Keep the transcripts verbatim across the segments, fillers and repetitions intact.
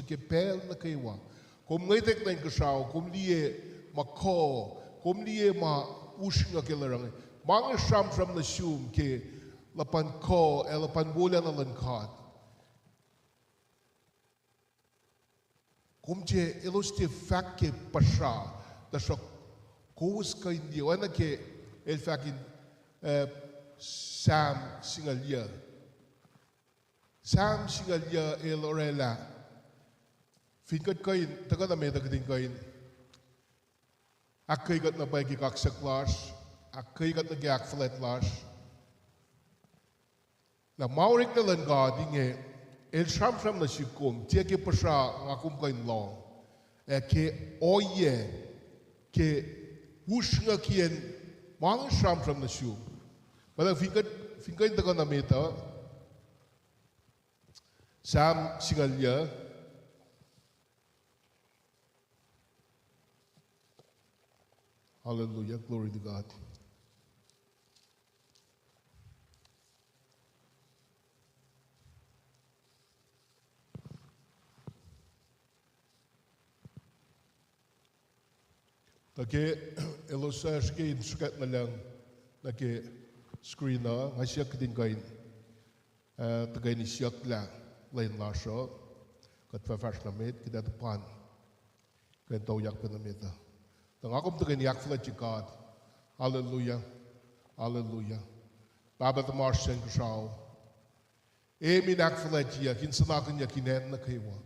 ke pacl nuh kwewa. Kom ngwetwack nuh inkuhsrao, kom liye ma kuh, kom liye ma usrnguck el oruh inge. Ma inge sramsram nuh sum ke luhpan kuh ac luhpan wolacna luhn God. Kom tiac, elos tiac fahk ke puhsra, tuhsruhk kowos kuh in liye, oacna ke el fahk in, eh, Sam singucul yuh. Sam singucul yuh el orwaclah. Fin kuht kuh in, tuhkuh na met uh kuht in kuh in ahkkweye kuht na pwacye ke kaksak lasr, ahkkweye kuht nuh ke ahkfuhlwact lasr. Lah ma oreklac luhn God inge, el sramsram nuh sihk kom, tiac ke puhsra nga kom kuh in lohng, ac ke ohiyac, ke usrnguckiyacn ma inge sramsram nuh sum. Pwacye fin kuht, fin kuht in tuhkuh na met uh, Sam singucul yuh. Hallelujah, glory to God. Tuh ke elos srihke in srihkack nuh lucng nuh ke screen uh, nga siyuck kuht in kuh in, uh, tuhkweni siyuck lah lwen lasr uh, kuht fah fahsr nuh met, kuht ac tuhpan kuh in touyak pac nuh met uh. Tuh nga kom tuhkweni ahkfuhlwactye God. Hallelujah. Hallelujah. Pahpah tuhma oasr suc inkuhsrao, emin ahkfuhlwactyeyuck, in suhnakihnyuck in acn nuh kwewa.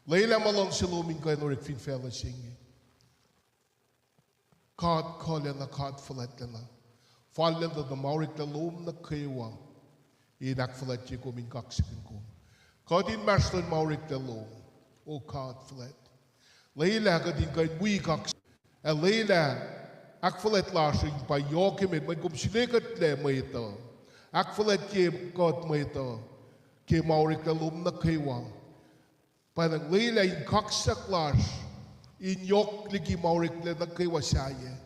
Lwelah ma luhngse lom in kuh in orek fin facluh se inge. God kuhlacna, God fuhlwactlacna. Fal lacn tuh ma oreklac lom nuh kwewa in ahkfuhlwactye kom, in kaksakihn kom. Kuht inmahsrlon ma oreklac lom, O God fuhlwact. Lwelah kuht in kuh in wi kaks-, ac lwelah ahkfuhlwact lasr in pa yohk emet, mweyen kom sulekuhtlac mwet uh. Ahkfuhlwactye kuht mwet uh ke ma oreklac lom nuh kwewa. Pwacnwacng lwelah in kaksak lasr in yohk liki ma oreklac nuh kwewa sahyac.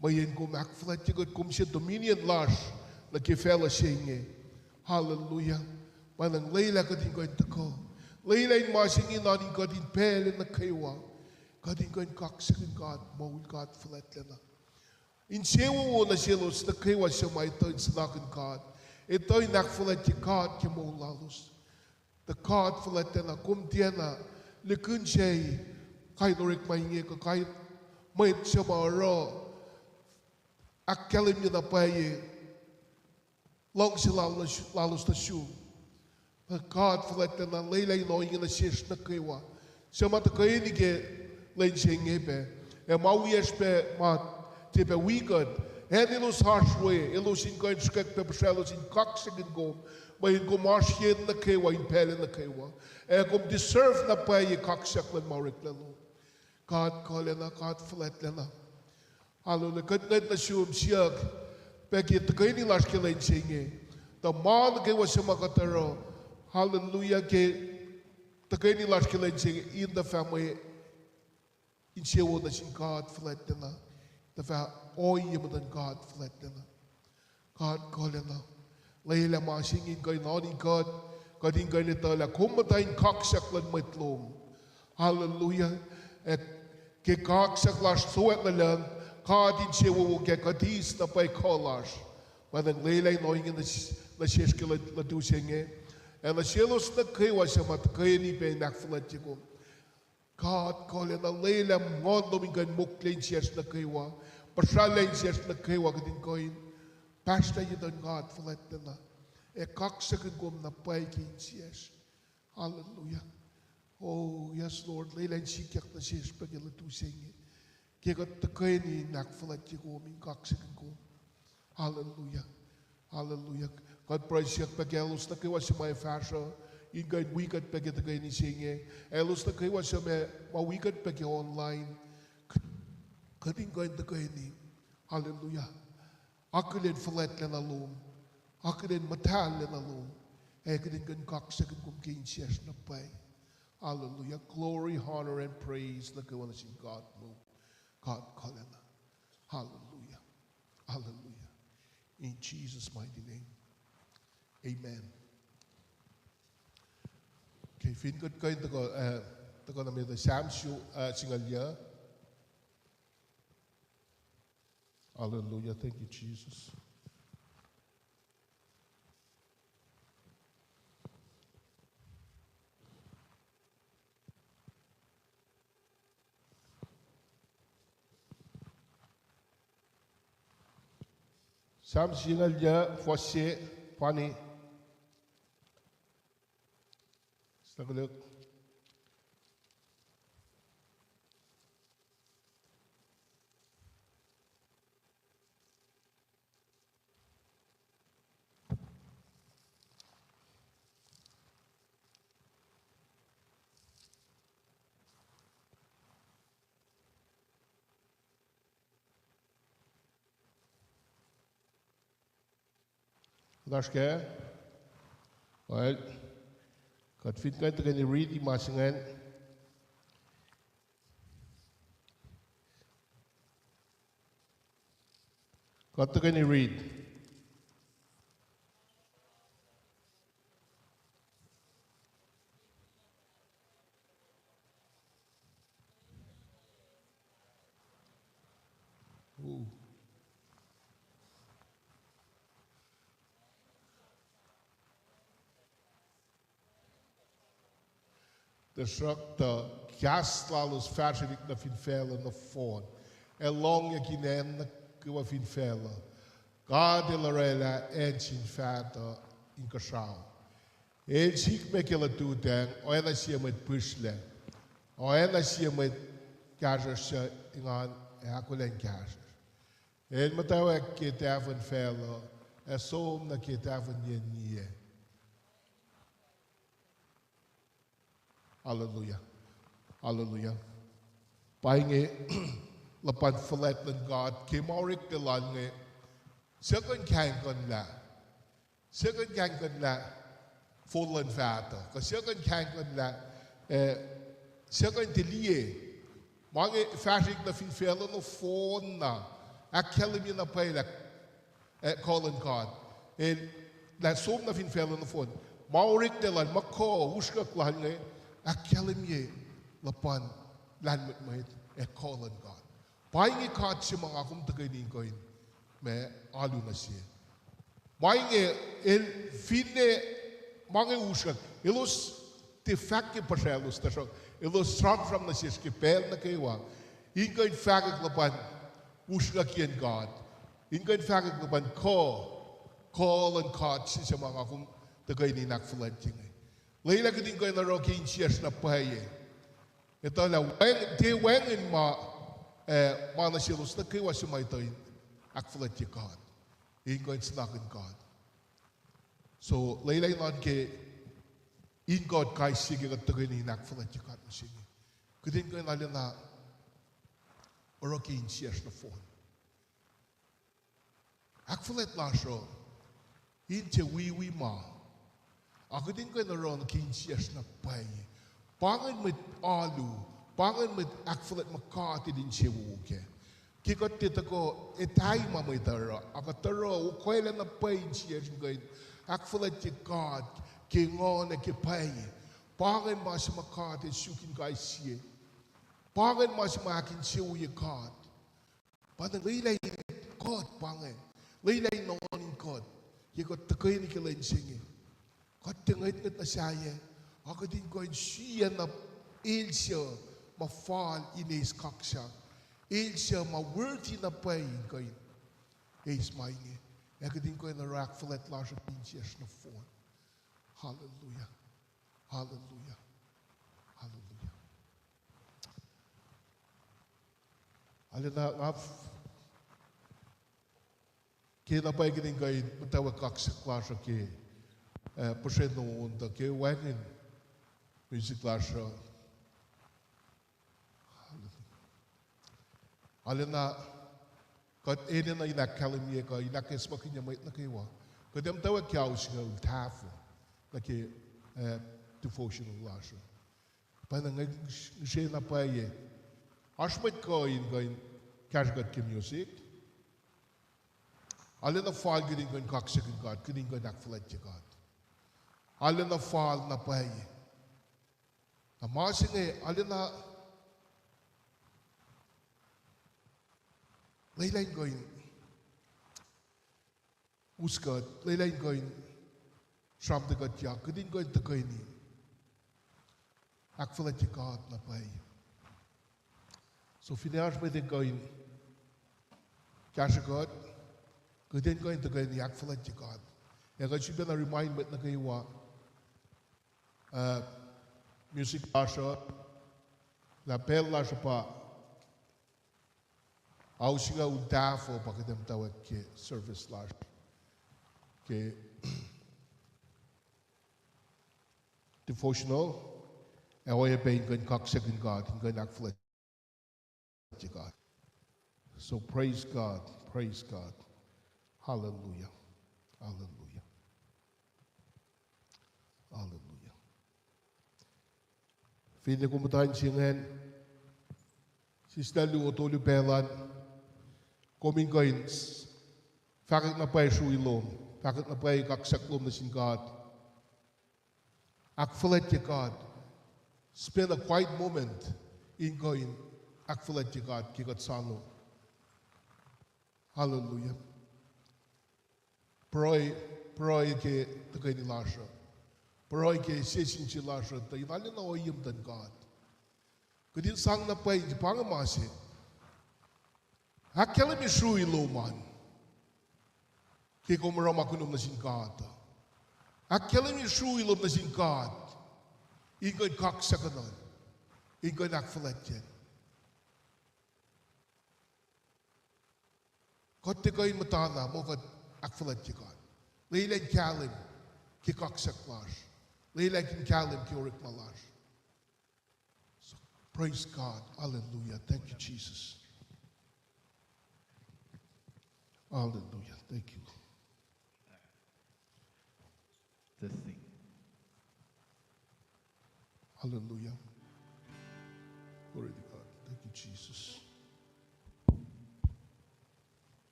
Mweyen kom ahkfuhlwactye kuht, kom se dominion lasr nuh ke facluh se inge. Hallelujah. Pwacnwacng lwelah kuht in kuh in tuhkuh. Lwelah in ma se inge nuhtin kuht in pacl nuh kwewa. Kuht in kuh in kaksakihn God moul, God fuhlwactlacna. Insewowo nuh selos nuh kwewa suc ma etuh in suhnakihn God, etuh in ahkfuhlwactye God ke moul lalos. Tuh God fuhlwactlacna, kom tiacna likihn se kain orekma inge kuh kain mwet suc ma oruh ahkkahlwemye na pwacye luhngse lalos nuh sum. Tuh God fuhlwactlacna, lwelah in ohinge nuh sesr nuh kwewa suc ma tuhkweni ke lwen se inge pac, ac ma wiyacsr pac ma tiac pac wi kuht, acn elos oasr we, elos in kuh in srihkwack pac puhsraclos in kaksakihn kom, mweyen kom oasr yen nuh kwewa in pacl nuh kwewa, ac kom deserve na pwacye kaksak luhn ma oreklac lom. God kuhlacna, God fuhlwactlacna. Hallelujah. Kuht ngwet nuh sum siyuck pac ke tuhkweni lasr ke lwen se inge. Tuh ma nuh kwewa suc ma kuht oruh, hallelujah, ke tuhkweni lasr ke lwen se inge in tuh fah mwe insewowo nuh sin God fuhlwactlacna, tuh fah ohiyac muhtuhn God fuhlwactlacna. God kuhlacna. Lwelah ma se inge in kuh in oan in kuht, kuht in kuh in etuh lah kom muhta in kaksak luhn mwet lom. Hallelujah. Ac ke kaksak lasr sowack nuh lucng, God insewowo kac, kuht eis na pwacye kuh lasr. Pwacnwacng lwelah in ohinge nuh s-, nuh sesr ke lutu se inge, ac nuh selos nuh kwewa suc ma tuhkweni pac in ahkfuhlwactye kom. God kuhlacna, lwelah Nguhn lom in kuh in mokle insiyacsr nuh kwewa, puhsralah insiyacsr nuh kwewa, kuht in kuh in pahsrlah ye tuhn God fuhlwactlacna, ac kaksakihn kom na pwacye ke insiyacsr. Hallelujah. Oh, yes, Lord, lwelah in sikyak nuh sesr pac ke lutu se inge, ke kuht tuhkweni in ahkfuhlwactye kom, in kaksakihn kom. Hallelujah. Hallelujah. Kuht pruhe siyuck pac ke elos nuh kwewa suc ma ac fahsruh in kuh in wi kuht pac ke tuhkweni se inge. Elos nuh kwewa suc ma, ma wi kuht pac ke online. Kuht, kuht in kuh in tuhkweni, hallelujah, akihlen fuhlwactlacna lom, akihlen muhtahlacna lom, ac kuht in kuh in kaksakihn kom ke insiyacsr na pwacye. Hallelujah. Glory, honor, and praise nuh kwewa nuh sin God moul. God kuhlacna. Hallelujah. Hallelujah. In Jesus' mighty name. Amen. Okay, fin kuht kuh in tuhkuh, uh, Tuhkuh nuh met uh Psalm su-, uh, singucul yuh. Hallelujah. Thank you, Jesus. Psalm singucul yuh, fuhs se, pwacni. Sna koluk. Lasr kac? Well, kuht fin kuh in tuhkweni riti ma se ingacn. Kuht tuhkweni riti. Tuhsruhktuh kahs lalos fahsrwelihk nuh fin facluh nohfohn, ac lohngyuck in acn nuh kwewa fin facluh. God El orwaclah acn sin faht uh inkuhsrao. El sikme ke lututacng, oacna sie mwet pihsrlac, oacna sie mwet kahsruhsr suc engan ac ahkolah in kahsruhsr. El muhtwacwacack ke tahfuhn facluh, ac som nuh ke tahfuhn yen niyac. Hallelujah. Hallelujah. Pa inge luhpan fuhlwact luhn God ke ma oreklac lal inge, suc kuh in kahingkuhnlah, suc kuh in kahingkuhnlah fol luhn faht uh, kuh suc kuh in kahingkuhnlah, eh, suc kuh in tiac liye. Ma inge fahsrwelihk nuh fin facluh nohfohn na, ahkkahlwemye na pwacye lah, eh, kuh luhn God. El, lah som nuh fin facluh nohfohn. Ma oreklac lal, ma kuh, usrnguck lal inge, ahkkahlwemye luhpan lahlmwetmwet ac kuh luhn God. Pa inge God se ma nga kom tuhkweni in kuh in, ma, alu nuh se. Ma inge, el finne, ma inge usrnguck, elos tiac fahk ke puhsraclos tuhsruhk elos sramsram nuh sesr ke pacl nuh kwewa in kuh in fahkwack luhpan usrnguckiyacn God, in kuh in fahkwack luhpan kuh, kuh luhn God se, se ma nga kom tuhkweni in ahkfuhlwactye inge. Lwelah kuht in kuh in oruh ke insiyacsr na pwacye. Etuh lah wacng-, tiac wacngihn ma, eh, ma nuh selos nuh kwewa se ma etuh in ahkfuhlwactye God, in kuh in sunakihn God. So, lwelah in oan ke in kuht kais sie ke kuht tuhkweni in ahkfuhlwactye God mihsenge. Kuht in kuh in arulacna oruh ke insiyacsr nohfohn. Ahkfuhlwact lasr uh in tiac wiwi ma, a kuht in kuh in oruh nuh ke insiyacsr na pwacye. Pa ingacn mwet alu, pa ingacn mwet ahkfuhlwact ma God El insewowo kac. Ke kuht tiac tuhkuh etahi ma mwet uh oruh, a kuht oruh okwaclah na pwacye insiyacsr in kuh in ahkfuhlwactye God ke nguhn ac ke pwacye. Pa ingacn ma se ma God El suk in kais sie. Pa ingacn ma se ma ahkinsewowoye God. Pa na lwelah in kuht, pa inge, lwelah in oan in kuht, ke kuht tuhkweni ke lwen se inge, kuht tiac ngwetngwet nuh sahyac, a kuht in kuh in siyacna el suc ma fal in eis kaksak, el suc ma worthy na pwacye in kuh in eis ma inge, ac kuht in kuh in oruh ahkfuhlwact lasr uh ke insiyacsr nohfohn. Hallelujah. Hallelujah. Hallelujah. Arulacna nga f-, ke na pwacye kuht in kuh in muhtwacwacack kaksak lasr uh ke, eh, puhsren on tuh ke wacngihn music lasr uh. Arulacna kuht enenuh in ahkkahlwemye kuh in ahkacsmakihnye mwet nuh kwewa. Kuht ac muhtwacwacack ke ao singucul tahfuh nuh ke, eh, devotional lasr uh. Pacna nga ngihsre na pwacye, oasr mwet kuh in kuh in kahsrwe kuht ke music. Arulacna fal kuht in kuh in kaksakihn God, kuht in kuh in ahkfuhlwactye God. Arulacna fal na pwacye. Na ma se inge arulacna lwelah in kuh in us kuht, lwelah in kuh in sramtweack kuht, kuht in kuh in tuhkweni ahkfuhlwactye God na pwacye. So finne oasr mwet in kuh in kahsrwe kuht, kuht in kuh in tuhkweni ahkfuhlwactye God. Ac kuht sifilpacna remind mwet nuh kwewa, uh, music lasr uh, lah pacl lasr uh pa ao singucul tahfuh pa kuht ac muhtwacwacack ke service lasr, ke devotional, ac oacyacpac in kuh in kaksakihn God, in kuh in ahkfuhlwactye God. So praise God, praise God. Hallelujah. Hallelujah. Hallelujah. Finne kom muhta in se ingacn, sislah luo tolu pacl an, kom in kuh in fahkwack na pwacye srui lom, fahkwack na pwacye kaksak lom nuh sin God. Ahkfuhlwactye God. Spend a quiet moment in kuh in ahkfuhlwactye God ke kuht soano. Hallelujah. Pruhe, pruhe ke tuhkweni lasr uh. Pruhe ke sie sin sie lasr uh, tuh in arulacna ohiyac muhtuhn God. Kuht in sang na pwacye, pa inge ma se. Ahkkahlwemye srui lom an ke kom oruh ma kolom nuh sin God. Ahkkahlwemye srui lom nuh sin God in kuh in kaksakihn, in kuh in ahkfuhlwactye. Kuht tiac kuh in muhtana muh kuht ahkfuhlwactye God. Lwelah in kahlwem ke kaksak lasr. Lwelah in kahlwem ke orekma lasr. So, praise God. Hallelujah. Thank you, Jesus. Hallelujah. Thank you. Testing. Hallelujah. Glory to God. Thank you, Jesus.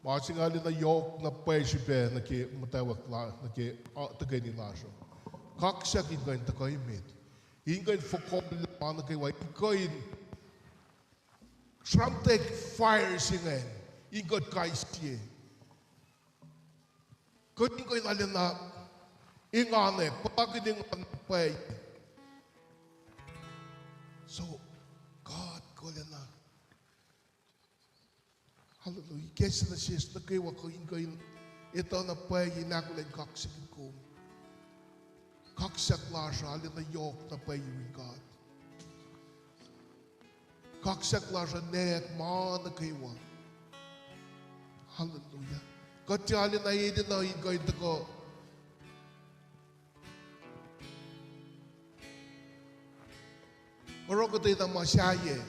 Ma se inge arulacna yohk na pwacye srihpac nuh ke muhtwacwacack la-, nuh ke, uh, tuhkweni lasr uh. Kaksak in kuh in tuhkuh emet. In kuh in fohlohk ma nuh kwewa, in kuh in sramtweack fire se ingacn in kuht kais sie. Kuht in kuh in arulacna engan, puhlakihn engan na pwacye. So, God kuh lacna. Hallelujah. Ikacslah nuh sesr nuh kwewa kuh in kuh in etuh na pwacye in ahkolah in kaksakihn kom. Kaksak lasr uh arulacna yohk na pwacye yurin God. Kaksak lasr uh nwack ma nuh kwewa. Hallelujah. Kuht tiac arulacna enenuh in kuh in tuhkuh oruh kuhtwena ma sahyac,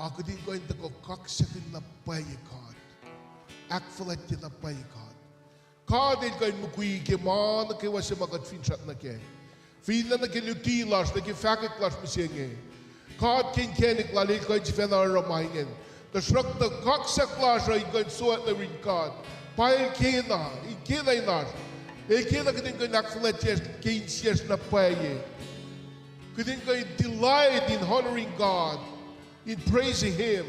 a kuht in kuh in tuhkuh kaksakihn na pwacye God, ahkfuhlwactye na pwacye God. God El kuh in mukwi ke ma nuh kwewa se ma kuht finsrak nuh kac. Finne nuh ke luti lasr, nuh ke fahkwack lasr mihsenge, God ke inkacnek Lal El kuh in sifacna oruh ma ingacn. Tuhsruhktuh kaksak lasr uh in kuh in sowack nuh yurin God. Pa El kena, El kena in oasr. El kena kuht in kuh in ahkfuhlwactye ke insiyacsr na pwacye. Kuht in kuh in delight in honoring God, in praising Him.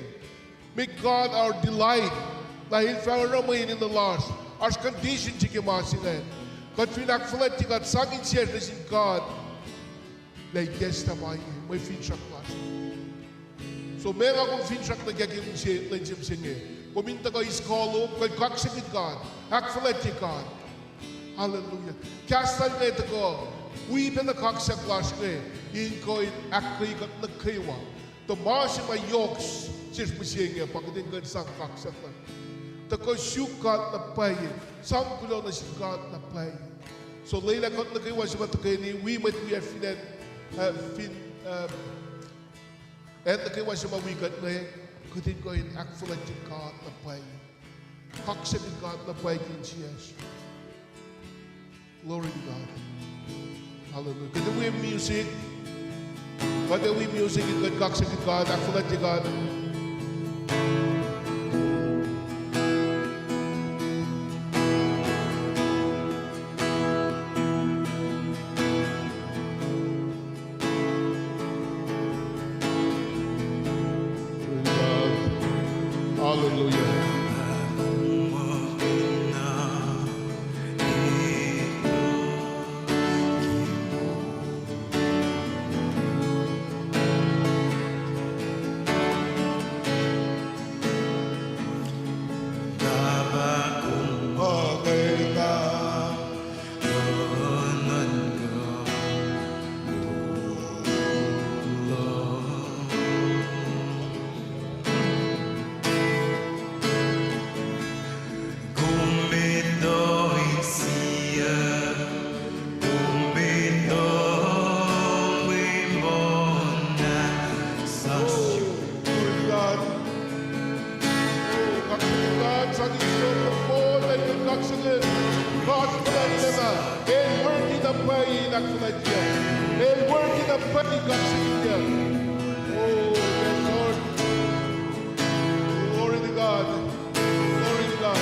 Make God our delight. Na El fah oruh mwe enenuh lasr. Oasr condition se ke ma se ingacn. Kuht fin ahkfuhlwactye God, sang insiyacsr nuh sin God, lah ikacslah ma inge, mwe finsrak lasr. So meac nga kom finsrak nuh kac ke mihsenge, lwen se mihsenge? Kom in tuhkuh eis kuh lom, kuh in kaksakihn God, ahkfuhlwactye God. Hallelujah. Kahs lal inge tuhkuh wi pacna kaksak lasr inge in kuh in ahkkweye kuht nuh kwewa. Tuh ma se ma yohk sesr mihsenge pa kuht in kuh in sang kaksak lasr. Tuhkuh suk God na pwacye, sang kuloh nuh sin God na pwacye. So lwelah kuht nuh kwewa se ma tuhkweni wi mwet wiyacsr fin acn, uh, fin, uh, acn nuh kwewa se ma wi kuht inge, kuht in kuh in ahkfuhlwactye God na pwacye. Kaksakihn God na pwacye ke insiyacsr. Glory to God. Hallelujah. Kuht ac wi music. Kuht ac wi music in kuh in kaksakihn God, ahkfuhlwactye God. Hallelujah. Oh, glory to God. Oh, kaksakihn God, sang in siyuck, oh, thank you, kaksakihn God, fuhlwactlacna. El worthy na pwacye in ahkfuhlwactye. El worthy na pwacye in kaksakihn. Oh, yes, Lord. Glory to God. Glory to God.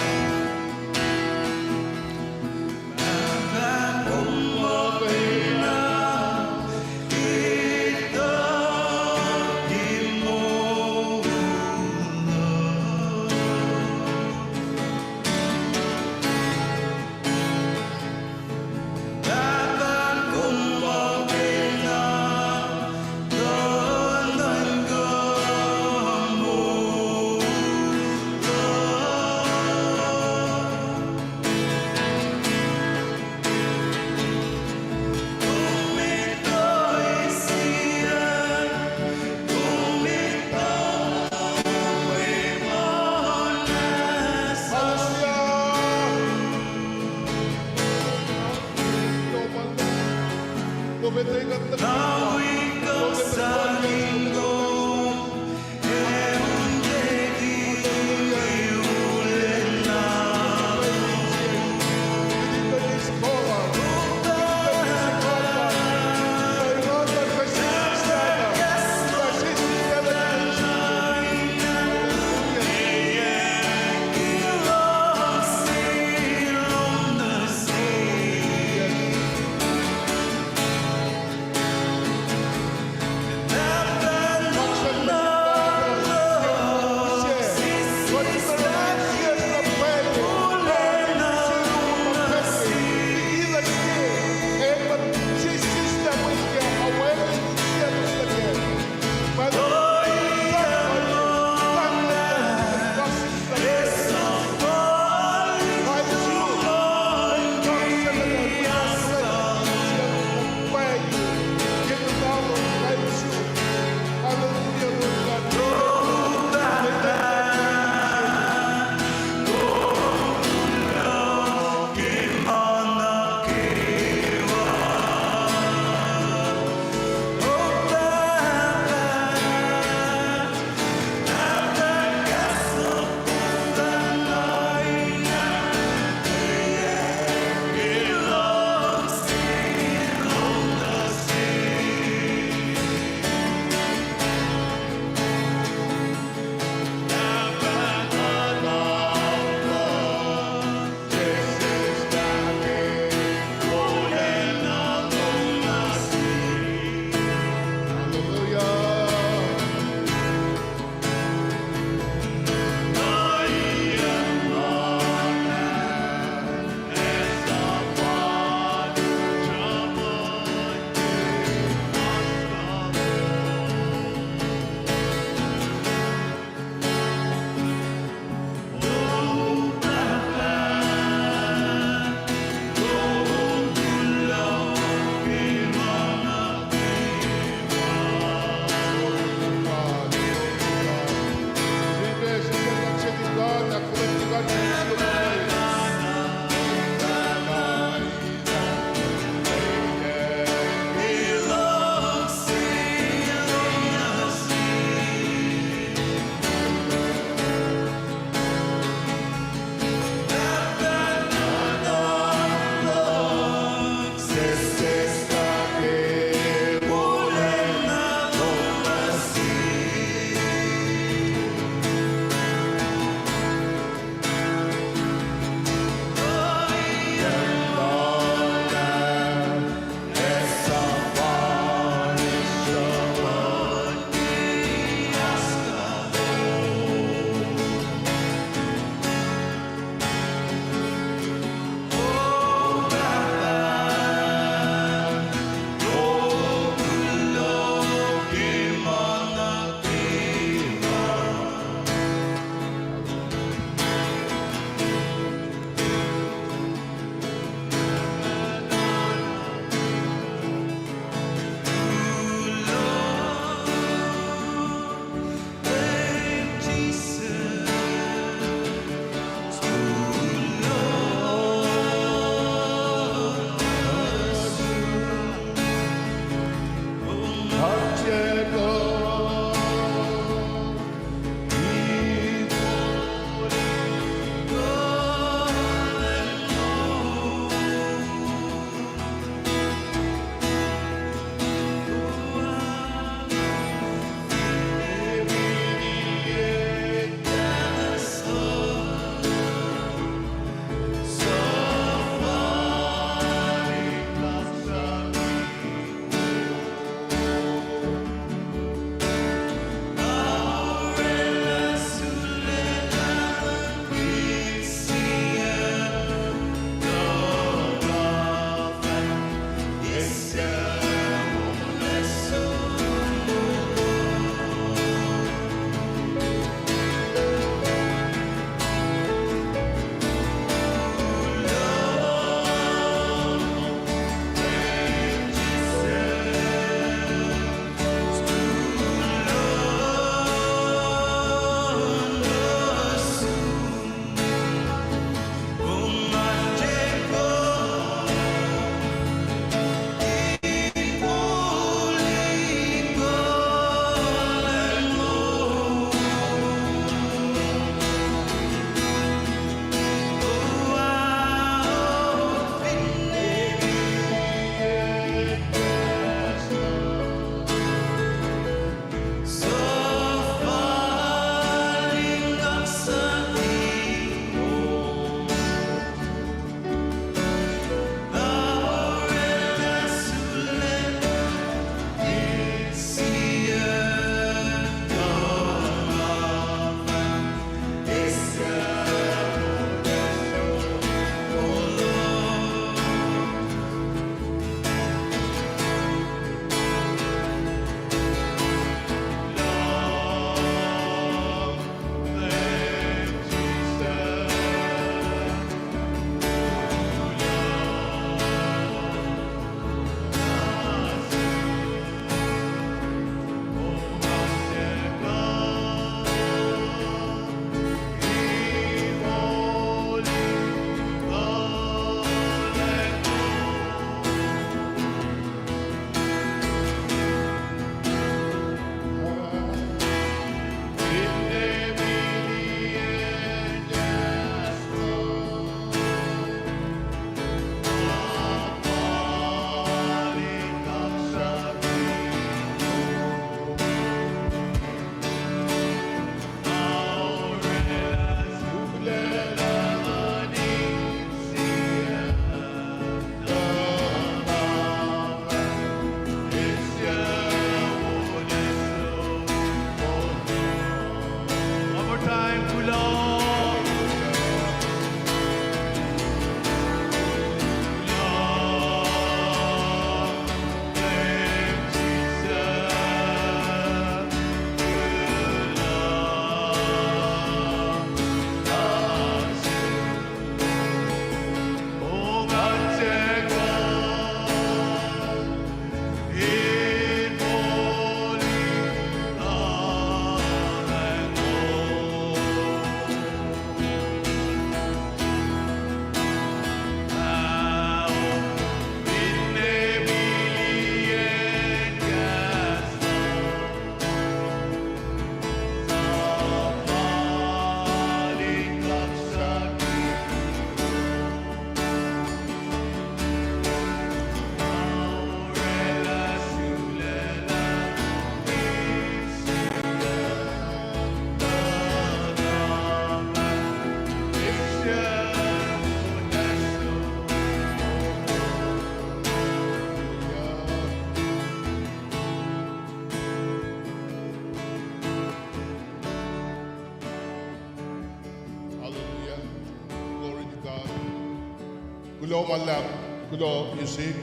Kuloh ma luhlahp, kuloh music.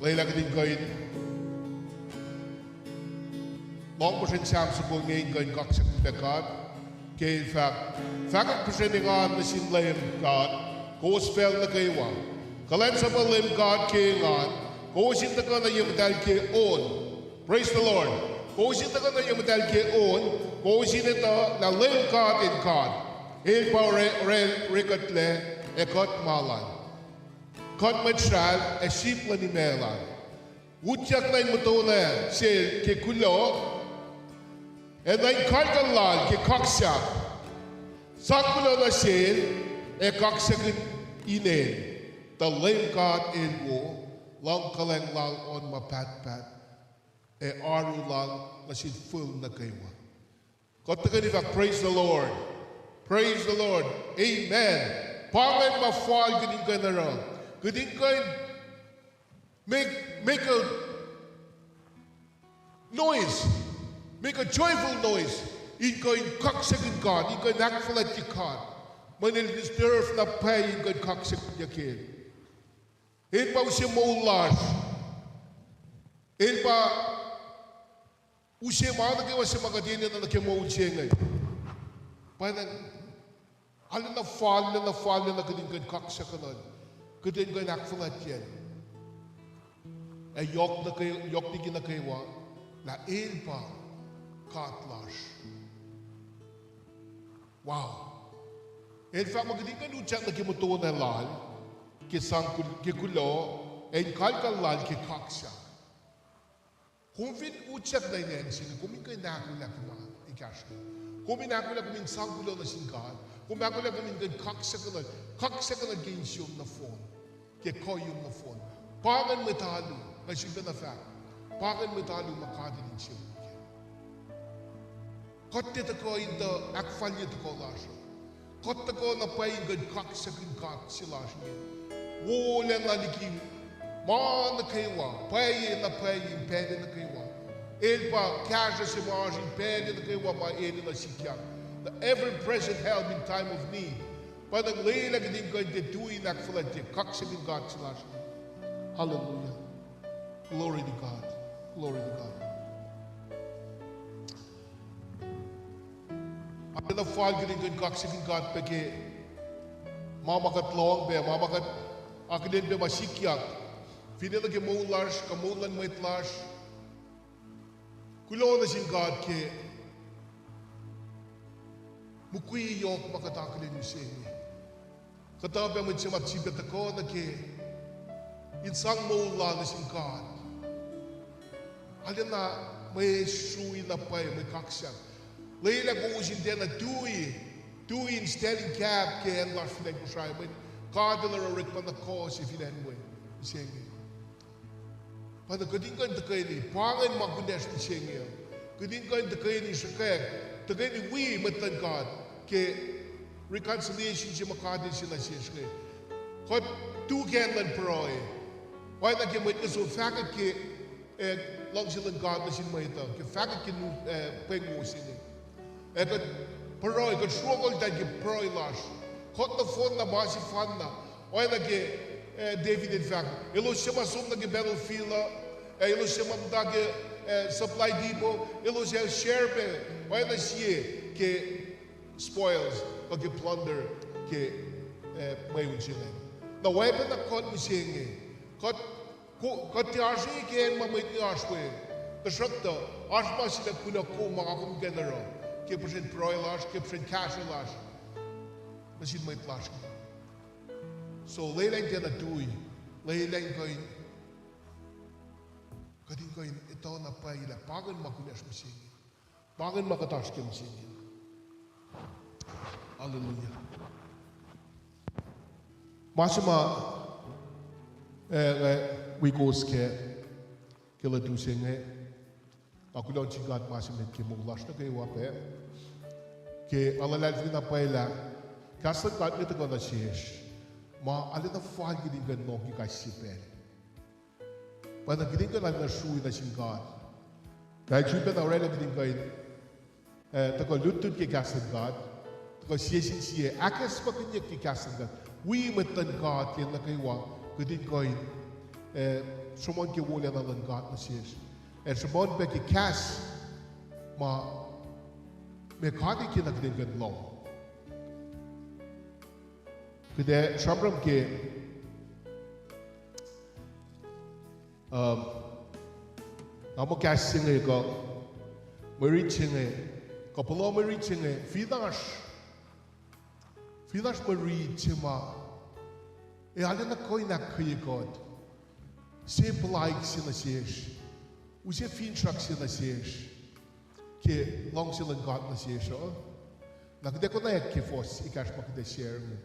Lwelah kuht in kuh in lohng puhsren Sam soko inge in kuh in kaksakihn pac God. Ke fahk, fahkwack puhsren engan nuh sin Leum God, kowos facl nuh kwewa. Kuhlwacnsapuh Leum God ke engan, kowos in tuhkuh nuh ye muhtahl ke on. Praise the Lord. Kowos in tuhkuh nuh ye muhtahl ke on, kowos in etuh lah Leum God El God. El pa oracl, oracl orekutlac ac kuht ma Lal, kuht mwet srahl ac sip luhn imac Lal. Utyak nuh in mutolah sel ke kuloh, ac nuh in kalkal Lal ke kaksak. Sang kuloh nuh sel ac kaksakihn inel, tuh Leum God El wo, luhngkuhlwacng Lal oan ma pahtpaht, ac oaru Lal nuh sin fihl nuh kwewa. Kuht tuhkweni fahk, Praise the Lord. Praise the Lord. Amen. Pa ingacn ma fal kuht in kuh in oruh. Kuht in kuh in make, make a noise, make a joyful noise, in kuh in kaksakihn God, in kuh in ahkfuhlwactye God. Mweyen El deserve na pwacye in kuh in kaksakihnyuck El. El pa use moul lasr. El pa use ma nuh kwewa se ma kuht enenuh nuh ke moul se inge. Pwacnwacng, arulacna fal, arulacna fal, arulacna kuht in kuh in kaksakihn, kuht in kuh in ahkfuhlwactyacl. Ac yohk nuh ke, yohk liki nuh kwewa, lah El pa God lasr. Wow. El fahk muh kuht in kuh in utyak nuh ke mutolah Lal ke sang kul-, ke kuloh, ac in kalkal Lal ke kaksak. Kom fin utyak nuh in acn se inge, kom in kuh in ahkolah ke ma ekahsr inge. Kom in ahkolah, kom in sang kuloh nuh sin God. Kom ahkolah, kom in kuh in kaksakihn, kaksakihn ke insiyom nohfohn, ke kuhiyom nohfohn. Pa ingacn mwet alu, nga sifilpacna fahk, pa ingacn mwet alu ma God El insewowo kac. Kuht tiac tuhkuh in tuh ahkfalye tuhkuh lasr uh. Kuht tuhkuh na pwacye in kuh in kaksakihn God se lasr inge. Wolacna liki ma nuh kwewa, pwacye na pwacye in pacl nuh kwewa. El pa kahsruh se ma oasr in pacl nuh kwewa ma enenuh sikyak. The ever-present help in time of need. Pa na lwelah kuht in kuh in tiac tui in ahkfuhlwactye kaksakihn God se lasr inge. Hallelujah. Glory to God. Glory to God. Arulacna fal kuht in kuh in kaksakihn God pac ke ma ma kuht lohng pac, ma ma kuht akihlen pac ma sikyak, finne nuh ke moul lasr kuh moul luhn mwet lasr. Kuloh nuh sin God ke mukwi yohk ma kuht akihlen mihsenge. Kuhtuh pac mwet se ma sifilpac tuhkuh nuh ke in sang moul lal nuh sin God, arulacna mwe srui na pwacye, mwe kaksak. Lwelah kowos in tiacna tui, tui in stand in gap ke acn lasr fin acn Kosrae, mweyen God El oruh orekma na kuh se fin acn we mihsenge. Pa na kuht in kuh in tuhkweni, pa ingacn ma kunacsr mihsenge. Kuht in kuh in tuhkweni sruhkwack, tuhkweni wi mwet luhn God ke reconciliation se ma God El se nuh sesr inge. Kuht tu ke acn luhn pruhe. Oacna ke mwet nuh sum fahkwack ke, eh, luhngse luhn God nuh sin mwet uh, ke fahkwack ke, eh, pweng wo se inge. Ac kuht pruhe, kuht sruokyac ke pruhe lasr. Kuht nohfohnna ma sefanna. Oacna ke, eh, David el fahk, elos suc ma som nuh ke battlefield uh, ac elos suc ma muhta ke, eh, supply depot, elos ac share pac oacna sie ke spoils kuh ke plunder ke, eh, mweun se inge. Na oacpacna kuht mihsenge, kuht, kuht tiac oasr ke acn ma mwet inge oasr we. Tuhsruhktuh oasr ma se ma kunohkohn ma nga kom kuh in oruh ke puhsren pruhe lasr, ke puhsren kahsruh lasr nuh sin mwet lasr inge. So lwelah in tiacna tui, lwelah in kuh in, kuht in kuh in etuh na pwacye lah pa ingacn ma kunacsr mihsenge, pa ingacn ma kuht oasr ke mihsenge. Hallelujah. Ma se ma, eh, nga wi kowos kac ke lutu se inge, nga kuloh nuh sin God ma se met ke moul lasr nuh kwewa pac. Ke nga luhlahlfongi na pwacye lah kahs luhn God inge tuhkuh nuh sesr, ma arulacna fal kuht in kuh in lohng ke kais sie pacl. Pa na kuht in kuh in arulacna srui nuh sin God, na El sifilpacna oraclah kuht in kuh in, eh, tuhkuh lutlut ke kahs luhn God, tuhkuh sie sin sie ahkacsmakihnyuck ke kahs luhn God. Wi mwet luhn God ke nuh kwewa, kuht in kuh in, eh, sruhmuhn ke wolacna luhn God nuh sesr. Ac sruhmuhn pac ke kahs ma, ma God El kena kuht in kuh in lohng. Kuht ac sramsram ke, um, nga muh kahs se inge kuh mwe rit se inge, kuh puhla mwe rit se inge, fin oasr, fin oasr mwe rit se ma, ac arulacna kuh in ahkkweye kuht, use puhlaik se nuh sesr, use finsrak se nuh sesr, ke luhngse luhn God nuh sesr uh. Na kuht ac konwacack ke fuhs ekahsr ma kuht ac share inge.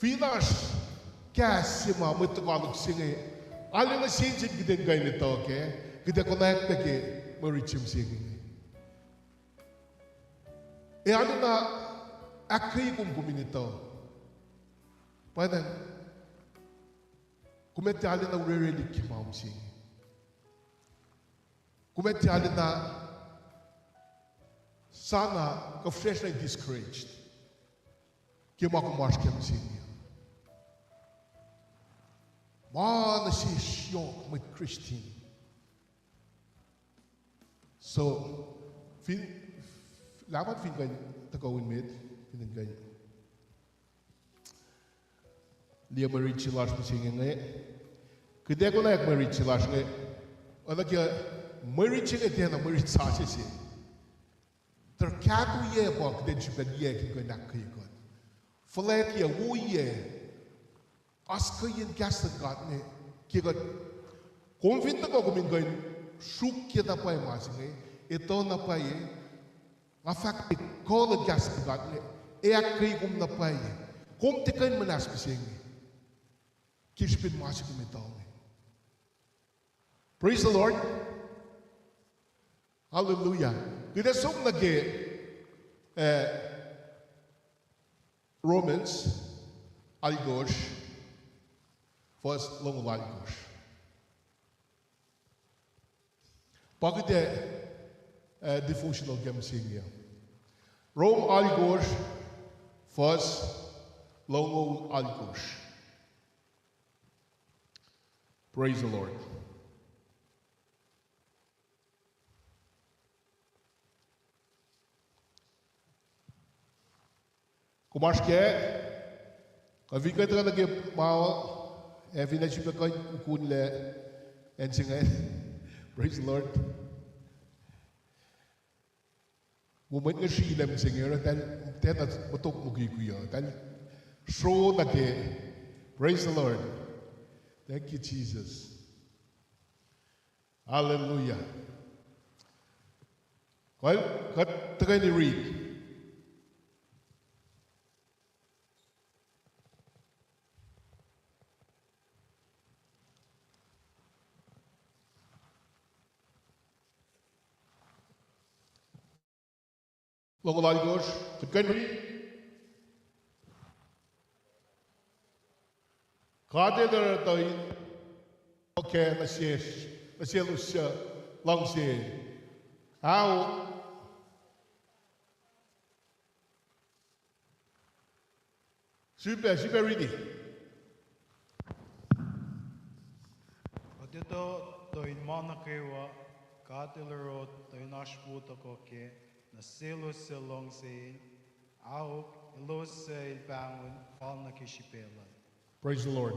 Fin oasr kahs se ma mwet lokoalok se inge arulacna sensen kuht in kuh in etuh kac, kuht ac konwacack pac ke mwe rit se mihsenge. Ac arulacna ahkkweye kom kom in etuh. Pwacnwacng, kom ac tiac arulacna orwaclihk ke ma mihsenge. Kom ac tiac arulacna sana kuh fihsracsr na discouraged ke ma kom oasr kac mihsenge. Ma nuh sesr yohk mwet Christian. So, fin, lah ma fin kuh in tuhkuh un met, fin in kuh in liye mwe rit se lasr mihsenge inge. Kuht ac konwacack mwe rit se lasr inge. Oacna ke mwe rit se inge tiacna mwe rit sasuc se. Tuh kahto yac pa kuht in sifilpac liye in kuh in ahkkweye kuht. Fuhlwactye, woiyac, oasr kuhiyacn kahs luhn God inge ke kuht. Kom fin tuhkuh kom in kuh in sruokyac na pwacye ma se inge, etuh na pwacye, nga fahk ke kuh luhn kahs luhn God inge ac ahkkweye kom na pwacye. Kom tiac kuh in muhnahs mihsenge ke srihpen ma se kom etuh inge. Praise the Lord. Hallelujah. Kuht ac som nuh ke, eh, Romans alkosr, fuhs longoul alkosr. Pa kuht ac, eh, devotional ke mihsenge. Rom alkosr, fuhs longoul alkosr. Praise the Lord. Kom oasr kac, kuh fin kuht tuhkuh nuh ke ma, ac fin ac sifilpac kuh in kukunlac acn se ingacn. Praise the Lord. Wo mwet inge srilac mihsenge oruh eltahl tiacna mutok mukwikwi uh, eltahl sro nuh ke. Praise the Lord. Thank you, Jesus. Hallelujah. Kuht, kuht tuhkweni read. Longoul alkosr, kuht kuh in read. God El oruh tuh in, okay, nuh sesr, nuh selos suc luhngse. Ao, sifilpac, sifilpac riti. Kuht etuh tuh in ma nuh kwewa God El oruh tuh in oasr wo tohkoh kac nuh selos suc luhngse El, ahok, elos suc El pahngon fal nuh ke srihpac Lal. Praise the Lord.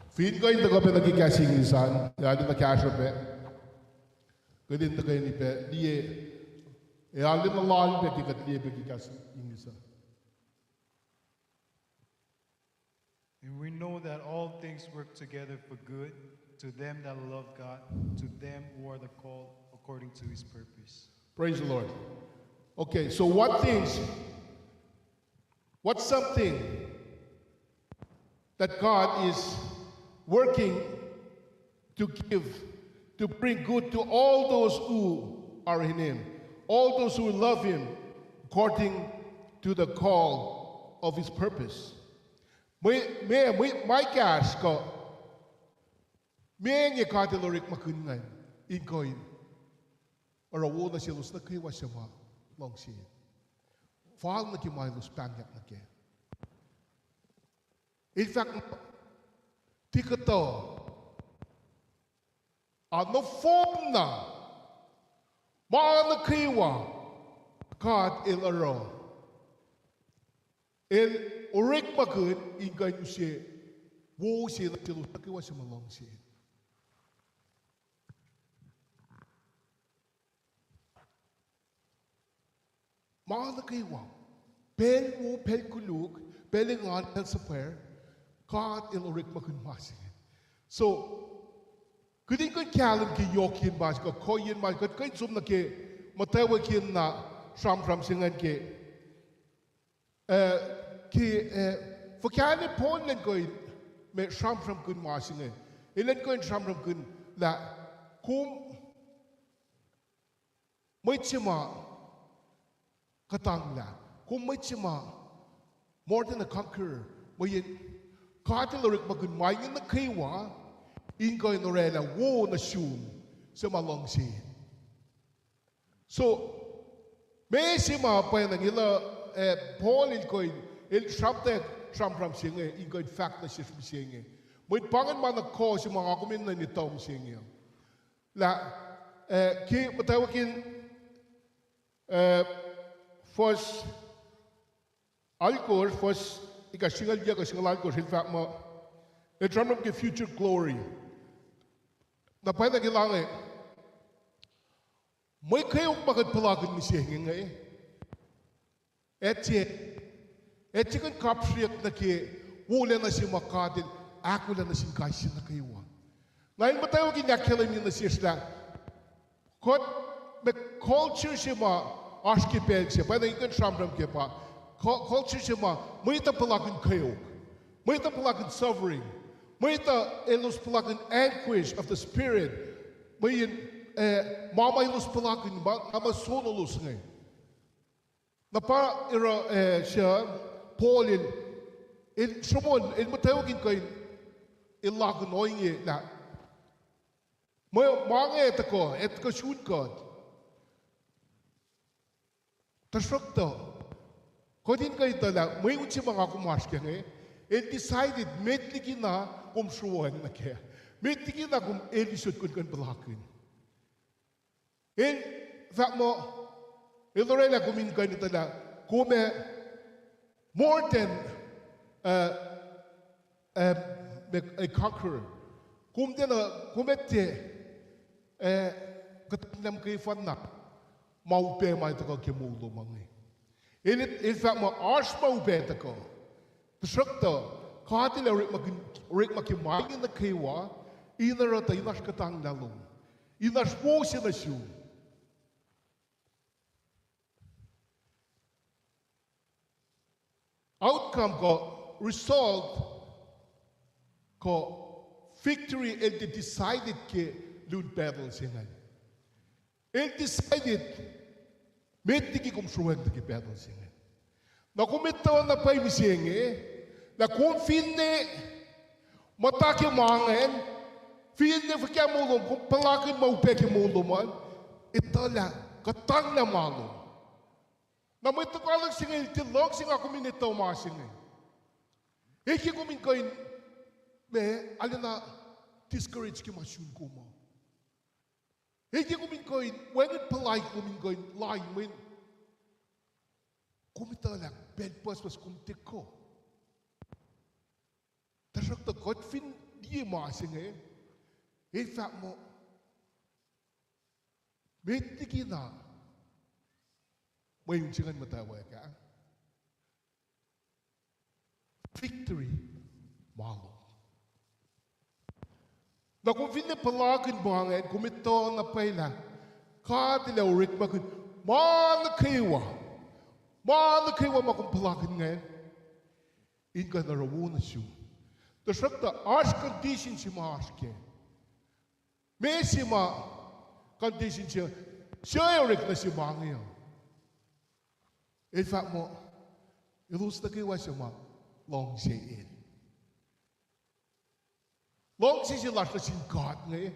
Fin kuh in tuhkuh pac nuh ke kahs English an, ac arulacna kahsruh pac. Kuht in tuhkweni pac liye, ac arulacna loal pac ke kuht liye pac ke kahs English an. And we know that all things work together for good to them that love God, to them who are the called according to His purpose. Praise the Lord. Okay, so what things, what's something that God is working to give, to bring good to all those who are in Him, all those who love Him according to the call of His purpose. Mwe, mwe, mwe, ma ekahsr kuh, meac God El orekmakihn ingacn in kuh in oruh wo nuh selos nuh kwewa suc ma luhngse, fal nuh ke ma elos pahngyak nuh kac. El fahk, tiac kuhtuh. A nohfohn na, ma nuh kwewa God El oruh, El orekmakihn in kuh in use wo se nuh selos nuh kwewa suc ma luhngse. Ma nuh kwewa. Pacl wo, pacl koluk, pacl engan, pacl suhpwacr, God El orekmakihn ma se inge. So, kuht in kuh in kahlwem ke yohkiyacn ma se, kuh kuhiyacn ma se, kuht kuh in som nuh ke muhtwacwacackiyacn na sramsram se ingacn ke, eh, ke, eh, fuhkah Paul elan kuh in, ma sramsramkihn ma se inge. Elan kuh in sramsramkihn lah kom mwet se ma kuhtanglah. Kom mwet se ma more than a conqueror. Mweyen God El orekmakihn ma inge nuh kwewa in kuh in orwaclah wo nuh sum suc ma luhngse. So, ma se ma pwacnwacng el, eh, Paul el kuh in, el sramtweack sramsram se inge in kuh in fahk nuh sesr mihsenge. Mweyen pa ingacn ma nuh kwewa se ma nga kom enenuh in etuh mihsenge. Lah, eh, ke muhtwacwacackiyacn, eh, fuhs alkosr, fuhs ika singucul yac kuh singucul alkosr, el fahk muh, el sramsram ke future glory. Na pwacnwacng el inge, mwe kweok ma kuht puhlakihn mihsenge inge, ac tiac, ac tiac kuh in kapsreyuck nuh ke wolacna se ma God El ahkolah nuh sin kais sie nuh kwewa. Na el muhtwacwacack in ahkkahlwemye nuh sesr lah kuht, ma culture se ma oasr ke pacl se, pwacnwacng in kuh in sramsram ke pa, cu-, culture se ma mwet uh puhlakihn kweok, mwet uh puhlakihn suffering, mwet uh elos puhlakihn anguish of the spirit, mweyen, eh, ma ma elos puhlakihn, ma, ma ma sonolos inge. Na pa oruh, eh, se, Paul el, el sruhmuhn, el muhtwacwacack in kuh in, el lakihn ohinge lah mwe, ma inge tuhkuh, ac tuhkuh sun kuht. Tuhsruhktuh, kuht in kuh in etuh lah mweun se ma nga kom oasr kac inge, el decided met likina kom sruoacng nuh kac, met likina kom el isot kuh in kuh in puhlakihn. El fahk muh, el orwaclah kom in kuh in etuh lah kom ac more than, uh, uh, a conqueror. Kom tiacna, kom ac tiac, uh, kuhtanglah muhkwena ma upac ma tuhkuh ke moul lom inge. El, el fahk muh oasr ma upac tuhkuh. Tuhsruhktuh, God El ac orekmakihn, orekmakihn ma inge nuh kwewa, in oruh tuh in oasr kuhtanglah lom, in oasr wo se nuh sum. Outcome kuh result kuh victory el tiac decided ke lun battle se ingacn. El decided met liki kom sruoacng nuh ke battle se ingacn. Na kom etuh na pwacye mihsenge, lah kom finne muhta ke ma ingacn, finne fuhkah moul lom, kom puhlakihn ma upac ke moul lom an, etuh lah kuhtanglah ma lom. Na mwet lokoalok se inge el tiac luhngse nga kom in etuh ma se inge. El ke kom in kuh in, ma, arulacna discourage ke ma sun kom uh. El ke kom in kuh in wacngihn puhlaik lom in kuh in lain mweyen kom etuh lah pacl pucspucs kom tiac kuh. Tuhsruhktuh kuht fin liye ma se inge, el fahk muh met likina mweun se ingacn muhtwacwacack ah, victory ma lom. Na kom finne puhlakihn ma ingacn, kom etuh na pwacye lah God El ac orekmakihn ma nuh kwewa, ma nuh kwewa ma kom puhlakihn ingacn, in kuh in oruh wo nuh sum. Tuhsruhktuh oasr condition se ma oasr kac. Ma se ma condition se, suc ac orek nuh se ma inge uh? El fahk muh elos nuh kwewa suc ma luhngse El. Luhngse se lasr nuh sin God inge,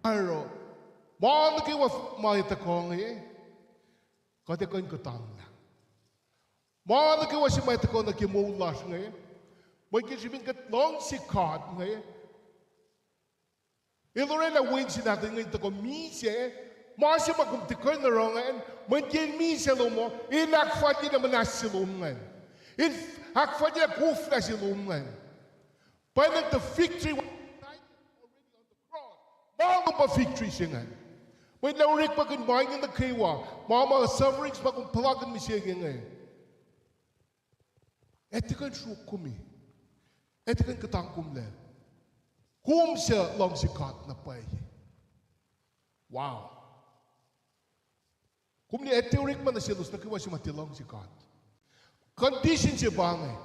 oruh ma nuh kwewa ma ac tuhkuh inge, kuht ac kuh in kuhtanglah. Ma nuh kwewa se ma ac tuhkuh nuh ke moul lasr inge, Mweyen ke srihpen kuht luhngse God inge, El orwaclah Wen se nahtuhl inge in tuhkuh misac, ma se ma kom tiac kuh in oruh ingacn, mweyen ke El misac lom uh, El ahkfalyelah muhnahs se lom ingacn. El ahkfalyelah koflah se lom ingacn. Pwacnwacng the victory was decided already on the cross. Ma lom pa victory se ingacn. Mweyen lah orekmakihn ma inge nuh kwewa, ma ma sufferings ma kom puhlakihn mihsenge inge, ac tiac kuh in sruok kom, ac tiac kuh in kuhtangkomlac. Kom suc luhngse God na pwacye. Wow. Kom liye, ac tiac orekma nuh selos nuh kwewa suc ma tiac luhngse God. Condition se pa inge.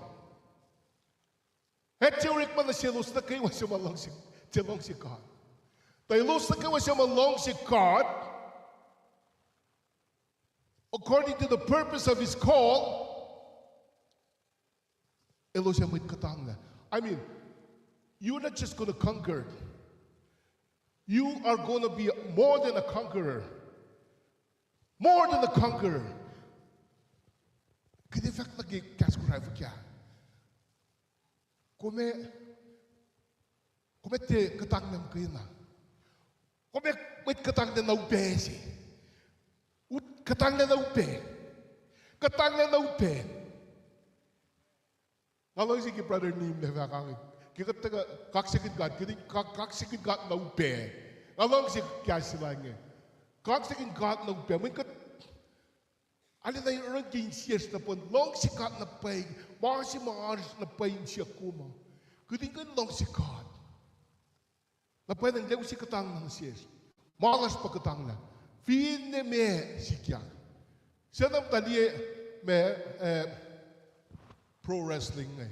Ac tiac orekma nuh selos nuh kwewa suc ma luhngse, tiac luhngse God. Tuh elos nuh kwewa suc ma luhngse God, according to the purpose of His call, elos ac mwet kuhtanglah. I mean, you're not just gonna conquer. You are gonna be more than a conqueror. More than a conqueror. Kuht ac fahk nuh ke kahs Kosrae fuhkah? Kom ac, kom ac tiac kuhtanglah muhkwena. Kom ac mwet kuhtanglah na upac se. Ut kuhtanglah na upac. Kuhtanglah na upac. Nga luhngse ke brother Nim el fahk inge, ke kuht tuhkuh kaksakihn God, kuht in kak-, kaksakihn God na upac. Nga luhngse kahs se lal inge. Kaksakihn God na upac. Mweyen kuht arulacna oruh ke insiyacsr na pwacye, luhngse God na pwacye, ma se ma oasr na pwacye in siyuck kom uh, kuht in kuh in luhngse God. Na pwacnwacng lah use kuhtanglah nuh sesr. Ma lasr pa kuhtanglah. Finne meac sikyak. Suc na muhta liye ma, eh, pro wrestling inge?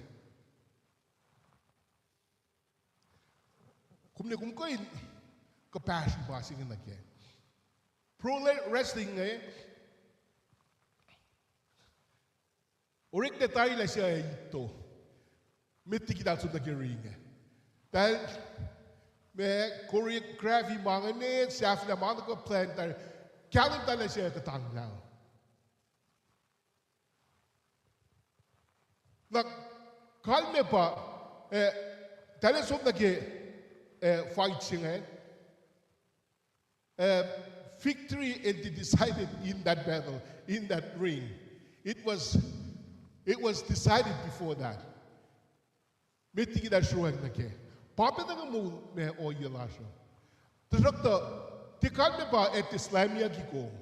Kom liye, kom kuh in kuhpahsr ma se inge nuh kac. Pro le-, wrestling inge, oreklac tari lah suc itto. Met liki eltahl som nuh ke ring inge, eltahl ma choreography ma inge, sahflah ma nuh ke plan tari, kahlwem eltahl lah suc kuhtanglah. Na kalmac pa, eh, eltahl som nuh ke, eh, fight se ingacn, eh, victory had been decided in that battle, in that ring. It was, it was decided before that. Met liki eltahl sruhwacng nuh kac. Pa pacna inge moul ma ohiyac lasr uh. Tuhsruhktuh, tiac kalmac pa ac tiac slamyucki kom.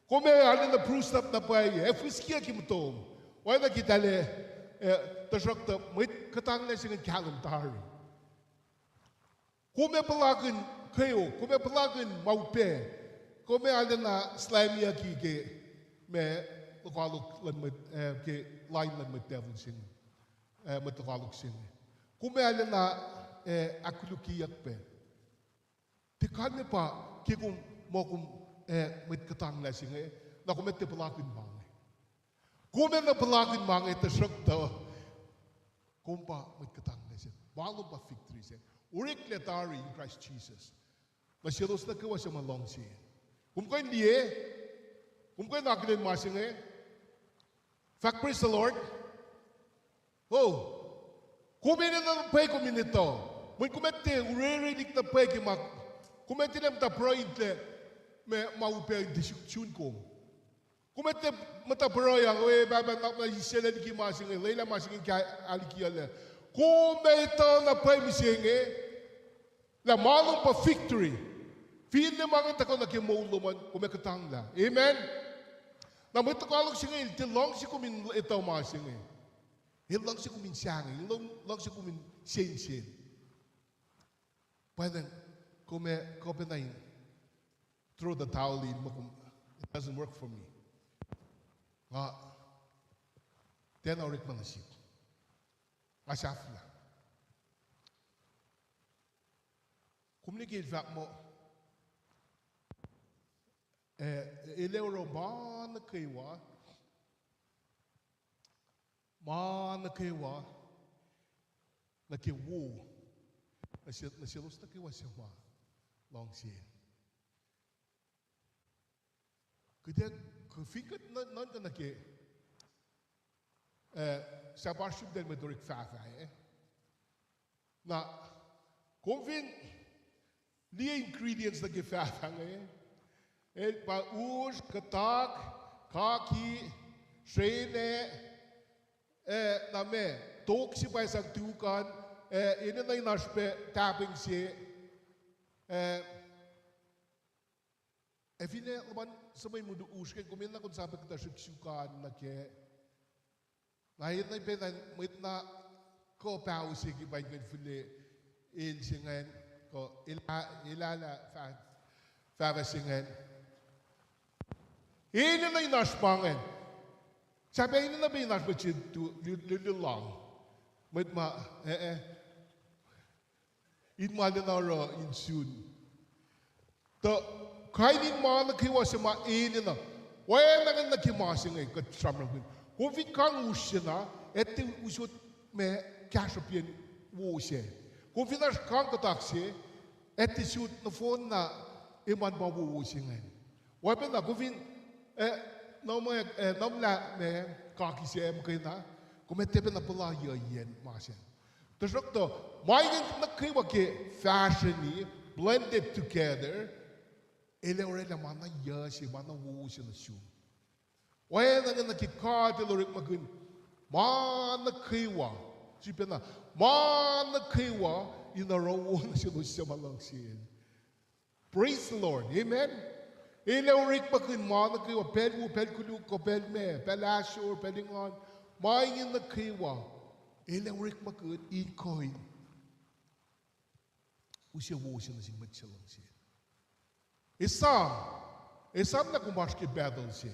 Kom ac arulacna bruise up na pwacye, ac fihskiyucki muhtom. Oacna ke eltahl, eh, tuhsruhktuh mwet kuhtanglah se inge kahlwem tari. Kom ac puhlakihn kweok, kom ac puhlakihn ma upac, kom ac arulacna slamyucki ke ma lokoalok luhn mwet, eh, ke line luhn mwet devil se inge, eh, mwet lokoalok se inge. Kom ac arulacna, eh, ahkkolukyeyuck pac. Tiac kalmac pa ke kom, muh kom, eh, mwet kuhtanglah se inge, na kom ac tiac puhlakihn ma inge. Kom ac na puhlakihn ma inge, tuhsruhktuh kom pa mwet kuhtanglah se. Ma lom pa victory se. Oreklac tari in Christ Jesus. Na selos nuh kwewa suc ma luhngse. Kom kuh in liye, kom kuh in akihlen ma se inge, fahk praise the Lord. Oh, kom enenuh na pwacye kom in etuh. Mweyen kom ac tiac orerelihk na pwacye ke ma, kom ac tiac muhta pruhe in tiac, ma, ma upac in tiac sun kom. Kom ac tiac muhta pruhe ah, we, pahpah, na, na isaclah liki ma se inge, lwelah ma se inge ke ahlikiyac. Kom ac etuh na pwacye mihsenge lah ma lom pa victory. Finne ma inge tuhkuh nuh ke moul lom an, kom ac kuhtanglah. Amen. Na mwet lokoalok se inge, el tiac luhngse kom in etuh ma se inge. El luhngse kom in sahngweng, el luhngse kom in sensen. Pwacnwacng, kom ac kuh pacna in throw the towel in, muh kom, it doesn't work for me. Nga tiacna orekma nuh sihk. Nga sahflah. Kom liye ke el fahk muh, eh, el ac oruh ma nuh kwewa, ma nuh kwewa nuh ke wo, nuh se-, nuh selos nuh kwewa suc ma luhngse. Kuht ac, kuh fin kuht nuh-, nuhnkuh nuh ke, eh, sahp oasr srihmtacl mwet orek fahfah, eh? Na, kom fin liye ingredients nuh ke fahfah inge, el pa us, kuhtak, kaki, srene, eh, na meac, tok se pa sang tukan, eh, enenuh in oasr pac tahpeng se, eh, ac finne luhpan suhmwen mut us ke kom enenuh kom sang pac kuhtuh srihk sukan nuh kac. Na enenuh pacna mwet na kuh paho se ke paing kuh in fihliyac el se ingacn, kuh el, el, el, fah-, fahfah se ingacn. Enenuh in oasr ma ingacn. Sahp enenuh pac in oasr mwet se tu, lu-, lu-, lulang. Mwet ma, eh, eh. In ma lwen oruh in sun. Tuh kain in ma nuh kwewa se ma enenuh. Oacna ingacn nuh ke ma se inge kuht sramsramkihn. Kom fin kang us se na, etuh usot ma kahsruhpiyacn wo se. Kom fin oasr kang kuhtak se, etuh sot nohfohn na eman pa wowo se ingacn. Oacpacna, kom fin, eh, nuhm-, eh, nuhmlah ma kaki se muhkwena, kom etuh pacna puhla yuciyacn ma se. Tuhsruhktuh, ma inge nuh kwewa ke fahsrweni, blended together, el ac orwaclah ma na yuc se, ma na wowo se nuh sum. Oacna inge nuh ke God el orekmakihn ma nuh kwewa, sifacna, ma nuh kwewa in oruh wo nuh selos suc ma luhngse El. Praise the Lord. Amen. El ac orekmakihn ma nuh kwewa, pacl wo, pacl koluk, kuh pacl meac, pacl ahsor, pacl engan, ma inge nuh kwewa. El ac orekmakihn in kuh in use wo se nuh sin mwet suc luhngse El. Esam, esam lah kom oasr ke battle se.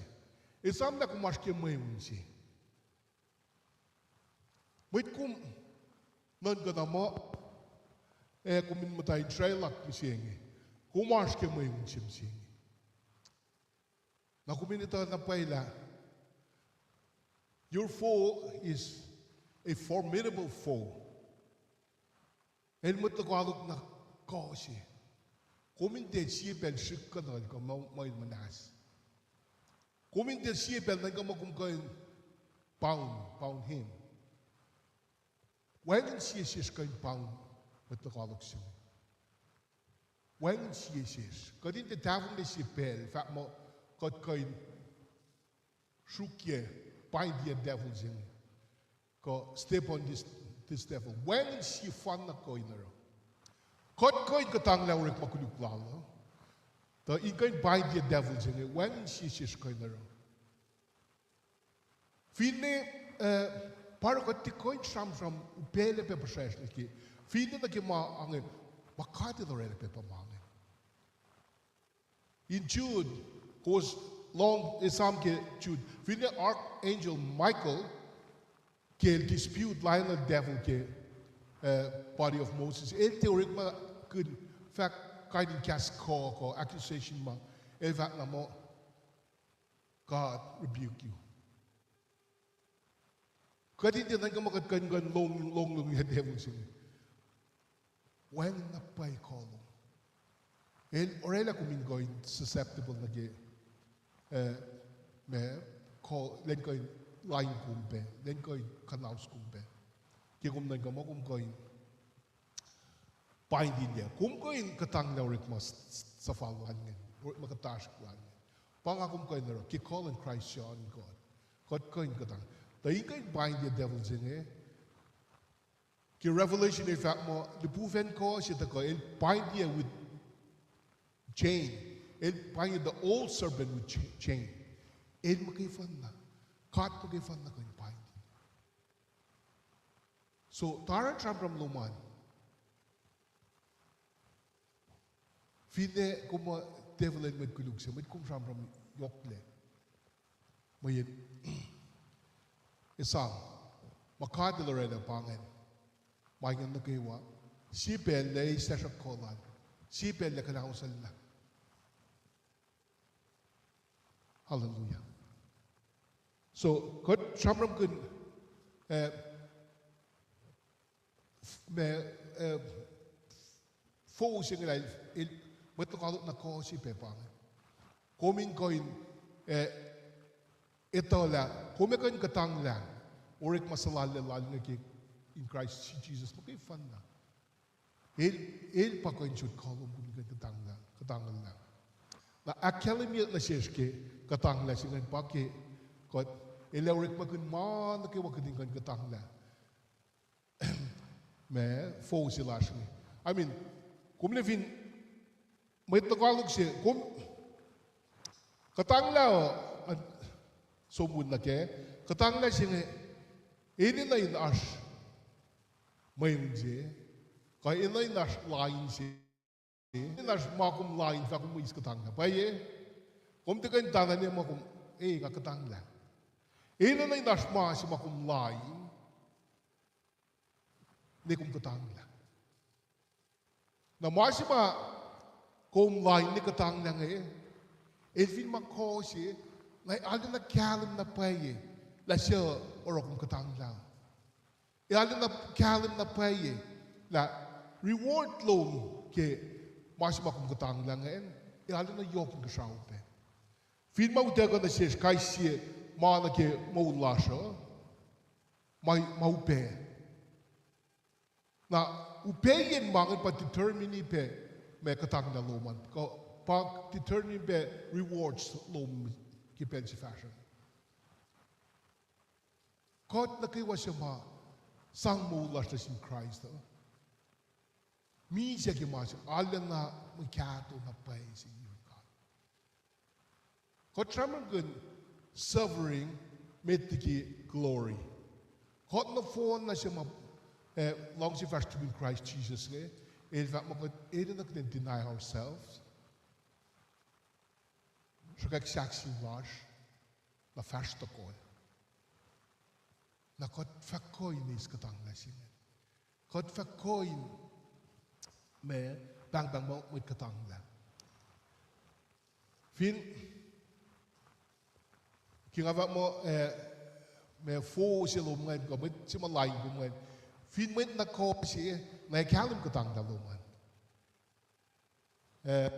Esam lah kom oasr ke mweun se. Mwet kom nuhnkuh na muh, ac kom in muhta in srwaclak mihsenge, kom oasr ke mweun se mihsenge. Na kom in etuh na pwacye lah your foe is a formidable foe. El mwet lokoalok na kuh se. Kom in tiac sie pacl srihk kuhnuhl kuh ma, ma el muhnahs. Kom in tiac sie pacl nuhnkuh muh kom kuh in pound, pound him. Wacngihn sie sesr kuh in pound mwet lokoalok se inge. Wacngihn sie sesr. Kuht in tiac tahfonglac sie pacl fahk muh kuht kuh in sruokyac, bind-yac devil se inge, kuh step on this, this devil. Wacngihn sie fanna kuh in oruh. Kuht kuh in kuhtanglah orekma koluk lal uh, tuh in kuh in bind-yac devil se inge, wacngihn sie sesr kuh in oruh. Finne, eh, pa oruh kuht tiac kuh in sramsram upaclac pac puhsracsr nuh ke, finne nuh ke ma inge, ma God El oraclah pac pa ma inge. In Jude, kowos lohng esam ke Jude, finne archangel Michael ke el dispute lainuhl devil ke, eh, body of Moses, el tiac orekmakihn fahk kain in kahs kuh, kuh accusation ma el fahk na muh, God rebuke you. Kuht in tiac nuhnkuh muh kuht kuh in kuh in lohng, lohng, lohng devil se inge. Wacngihn na pwacye kuh lom. El oraclah kom in kuh in susceptible nuh ke, eh, ma, kuh, lwen kuh in lain kom pac, lwen kuh in kuhnaus kom pac. Ke kom nuhnkuh muh kom kuh in bind-ilac. Kom kuh in kuhtanglah orekma s-, s-, suhfal lal ingacn, orekma kuhtasrihk lal ingacn. Pa nga kom kuh in oruh, ke kuh luhn Kraist se oan God, kuht kuh in kuhtang. Tuh in kuh in bind-ilac devil se inge, ke Revelation el fahk muh lihpufacn kuh se tuhkuh, el bind-iyac with chain. El bind-iyac the old serpent with cha-, chain. El muhkwena, God muhkwena kuh in bind-iyac. So, taran sramsram lom an. Finne kom muh devil el mwet koluk se, mwet kom sramsram yohklac. Mweyen, esam, ma God El oraclah pa ingacn. Ma ingacn nuh kwewa, sie pacl lac eis sruhk kuh lal, sie pacl lac kuhnauslah. Hallelujah. So, kuht sramsramkihn, eh, f-, ma, eh, foe se inge lah el, mwet lokoalok na kuh se pac pa inge. Kom in kuh in, eh, etuh lah kom ac kuh in kuhtanglah orekma suhlallacl lal inge ke in Christ Jesus muhkwena. El, el pa kuh in sot kuh lom kom in kuh in kuhtanglah, kuhtanglah. Na ahkkahlwemye nuh sesr ke kuhtanglah se ingacn pa ke kuht, el ac orekmakihn ma nuh kwewa kuht in kuh in kuhtanglah. Ma fo se lasr inge. I mean, kom la fin mwet lokoalok se, kom kuhtanglah uh, som nuh ke, kuhtanglah se inge, enenuh in oasr mweun se, kuh enenuh in oasr lain se, enenuh in oasr ma kom lain fah kom eis kuhtanglah. Pwacye, kom tiac kuh in tanane ma kom, e, nga kuhtanglah. Enenuh in oasr ma se ma kom lain, ne kom kuhtanglah. Na ma se ma kom lain ne kuhtanglah inge, el fin ma kuh se, na arulacna kahlwem na pwacye lah suc oruh kom kuhtanglah. Ac arulacna kahlwem na pwacye lah reward lom ke ma se ma kom kuhtanglah ingacn, ac arulacna yohk inkuhsrao pac. Fin ma utuckuh nuh sesr kais sie ma nuh ke moul lasr uh, ma, ma upac. Na upaciyacn ma inge pa determine pac ma kuhtanglah lom an, kuh pa determine pac rewards lom ke pacl se fahsruh. Kuht nuh kwewa suc ma sang moul lasr nuh sin Kraist uh, misac ke ma se arulacna mwe kahto na pwacye se yurin God. Kuht sramsramkihn suffering met liki glory. Kuht nohfohn na suc ma, eh, luhngse fahsr tukun Kraist Jisus inge, el fahk muh kuht enenuh kuht in deny ourselves, sruhkwack sahk sin lasr, na fahsr tohkohl. Na kuht fah kuh in eis kuhtanglah se inge. Kuht fah kuh in ma pahngpahng ma mwet kuhtanglah. Fin, ke nga fahk muh, eh, ma fo se lom ingacn, kuh mwet se ma lain kom ingacn. Fin mwet na kuh se, na ac kahlwem kuhtanglah lom an. Eh,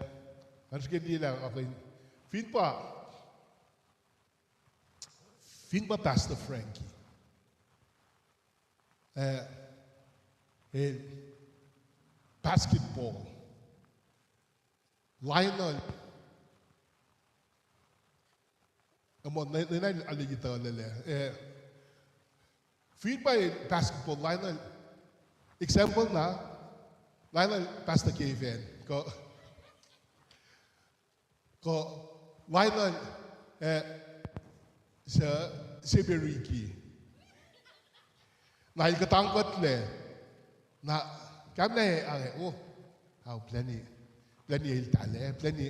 nga srihke liye lah nga kuh in, fin pa, fin pa Pastor Frankie, eh, el basketball, Lionel, muh ne, ne na ale ituhlala, eh, fin pa el basketball, Lionel, example na, Lionel Pastor Kevin, kuh, kuh Lionel, eh, se, Seberiki. Na el kuhtangkuhtlac. Na, kahlwem na, ah, oh, ah, plwacni, plwacni eltahl, plwacni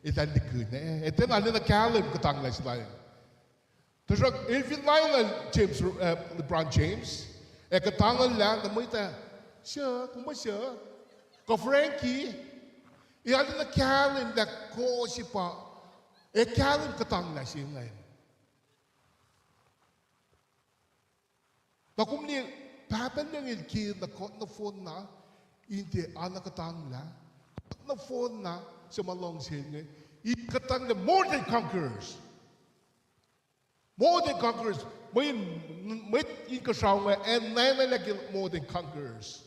eltahl likina, eh, tiacna arulacna kahlwem kuhtanglah se lal. Tuhsruhk el fin Lionel James, eh, LeBron James, ac kuhtanglah na mwet ah, suc, kom suc, kuh Frankie, ac arulacna kahlwem lah kuh se pa, ac kahlwem kuhtanglah se ingacn. Na kom liye, Pahpah Lucng el kena kuht nohfohn na in tiac arulacna kuhtanglah, kuht nohfohn na suc ma luhngse inge, in kuhtanglah more than conquerors. More than conquerors. Mweyen, mwet inkuhsrao inge, ac nwacnwaclah ke more than conquerors.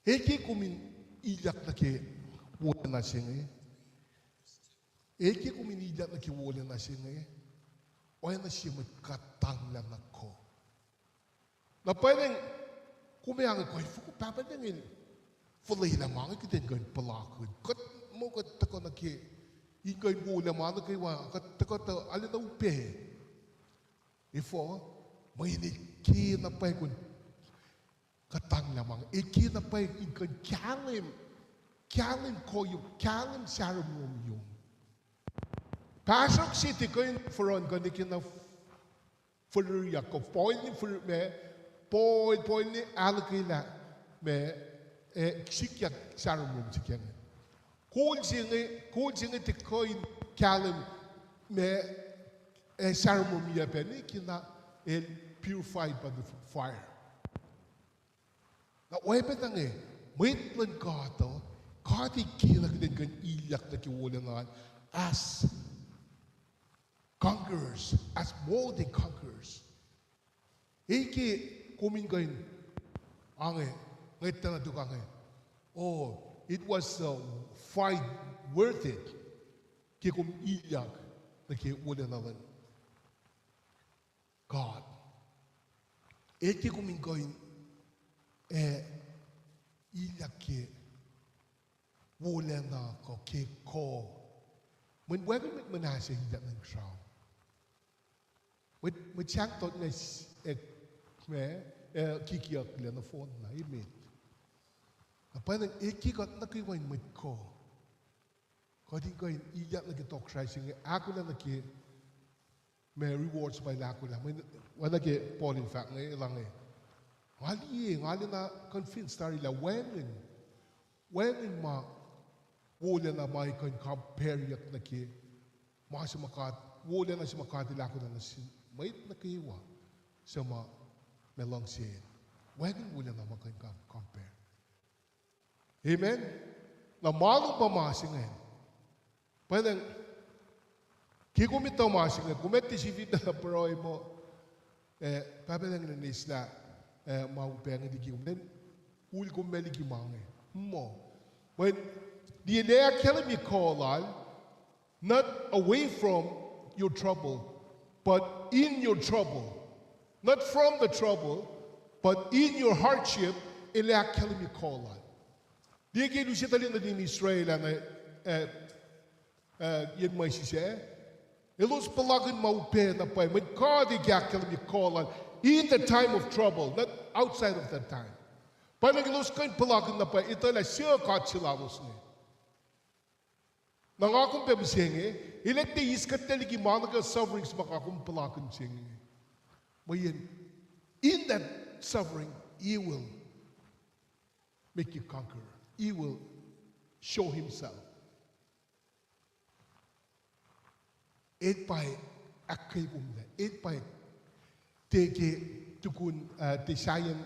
El ke kom in ilyak nuh ke wolacna se inge. El ke kom in ilyak nuh ke wolacna se inge. Oacna sie mwet kuhtanglah na kuh. Na pwacnwacng, kom ac ange kuh foko Pahpah Lucng el fuhlwelah ma inge kuht in kuh in puhlakihn. Kuht muh kuht tuhkuh nuh ke, in kuh in wolacna ma nuh kwewa, kuht tuhkuh tuh arulacna upac. Efuh, mweyen el ke na pwacye kom kuhtanglah ma inge. El ke na pwacye in kuh in kahlwem, kahlwem kuh yom, kahlwem sahromrom yom. Pahsrohk se tiac kuh in forun kuh nwe ke na fihrihryak kuh poul ni fihrihr ma, poul, poul ni ahluhkwelah ma, eh, sikyak sahromrom se ke inge. Kol se inge, kol se inge tiac kuh in kahlwem ma, eh, sahromrom yacpac nwe ke na el purified by the fire. Na oacpacna inge, mwet luhn God uh, God El kena kuht in kuh in ilyak nuh ke wolacna an as conquerors, as more than conquerors. El ke kom in kuh in ange, ngwetlah na tok ange, oh, it was, uh, fine, worth it. Ke kom ilyak nuh ke wolacna luhn God. El ke kom in kuh in, eh, ilyak ke wolacna kuh ke kuh. Mweyen wacngihn mwet muhnahs ac ilyak nuh inkuhsrao. Mwet, mwet sahngtuh na s-, eh, ma, eh, kikiyucklac nohfohn na emet. Na pwacnwacng el ke kuht nuh kwewa in mwet kuh, kuht in kuh in ilyak nuh ke tohkohsrahi se inge, ahkolah nuh ke ma rewards ma el ahkolah. Mweyen oacna ke Paul el fahk inge, el inge, nga liye, nga lacna convince tari lah wacngihn, wacngihn ma wolacna ma kuh in compare-yuck nuh ke ma se ma God, wolacna se ma God el ahkolah nuh sin mwet nuh kwewa suc ma, ma luhngse. Wacngihn wolacna ma kuh in com-, compare. Amen. Na ma lom pa ma se ingacn. Pwacnwacng, ke kom etuh ma se inge, kom ac tiac sifilpac pruhe muh, eh, Pahpah Lucng El eslah, eh, ma upac inge liki kom, then ul kom ma liki ma inge. Muh, mweyen liye El ahkkahlwemye kuh Lal, not away from your trouble, but in your trouble. Not from the trouble, but in your hardship, El ahkkahlwemye kuh Lal. Liye ke El use tuhlihk nuhtin Israel ah, eh, eh, yen Moses ah, elos puhlakihn ma upac na pwacye, mweyen God El ke ahkkahlwemye kuh Lal in the time of trouble, not outside of that time. Pwacnwacng elos kuh in puhlakihn na pwacye, etuh lah suc God se lalos inge. Na nga kom pac mihsenge, El ac tiac eis kuht liki ma nuh ke suffering se ma nga kom puhlakihn se inge. Mweyen, in that suffering, He will make you conqueror. He will show Himself. El pa ahkkweye kom lah, El pa tiac ke tukun, uh, tiac sahyacn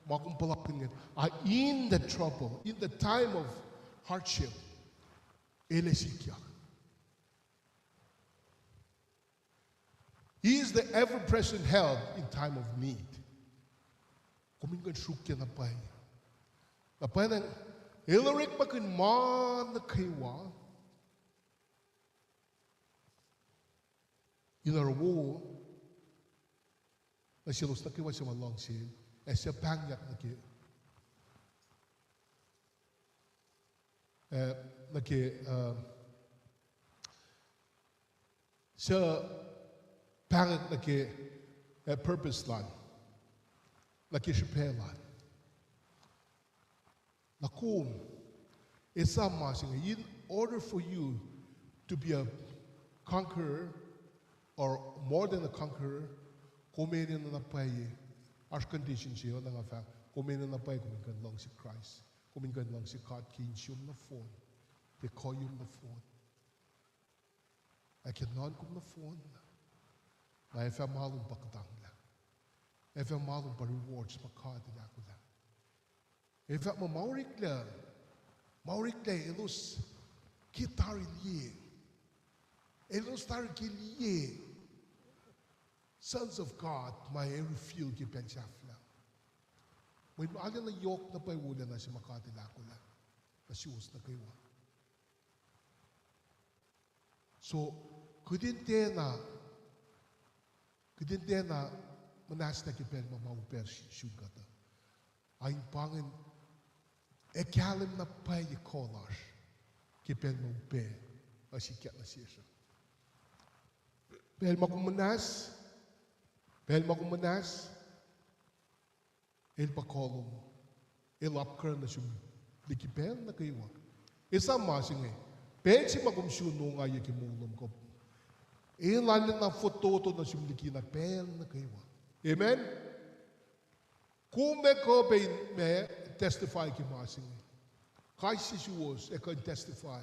ma kom puhlakihn ingacn. Uh, in the trouble, in the time of hardship, El ac sikyak. He is the ever-present help in time of need. Kom in kuh in sruokyac na pwacye. Na pwacnwacng, El orekmakihn ma nuh kwewa in oruh wo nuh selos nuh kwewa suc ma luhngse El, ac suc pahngyak nuh ke, eh, nuh ke, eh, suc pahngyak nuh ke, eh, purpose lal, nuh ke srihpac lal. Na kom, esam ma se inge, in order for you to be a conqueror or more than a conqueror, kom enenuh na pwacye, oasr condition se oacna nga fahk, kom enenuh na pwacye kom in kuh in luhngse Kraist, kom in kuh in luhngse God ke insiyom nohfohn, ke kuhiyom nohfohn, ac ke nuhnkom nohfohn, na ac fah ma lom pa kuhtanglah. Ac fah ma lom pa rewards ma God El ahkolah. Ac fah ma, ma oreklac, ma oreklac elos ke tari liye, elos tari ke liye sons of God ma ac reveal ke pacl sahflah. Mweyen arulacna yohk na pwacye wolacna se ma God El ahkolah nuh suwos nuh kwewa. So, kuht in tiacna, kuht in tiacna muhnahs nuh ke pacl ma ma upac sun kuht uh. A in pa ingacn ac kahlwem na pwacye kuh lasr ke pacl ma upac uh sikyak nuh sesr uh. Pacl ma kom muhnahs, pacl ma kom muhnahs, El pa kuh lom. El apkuhran nuh sum liki pacl nuh kwewa. Esam ma se inge, pacl se ma kom sun ongaiyac ke moul lom kuh, El arulacna fototo nuh sum likina pacl nuh kwewa. Amen? Kom ac kuh pac in ma testify ke ma se inge. Kais sie suwos ac kuh in testify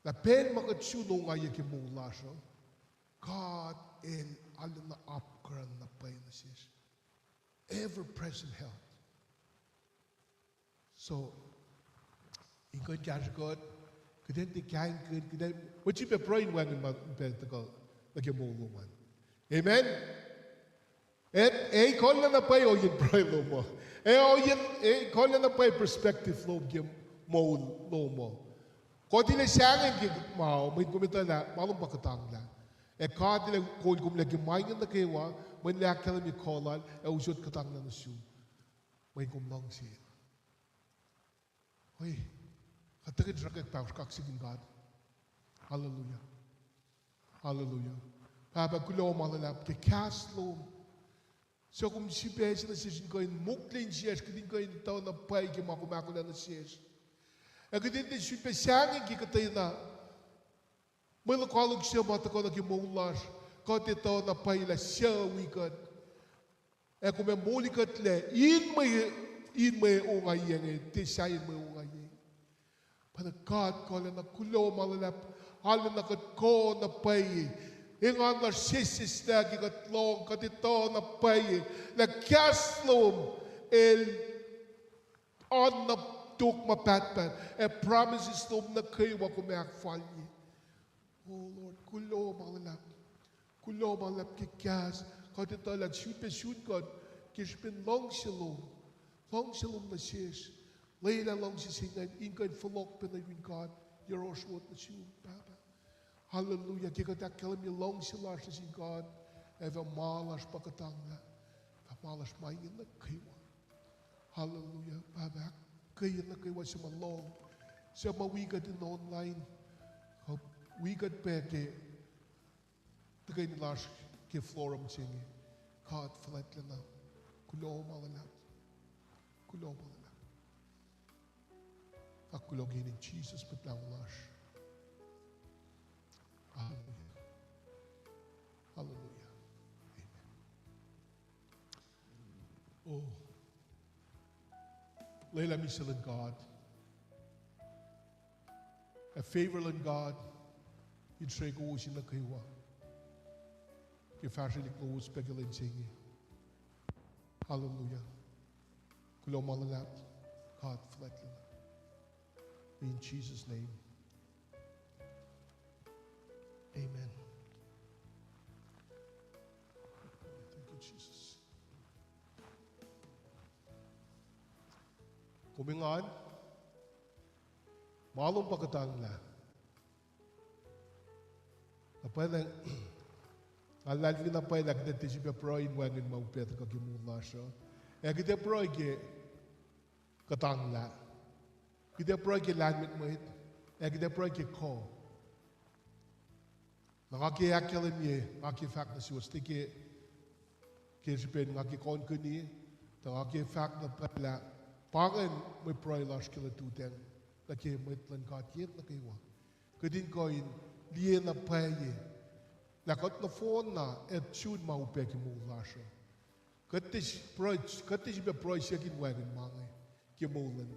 lah pacl ma kuht sun ongaiyac ke moul lasr uh, God El arulacna apkuhran na pwacye nuh sesr. Ever present help. So, in kuh in kahsrwe kuht, kuht in tiac kaingkihn, kuht in, mwet srihpac pruhe in wacngihn ma upac tuhkuh nuh ke moul lom an. Amen? Ac, ac ekuhllah na pwacye ohiyacn pruhe lom uh. Ac ohiyacn, ac ekuhllah na pwacye perspective lom ke moul lom uh. Kuht in sahngweng ke ma, mweyen kom etuh lah ma lom pa kuhtanglah. Ac God El ac kol kom lac ke ma inge nuh kwewa, mweyen El ahkkahlwemye kuh Lal ac usot kuhtanglah nuh sum, mweyen kom luhngse. Oi, kuht tuhkweni sruhkwack pahosr kaksakihn God. Hallelujah. Hallelujah. Pahpah, kuloh ma luhlahp ke kahs lom. Suc kom sifilpac se nuh sesr in kuh in mokle insiyacsr, kuht in kuh in etuh na pwacye ke ma kom ahkolah nuh sesr. Ac kuht in tiac sifilpac sahngweng ke kuhtwena mwe lokoalok suc ma tuhkuh nuh ke moul lasr, kuht etuh na pwacye lah suc wi kuht. Ac kom ac moli kuhtlac in mwe, in mwe ongaiyac inge, tiac sahyacn mwe ongaiyac. Pa na God kuh lacna, kuloh ma luhlahp, arulacna kuht kuh na pwacye. Engan lasr sesseslah ke kuht lohng, kuht etuh na pwacye lah kahs lom el oan na tok ma pahtpaht, ac promises lom nuh kwewa kom ahkfalye. Oh Lord, kuloh ma luhlahp. Kuloh ma luhlahp ke kahs, kuht etuh lah sifilpac sun kuht ke srihpen luhngse lom. Luhngse lom nuh sesr. Lwelah luhngse se ingacn in kuh in fohlohk pac nuh yurin God, yohrohsr wot nuh sum, Pahpah. Hallelujah. Ke kuht ahkkahlwemye luhngse lasr nuh sin God, ac fah ma lasr pa kuhtanglah, fah ma lasr ma inge nuh kwewa. Hallelujah. Pahpah, ahkkweye nuh kwewa suc ma lohng, suc ma wi kuht in online, kuh wi kuht pac ke tuhkweni lasr ke forum se inge. God fuhlwactlacna, kuloh ma luhlahp. Kuloh ma luhlahp. Fahk kuloh ke inen Jisus Mwet Lahngo lasr. Hallelujah. Hallelujah. Amen. Oh. Lwelah misac luhn God, ac favor luhn God in srui kowos in nuh kwewa ke fahsrwelihk lowos pac ke lwen se inge. Hallelujah. Kuloh ma luhlahp, God fuhlwactlacna. In Jesus' name. Amen. Thank you, Jesus. Kom engan, ma lom pa kuhtanglah. Na pwacye, nga luhlahlfongi na pwacye lah kuht ac tiac sifilpac pruhe in wacngihn ma upac tuhkuh ke moul lasr uh. Ac kuht ac pruhe ke kuhtanglah. Kuht ac pruhe ke lahlmwetmwet. Ac kuht ac pruhe ke kuh. Na nga ke ahkkahlwemye, nga ke fahk nuh suwos tiac ke, ke srihpen nga ke kohnkihn, tuh nga ke fahk na pwacye lah pa ingacn mwe pruhe lasr ke lututacng nuh ke mwet luhn God yet nuh kwewa. Kuht in kuh in liye na pwacye lah kuht nohfohn na ac sun ma upac ke moul lasr uh. Kuht tiac, kuht tiac sifilpac pruhe siyuck in wacngihn ma inge ke moul luhn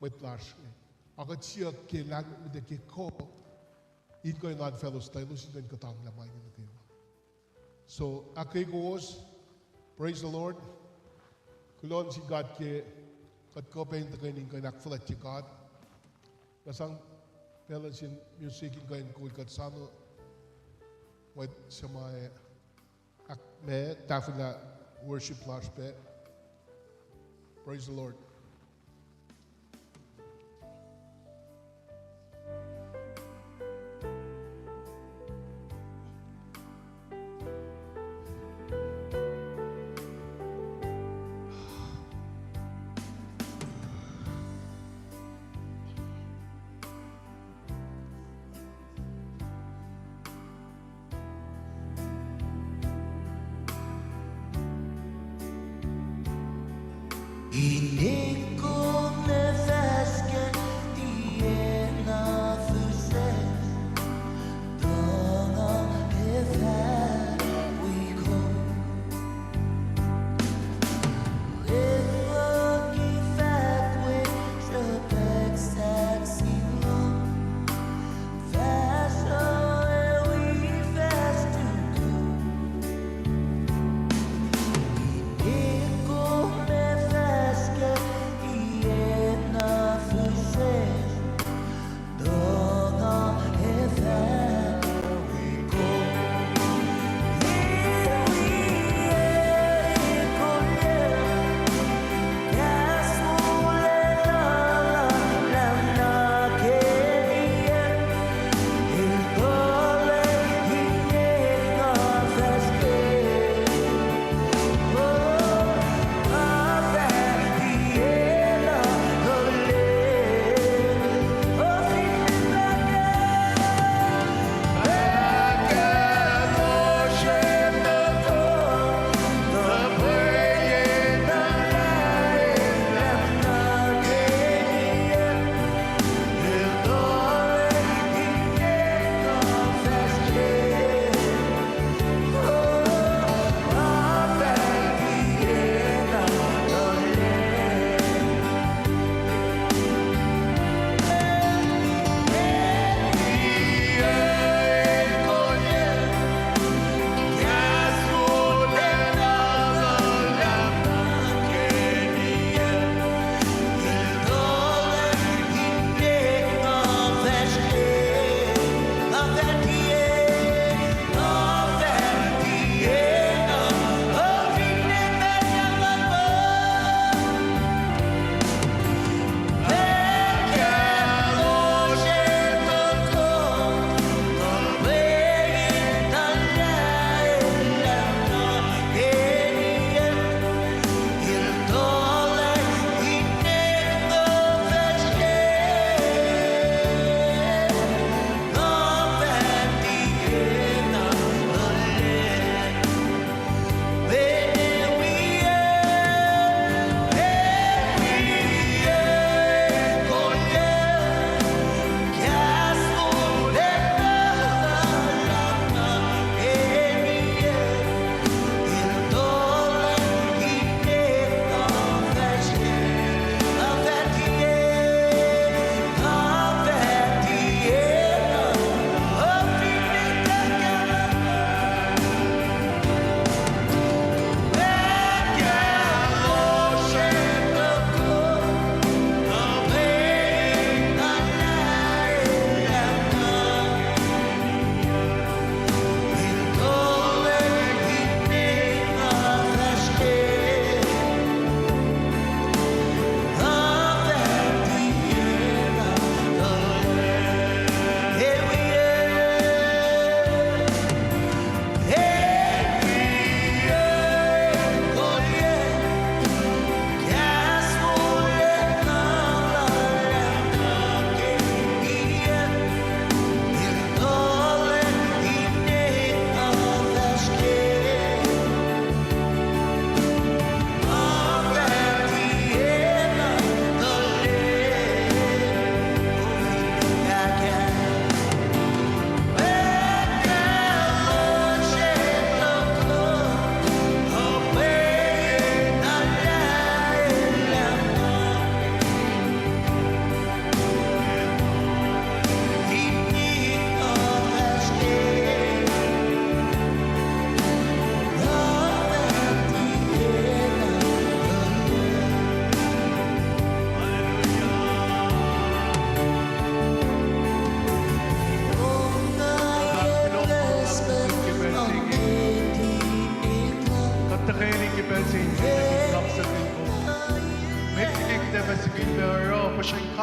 mwet lasr inge. A kuht siyuck ke lahlmwetmwet ac ke kuh in kuh in oan faclos tuh elos in kuh in kuhtanglah ma inge nuh kwewa. So, ahkkweye kowos, praise the Lord. Kuloh nuh sin God ke kuht kuh pac in tuhkweni in kuh in ahkfuhlwactye God. Nga sang pacl nuh sin music in kuh in kol kuht sano, mwet suc ma ac ahkme tahfwelah worship lasr pac. Praise the Lord.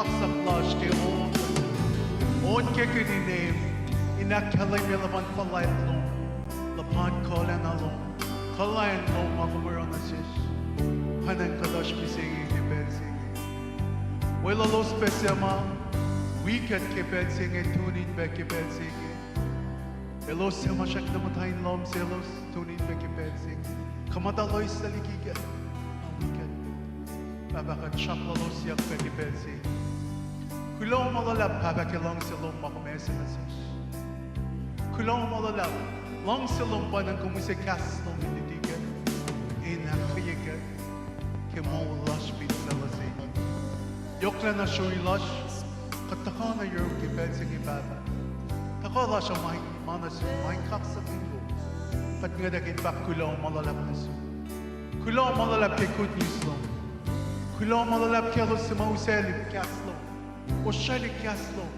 Sak lasr ke on, on ke kihtin name, in ahkkahlwemye luhpan fuhlwact lom, luhpan kuhlacna lom, kuhlwacng lom ma kom oruh nuh sesr. Pwacnwacng kuht oasr mihsenge ke pacl se inge. Weluhlos pac suc ma wi kuht ke pacl se inge, tune in pac ke pacl se inge. Elos suc ma srackna muhta in lohm selos, tune in pac ke pacl se inge. Kuh muhta loeslac liki kuht, ma wi kuht. Pahpah, kuht sraklalosyuck pac ke pacl se inge. Kuloh ma luhlahp, Pahpah, ke luhngse lom ma kom ase nuh sesr. Kuloh ma luhlahp, luhngse lom pwacnwacng kom use kahs lom in luti kuht, in ahkkweye kuht ke moul lasr fin facluh se inge. Yohklacna srui lasr, kuht tuhkuh nuh yuruk ke pacl se inge, Pahpah. Tuhkuh lasr uh ma in ma nuh sum, ma in kaksakin kom. Kuht ngwetwack in fahk kuloh ma luhlahp nuh sum. Kuloh ma luhlahp ke good news lom. Kuloh ma luhlahp ke elos suc ma usack kahs lom, kosraclihk kahs lom,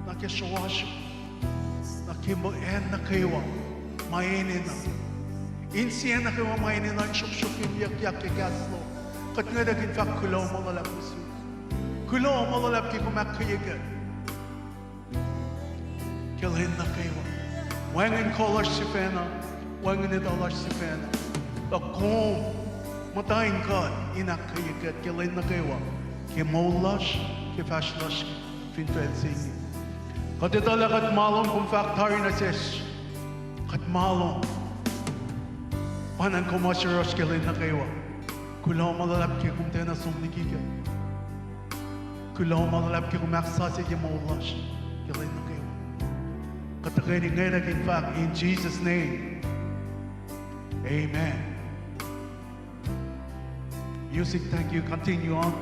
nuh ke sruasr, nuh ke acn nuh kwewa ma enenuh, insiacn nuh kwewa ma enenuh in sruhksruhk in yuckyak ke kahs lom. Kuht ngwetwack in fahk kuloh ma luhlahp nuh sum. Kuloh ma luhlahp ke kom ahkkweye kuht ke lwen nuh kwewa. Wacngihn kuh lasr sifacna, wacngihn etuh lasr sifacna, tuh kom muhta in kuh in ahkkweye kuht ke lwen nuh kwewa, ke moul lasr, ke fahsr lasr, fin facl se inge. Kuht etuh lah kuht ma lom, kom fahk tari nuh sesr, kuht ma lom. Pwacnwacng kom oasr yohrohsr ke lwen nuh kwewa. Kuloh ma luhlahp ke kom tiacna som liki kuht. Kuloh ma luhlahp ke kom ahksasucye moul lasr ke lwen nuh kwewa. Kuht tuhkweni ngwetwack in fahk in Jesus' name, amen. Music, thank you. Continue on.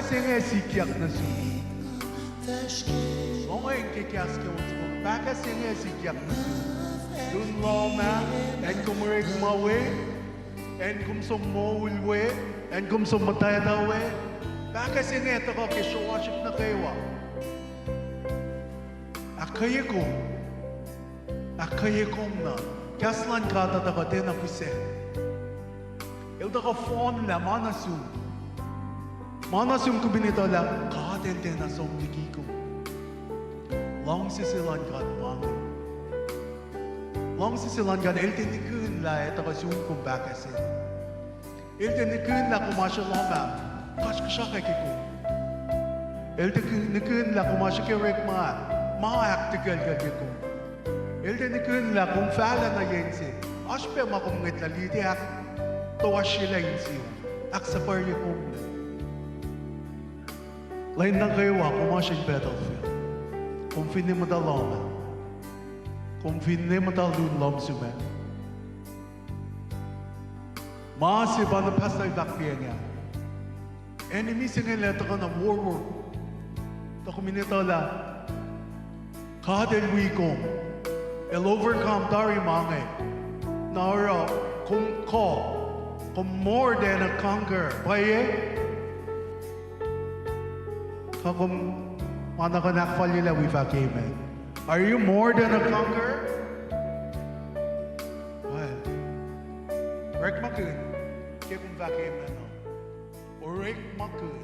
se inge sikyak nuh sum. Lohngacng ke kahs ke on soko, pahkah se inge sikyak nuh sum. Lun lohm ah, acn kom orekma we, acn kom som moul we, acn kom som muhtwacta we, pahkah se inge tuhkuh ke sroasrik nuh kwewa. Ahkkweye kom. Ahkkweye kom na. Kahs luhn God uh tuhkuh tiacna pihsac. El tuhkuh fohnlah ma nuh sum. Ma nuh sum kom in etuh lah God El tiacna som liki kom. Luhngse se luhn God ma inge. Luhngse se luhn God, El tiac nihkihn lah ac tuhkuh sun kom pahkah se. El tiac nihkihn lah kom oasr lohm ah, kasrkuhsrak ke kom. El tiac nihkihn lah kom oasr ke orekma, ma ahktikelkuhl ke kom. El tiac nihkihn lah kom fahlah nuh yen se. Oasr pac ma kom ngwetlah liti, ahktoasryelah insiom, ahksuhpwacrye kom. Lwen nuh kwewa kom oasr in battlefield. Kom finne muhta lohm ah, kom finne muhta lun lohm sum ah, ma se pa na pahsal fahk pacng ah, enemy se inge el ac tuhkuh na worwor. Tuh kom in etuh lah God El wi kom. El overcome tari ma inge. Na oruh kom kuh, kom more than a conqueror. Pwacye? Kuh kom ma na kuh in ahkfalyelah wi fahk amen. Are you more than a conqueror? Well, orekmakihn ke kom fahk amen uh. Orekmakihn.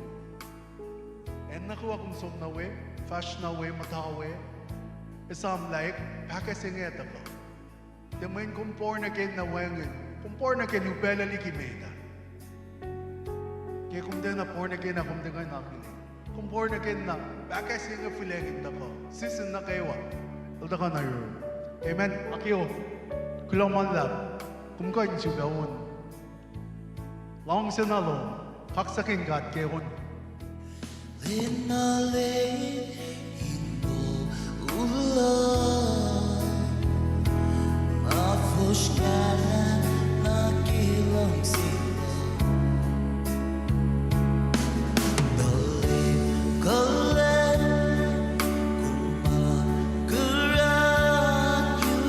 Acn nuh kwewa kom som nuh we, fahsr nuh we, muhta we, esam lah pahkah se inge tuhkuh. Tiac mweyen kom born again na wacngihn, kom born again upaclac liki met ah. Ke kom tiacna born again ah kom tiac kuh in akihlen. Kom born again na pahkah se inge fihlacng in tuhkuh. Season nuh kwewa el tuhkuh nuh yurum. Amen. Akio. Kuloh ma luhlahp. Kom kuh in suk ah on. Luhngse na lom. Kaksakihn God ke on. Lena le in moul uh, ma fohsrngahlah na ke luhngse lom. Tuhlihk kuhlwacng, kom ma kurak yuruk. Kuloh ma luhlahp nuh sum,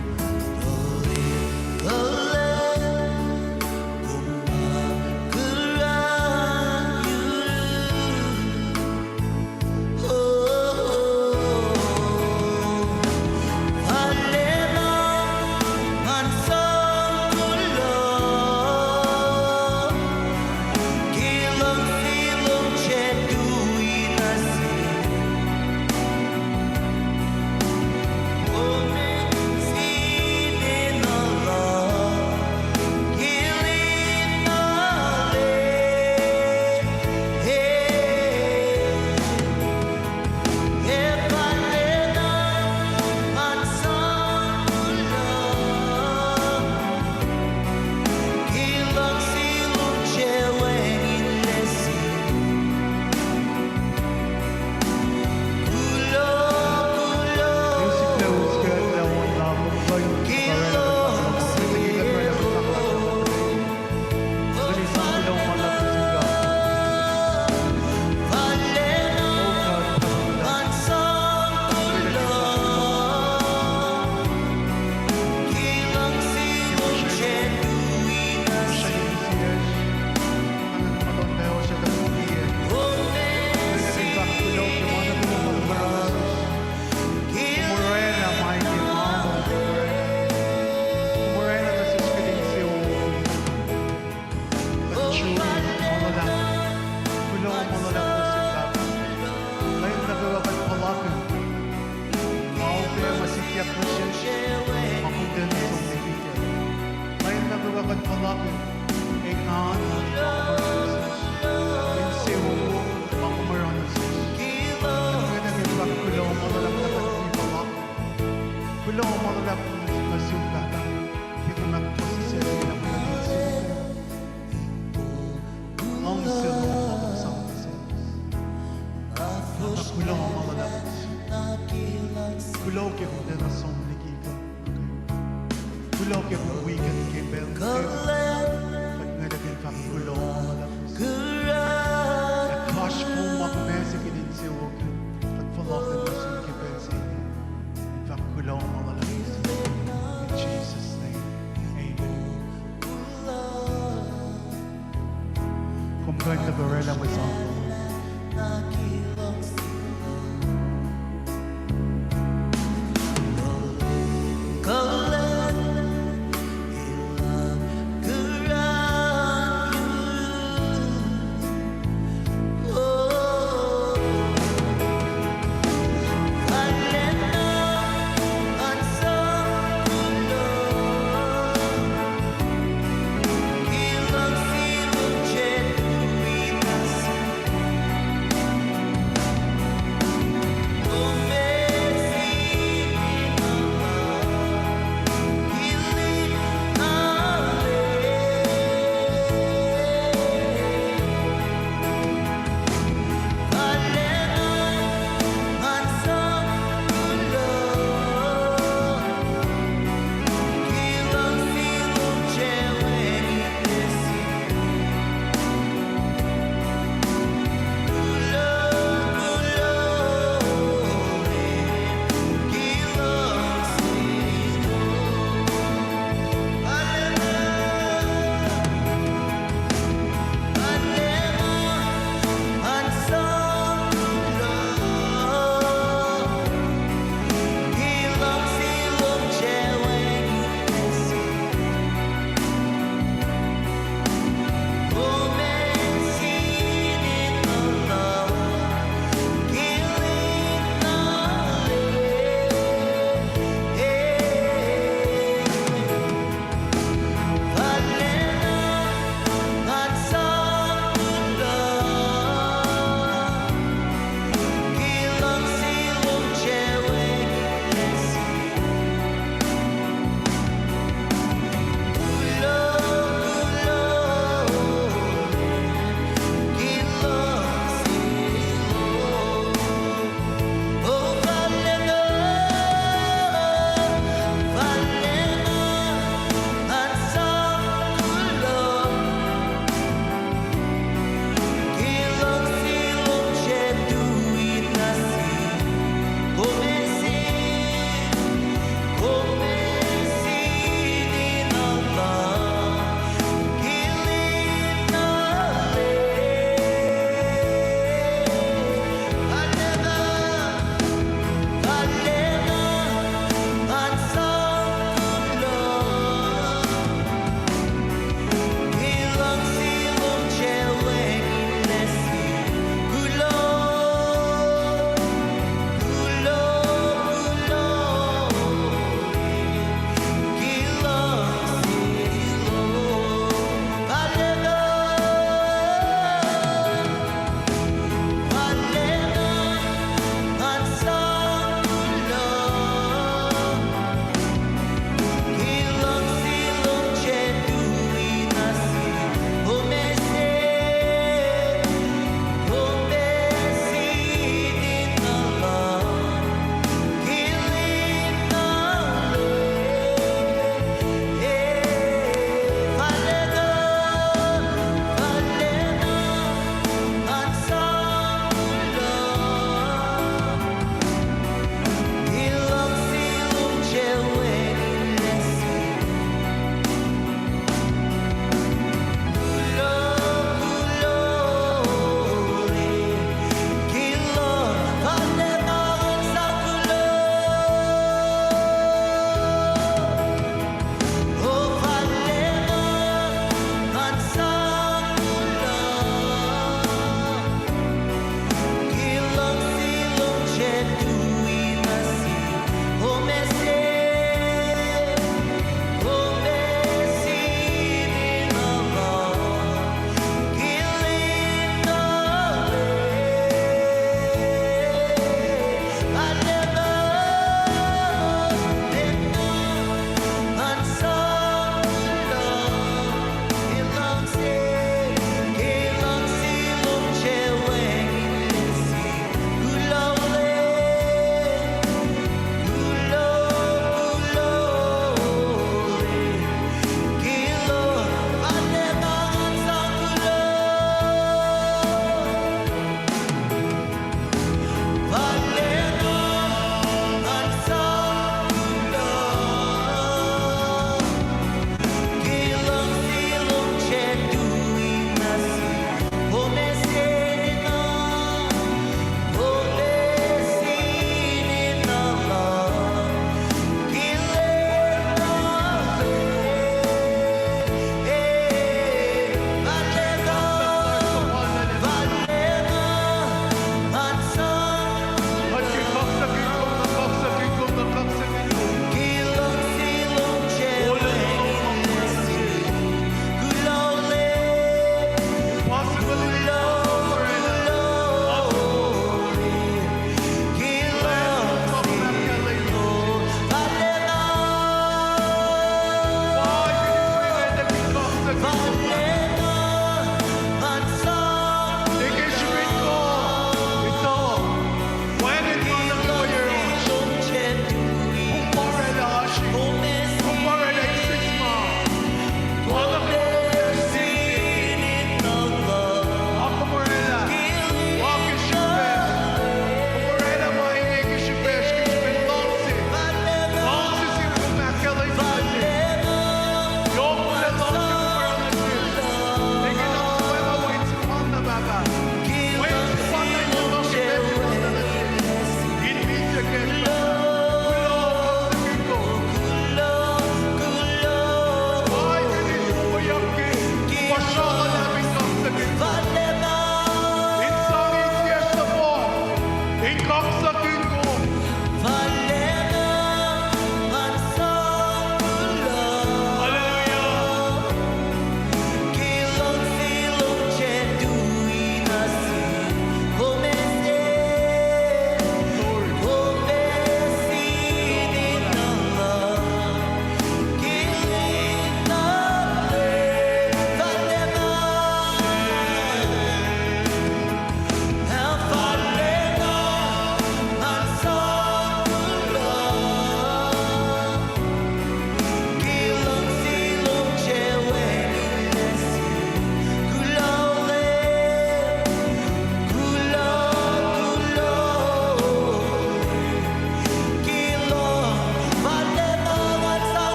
Pahpah. Lwen nuh kwewa kuht puhlakihn ma upac ma sikyak nuh sesr, ma kom tiacna som liki kuht. Lwen nuh kwewa kuht puhlakihn engan, insewowo ma kom oruh nuh sesr. Kuht kuloh ma luhlahp nuh sum, Pahpah. Kuloh ma luhlahp nuh sum, Pahpah. Ke kom ahkpuhsisacllah nuh sesr. Kuloh ke kom tiacna som liki kuht. Kuloh ke kom wi kuht ke pacl nuh kwewa. Kuht ngwetacng in fahk kuloh ma luhlahp nuh sum. Ac kuht sruhmuhn ma kom ase ke insewowo kuht. Kuht fohlohkihn nuh sum ke pacl se inge in fahk kuloh ma luhlahp nuh sum. In Jesus' name, amen. Kom kuh in tuh orwaclah mwe sang lom.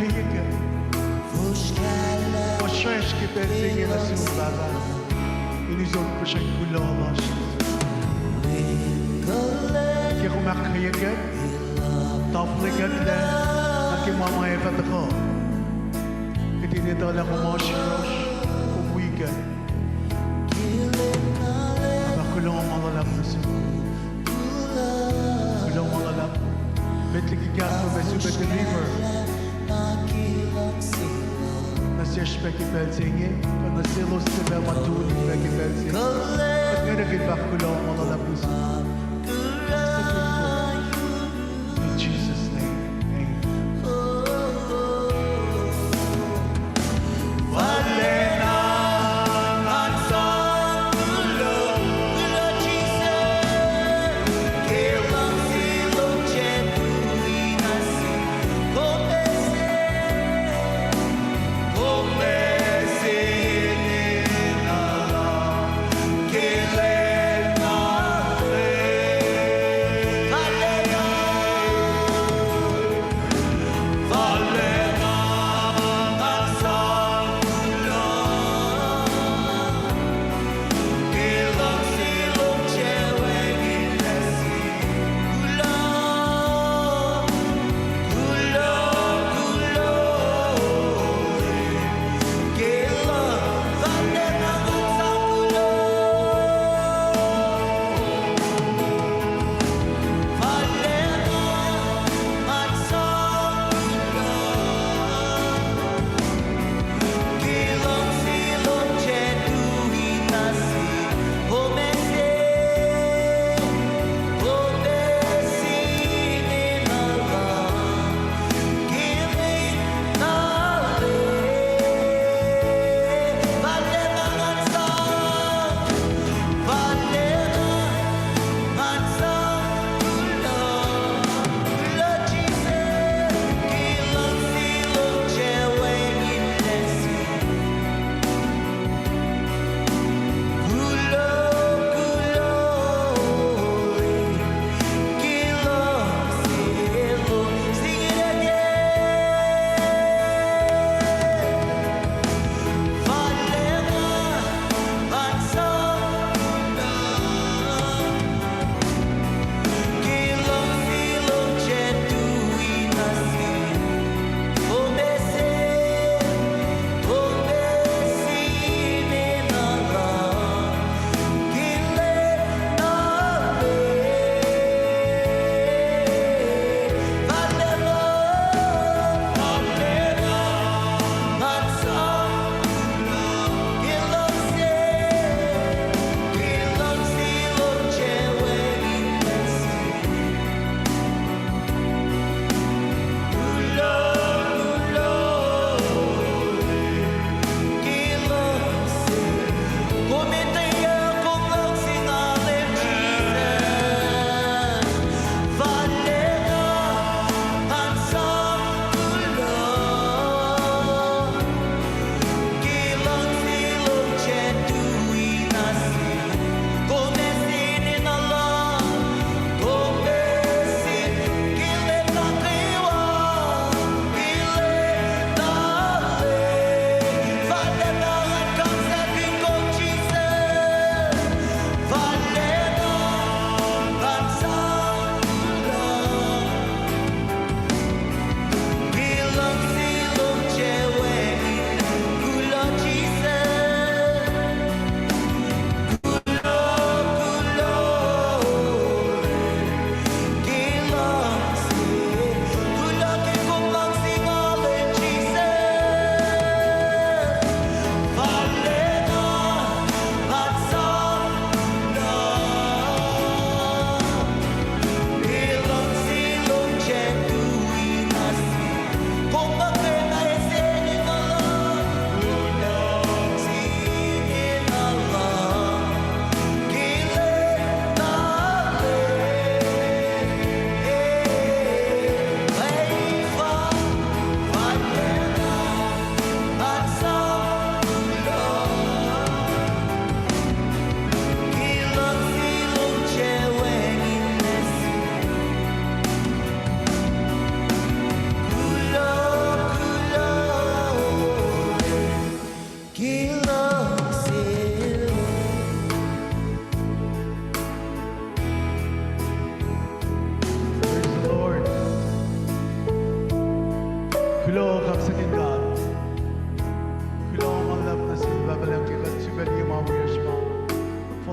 Ke kuht sracsr ke pacl se inge nuh sum Pahpah, in usot puhsren kuloh lasr. Ke kom ahkkweye kuht, tahfwelah kuht lah nuh ke ma ma ac fah tuhkuh, kuht in etuh lah kom oasr yohrohsr, kom wi kuht. Pahpah, kuloh ma luhlahp nuh sum. Kuloh ma luhlahp. Met liki kahs lom ac sum ac deliver nuh sesr pac ke pacl se inge, kuh nuh selos suc pacl ma tuni pac ke pacl se inge. Kuht ngwetacng kuh in fahk kuloh ma luhlahp nuh sum. In Jesus' name, amen.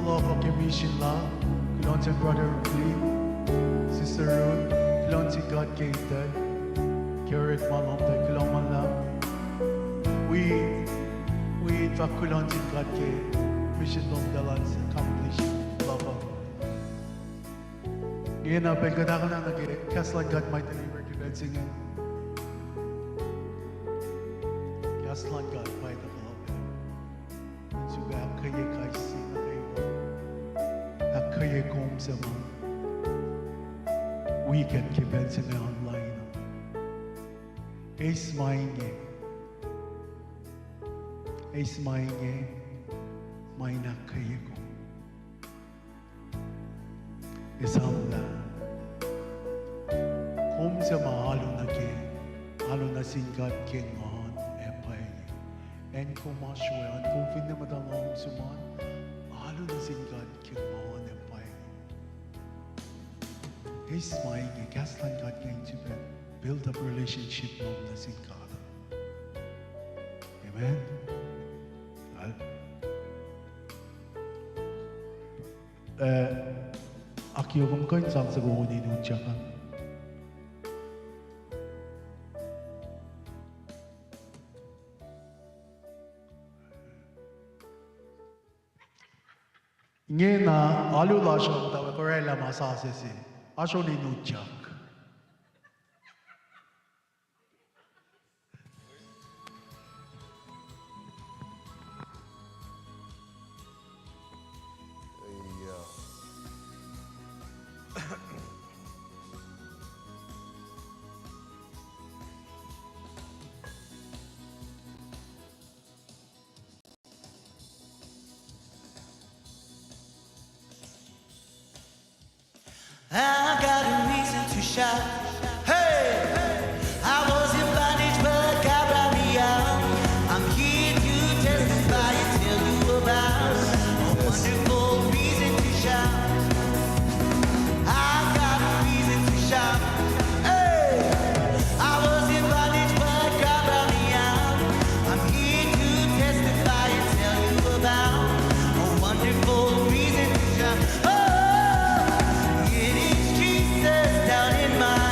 Kuloh ke mission la, kuloh nuh sin Brother Lee, Sister Ruth, kuloh nuh sin God ke ite, ke orekma lom, kuloh ma luhlahp. Wi, wi in fahk kuloh nuh sin God ke mission lom tuh elan accomplish. Kuloh pa. Ingena pacl kuht ahkolah nuh ke kahs luhn God ma tuh liver ke pacl se inge. Kahs luhn God ma tuh kuloh. In suk ahkkweye kais sie nuh kwewa. Ahkkweye kom suc ma wi kuht ke pacl se inge online. Eis ma inge. Eis ma inge. Ma in ahkkweye kom. Esamlah. Kom suc ma alu nuh ke, alu nuh sin God ke nguhn ac pwacye. Acn kom oasr we an, kom finne muhta lohm sum an, alu nuh sin God ke nguhn ac pwacye. Eis ma inge, kahs luhn God inge in sifilpac build up relationship lom nuh sin God. Amen. Al-, eh, akiyac kom kuh in sang soko on in utyak an. Ingena, alu lasr an tuh orwaclah ma sasuc se. Oasr on in utyak. I've got a reason to shout. Hey! I was in bondage, but God brought me out. I'm here to testify and tell you about a wonderful reason to shout. I've got a reason to shout. Hey! I was in bondage, but God brought me out. I'm here to testify and tell you about a wonderful reason to shout. Oh, it is Jesus down in my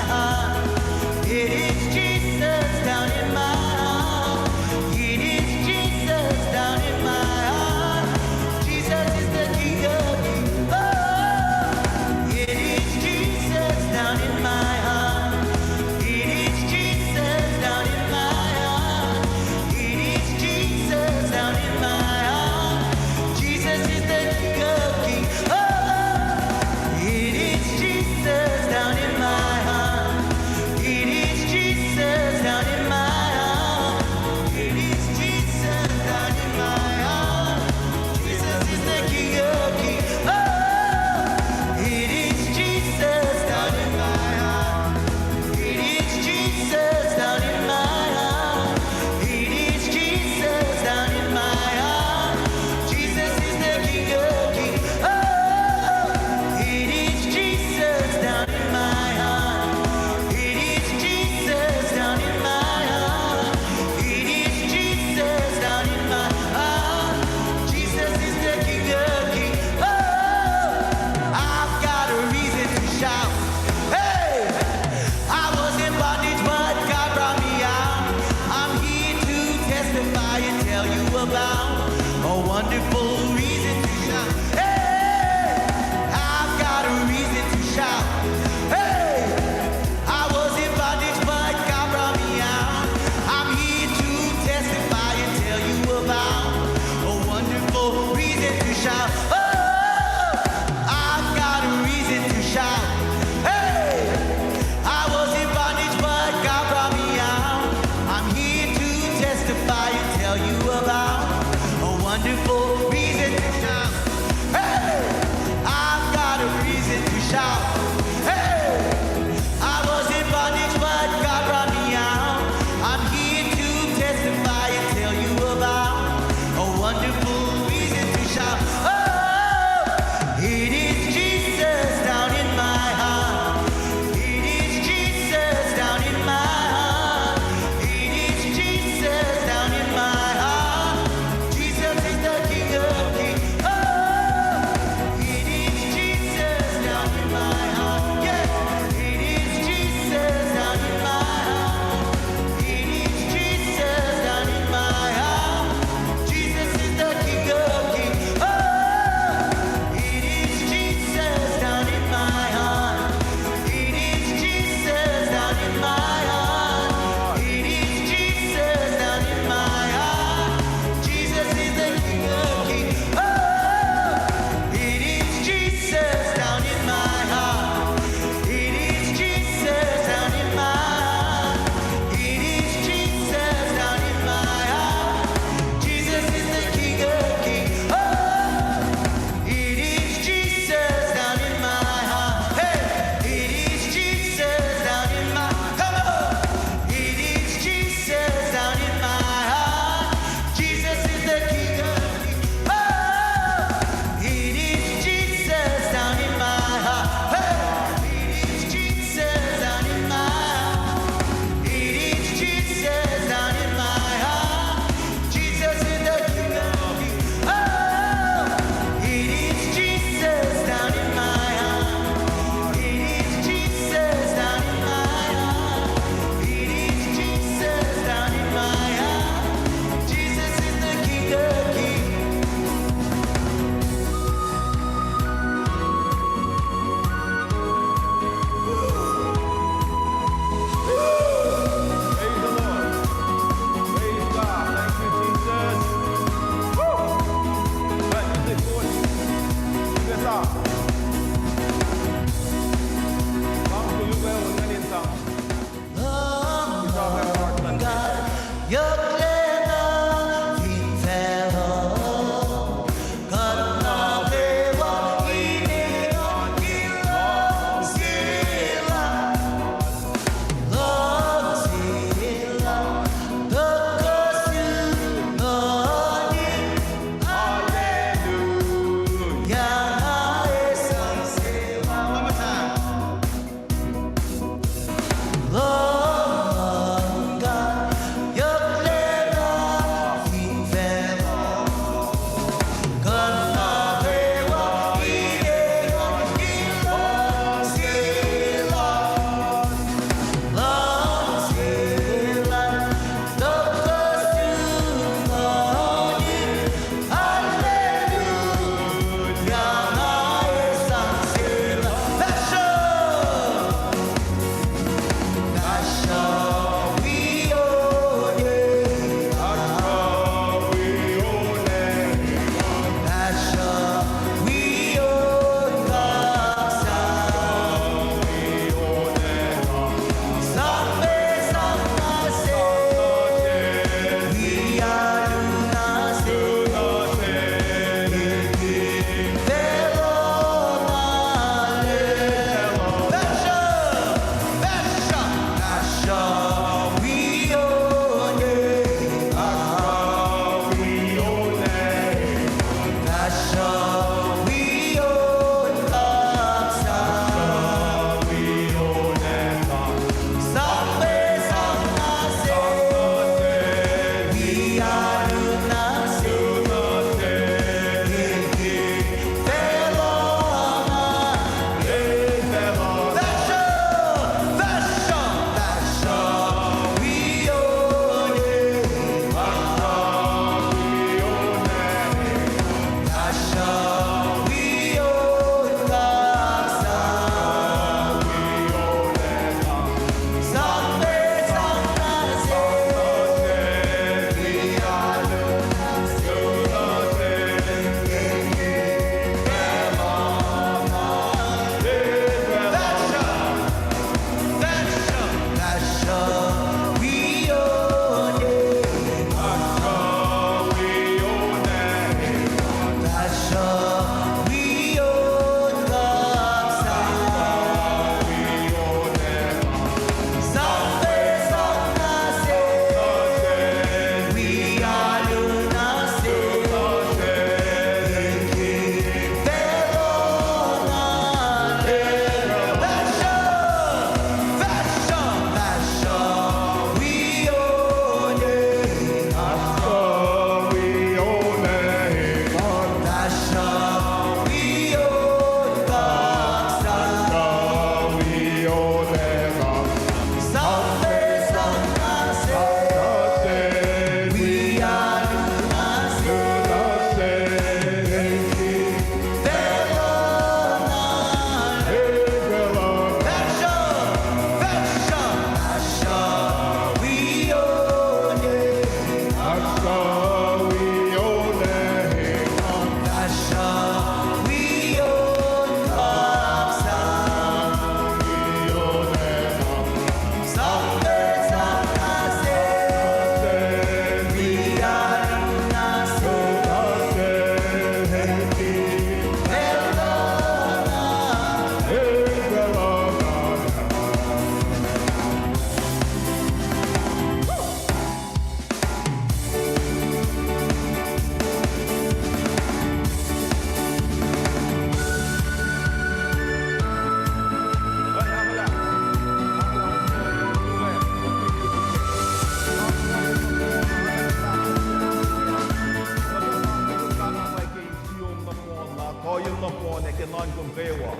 Kuhiyom nohfohn, ac ke nuhnkom kwewa.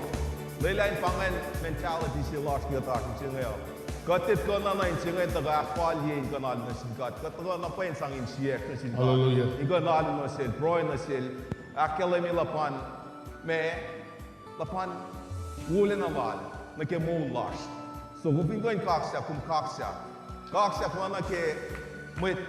Lwelah in pa ingacn mentality se lasr ke kuht oasr in se inge uh. Kuht tiac kuh na nuh in se inge tuhkuh ahkfalye in kuh in alu nuh sin God. Kuht tuhkuh na pwacye in sang insiyuck nuh sin God. Hallelujah. In kuh in alu nuh sel, pruhe nuh sel, ahkkahlwemye luhpan, ma, luhpan wolacna lal nuh ke moul lasr. So kom fin kuh in kaksak, kom kaksak. Kaksak oacna ke mwet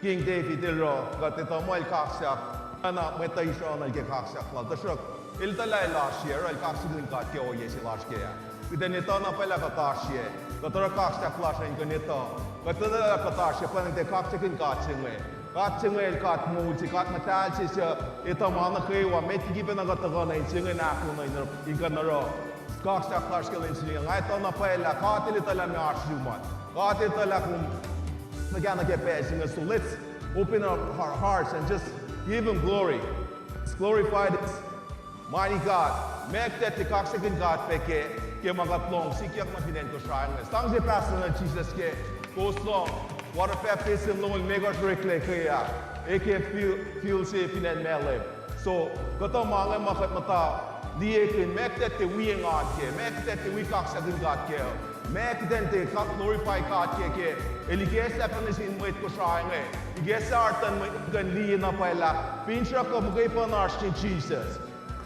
King David el oruh, kuht etuh muh el kaksak, oacna mwet uh Israel el ke kaksak lal. Tuhsruhk Eltahl oasr ye, oruh el kaksakihn God ke ohiyac se lasr kac ah. Kuht in etuh na pwacye lah kuht oasr ye, kuht oruh kaksak lasr in kuh in etuh. Kuht etuh lah kuht oasr ye, pwacnwacng tiac kaksakihn God se inge. God se inge el God moul se, God muhtahl se, suc etuh ma nuh kwewa, met liki pacna kuht tuhkuh nuh in se inge in ahkoo nuh in kuh in oruh kaksak lasr ke lwen se inge. Nga etuh na pwacye lah God el etuh lah meac oasr yurum an. God el etuh lah kom tuhkuh nuh ke pacl se inge. So let's open up our hearts and just give him glory. Let's glorify this mighty God. Meac kuht tiac kaksakihn God pac ke, ke ma kuht lohng sikyak nuh fin acn Kosrae inge. Sang se pahsah nuh Jesus ke kowos lohng water baptism longoul limekohsr oreklac ke ah, ac ke fihl, fihl se fin acn Malem. So kuhtuh ma inge ma kuht muhta liyekihn, meac kuht tiac wi engan kac, meac kuht tiac wi kaksakihn God kac. Meac kuht in tiac glorify God kac ke el ikacslah kuh nuh sin mwet Kosrae inge, ikacslah arulacna mwet kuh in liye na pwacye lah finsrak kuh muhkwena oasr sin Jesus.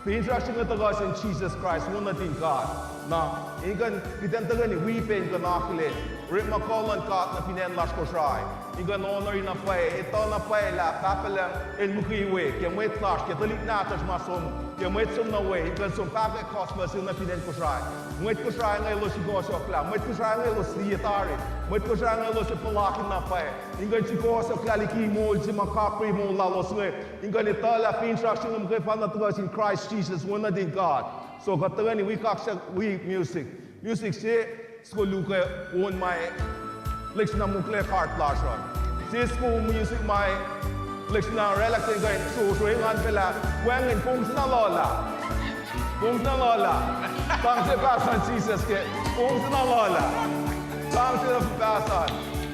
Finsrak se inge tuhkuh sin Jesus Christ, Wen nuhtin God. Na, in kuh in, kuht in tuhkweni wi pac in kuh in akihlen orekma kuh luhn God nuh fin acn lasr Kosrae. In kuh in honor-i na pwacye, etuh na pwacye lah Pahpah Lucng el mukwikwi ke mwet lasr, ke tuhlihk nahtuhsr ma som, ke mwet som nuh we, in kuh in som fahkwack gospel se nuh fin acn Kosrae. Mwet Kosrae inge elos sukohsohklah, mwet Kosrae inge elos liye tari, mwet Kosrae inge elos puhlakihn na pwacye. In kuh in sukohsohklah liki moul se ma kapri moul lalos inge. In kuh in etuh lah finsrak se inge muhkwena tuhkuh sin Christ Jesus, Wen nuhtin God. So kuht tuhkweni wi kaksak, wi music. Music se soko luhk on ma lihksreni mukle heart lasr uh. Se soko music ma lihksreni oraclah kuht in kuh in sosro engan pac lah wacngihn, kowos na luhlah. Kowos na luhlah. Sang se pahsah nuh Jesus ke, kowos na luhlah. Sang se na pahsah.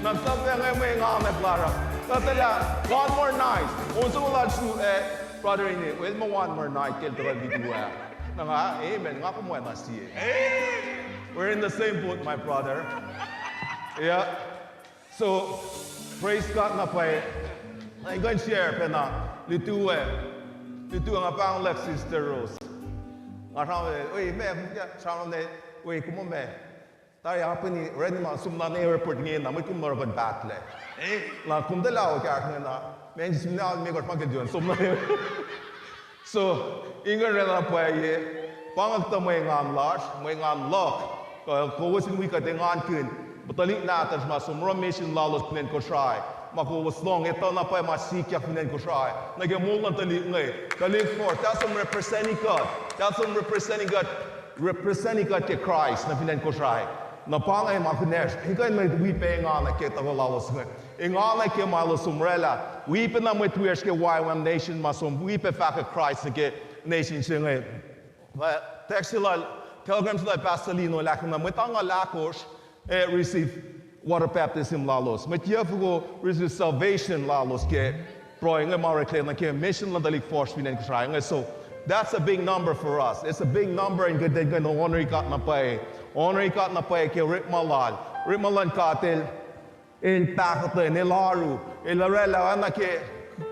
Na sahp inge mwe engan lasr uh. Kuht etuh lah one more night. On soko lal su, eh, brother ini, well, ma one more night ke el tuhkuh video ah. Na nga, amen, nga kom oacna sie. We're in the same boat, my brother. Yeah. So, praise God na pwacye. Na in kuh in share pacna lutu ah. Lutu ah nga pahngon Sister Rose. Nga sramsram, oi, meac, sramsram, oi, kom meac. Tari apini, orani ma som nuh airport inge na, mwet kom oruh kuh in pahtlac. Na kom tuh lah kahsruh inge na, meac, som nuh limekohsr ma ke join, som nuh So, in kuh in oraclah pwacye, pa inge kuhtuh mwe engan lasr, mwe engan luhk, kuh kowos in wi kuht engankihn tuhlihk nahtuhsr ma som oruh mission lalos fin acn Kosrae, ma kowos lohng, etuh na pwacye ma sikyak fin acn Kosrae nuh ke moul luhn tuhlihk inge, tuhlihk fohs, tahl som represent-i kuht, tahl som represent-i kuht, represent-i kuht ke Christ nuh fin acn Kosrae. Na pa inge ma kunacsr in kuh in mwet wi pac engan ke tuhkuh lalos inge, engan ke ma elos som oraclah, wi pacna mwet wiyacsr ke Y W A M nation ma som wi pac fahkwack Christ nuh ke nation se inge. Text se lal, telegram se lal Pastor Lino el ahkkahlwemye mwet angngaul ahkosr, eh, receive water baptism lalos, mwet yucfoko receive salvation lalos ke pruhe inge ma oreklac nuh ke mission luhn tuhlihk fohs fin acn Kosrae inge. So that's a big number for us. It's a big number in kuht in kuh in honor-i God na pwacye, honor-i God na pwacye ke orekma lal, orekma luhn God el, el pahkotwen, el oaru, el oraclah oacna ke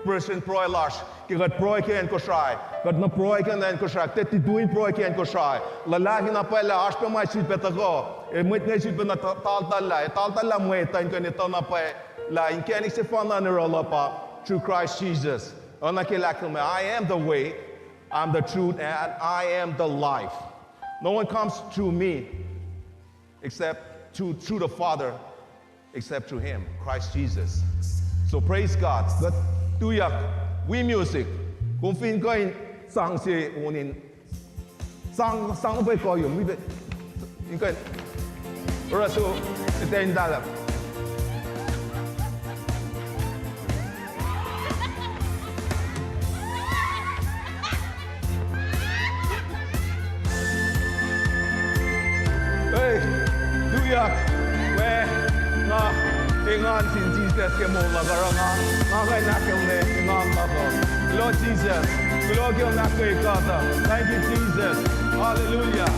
prestuhn pruhe lasr, ke kuht pruhe ke acn Kosrae, kuht nuh pruhe ke acn Kosrae, kuht tiac tui in pruhe ke acn Kosrae, luhlahlfongi na pwacye lah oasr pac ma sulpac tuhkuh, ac mwet inge sulpac na taltahllah, ac taltahllah mwet uh in kuh in etuh na pwacye lah inkacnek sefanna in oruh uh pa through Christ Jesus. Oacna ke el ahkkahlwemye, I am the way, I am the truth, and I am the life. No one comes through me except through, through the Father, except through him, Christ Jesus. So praise God. Kuht tuyak, wi music. Kom fin kuh in sang se on in sang, sang pwe kuh yom, wi pac in kuh in oruh so, etuh in tahllah. Ei, tuyak, mwe, nga engan sin Jesus ke moul luhk uh, oruh nga, nga kuh in ahkkahlwemye engan luhk uh. Kuloh Jesus, kuloh ke nga ke God uh. Thank you, Jesus. Hallelujah.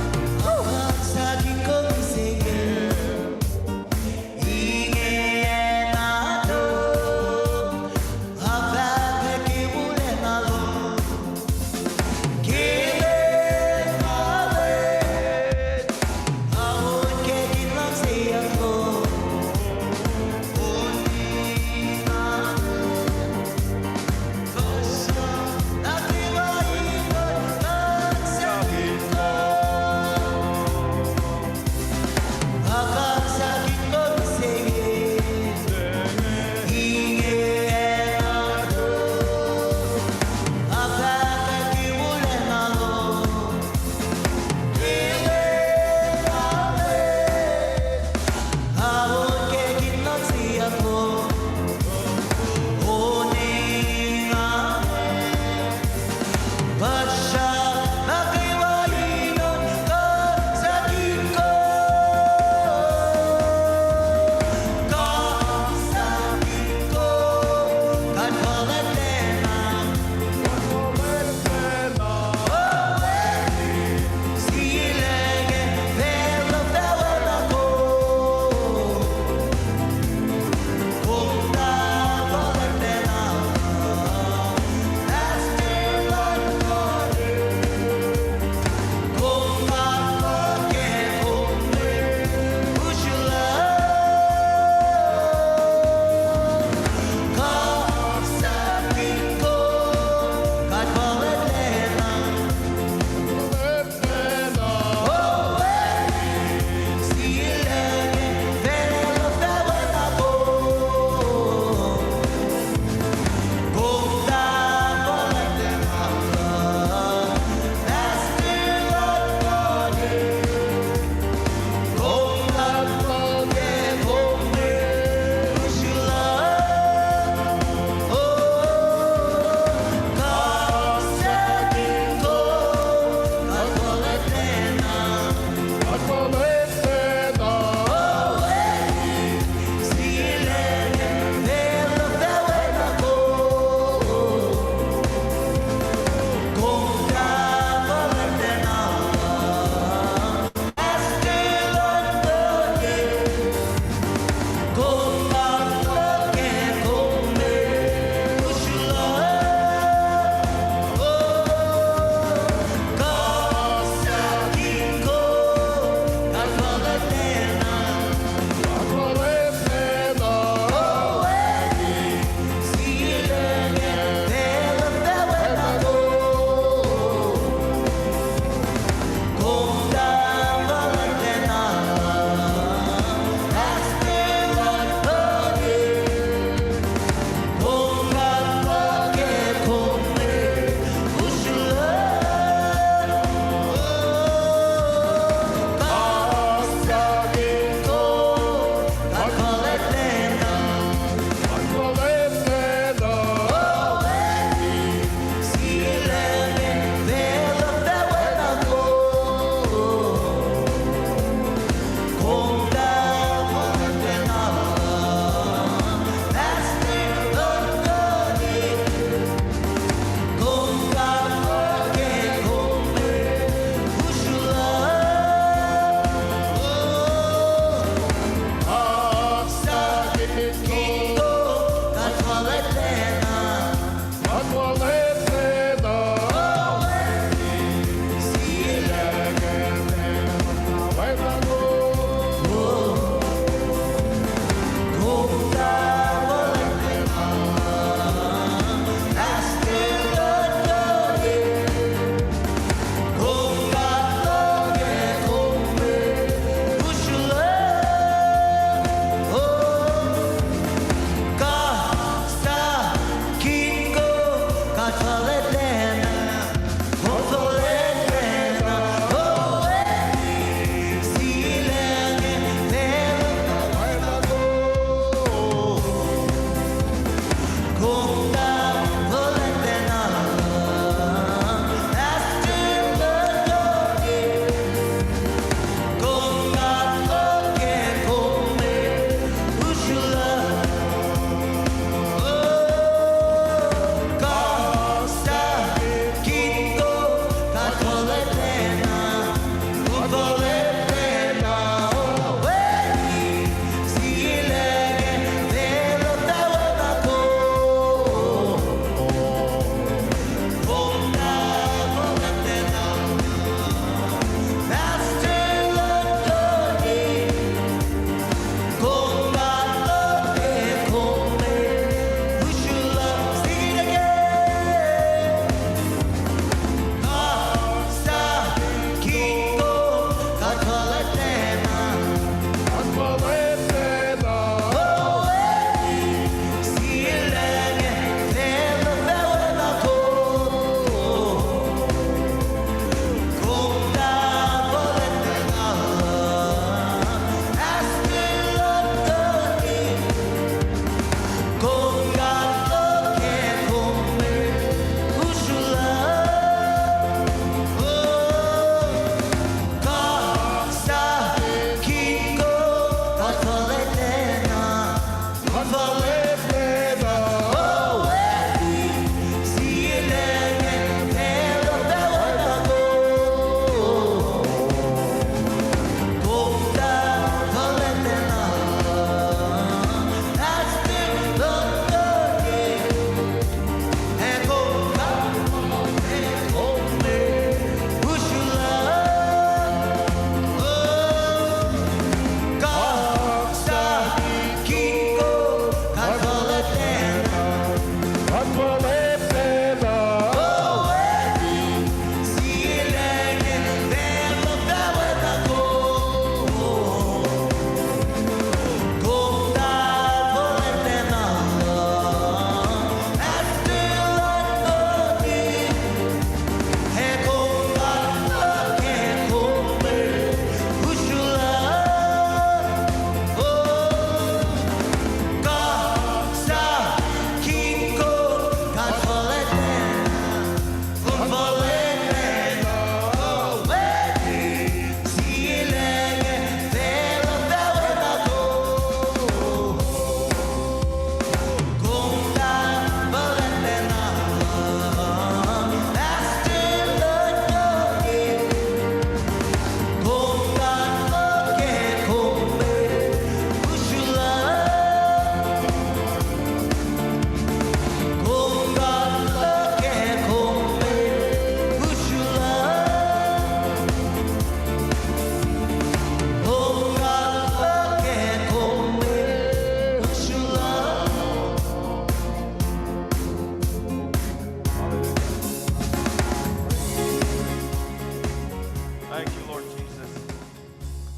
Thank you, Lord Jesus.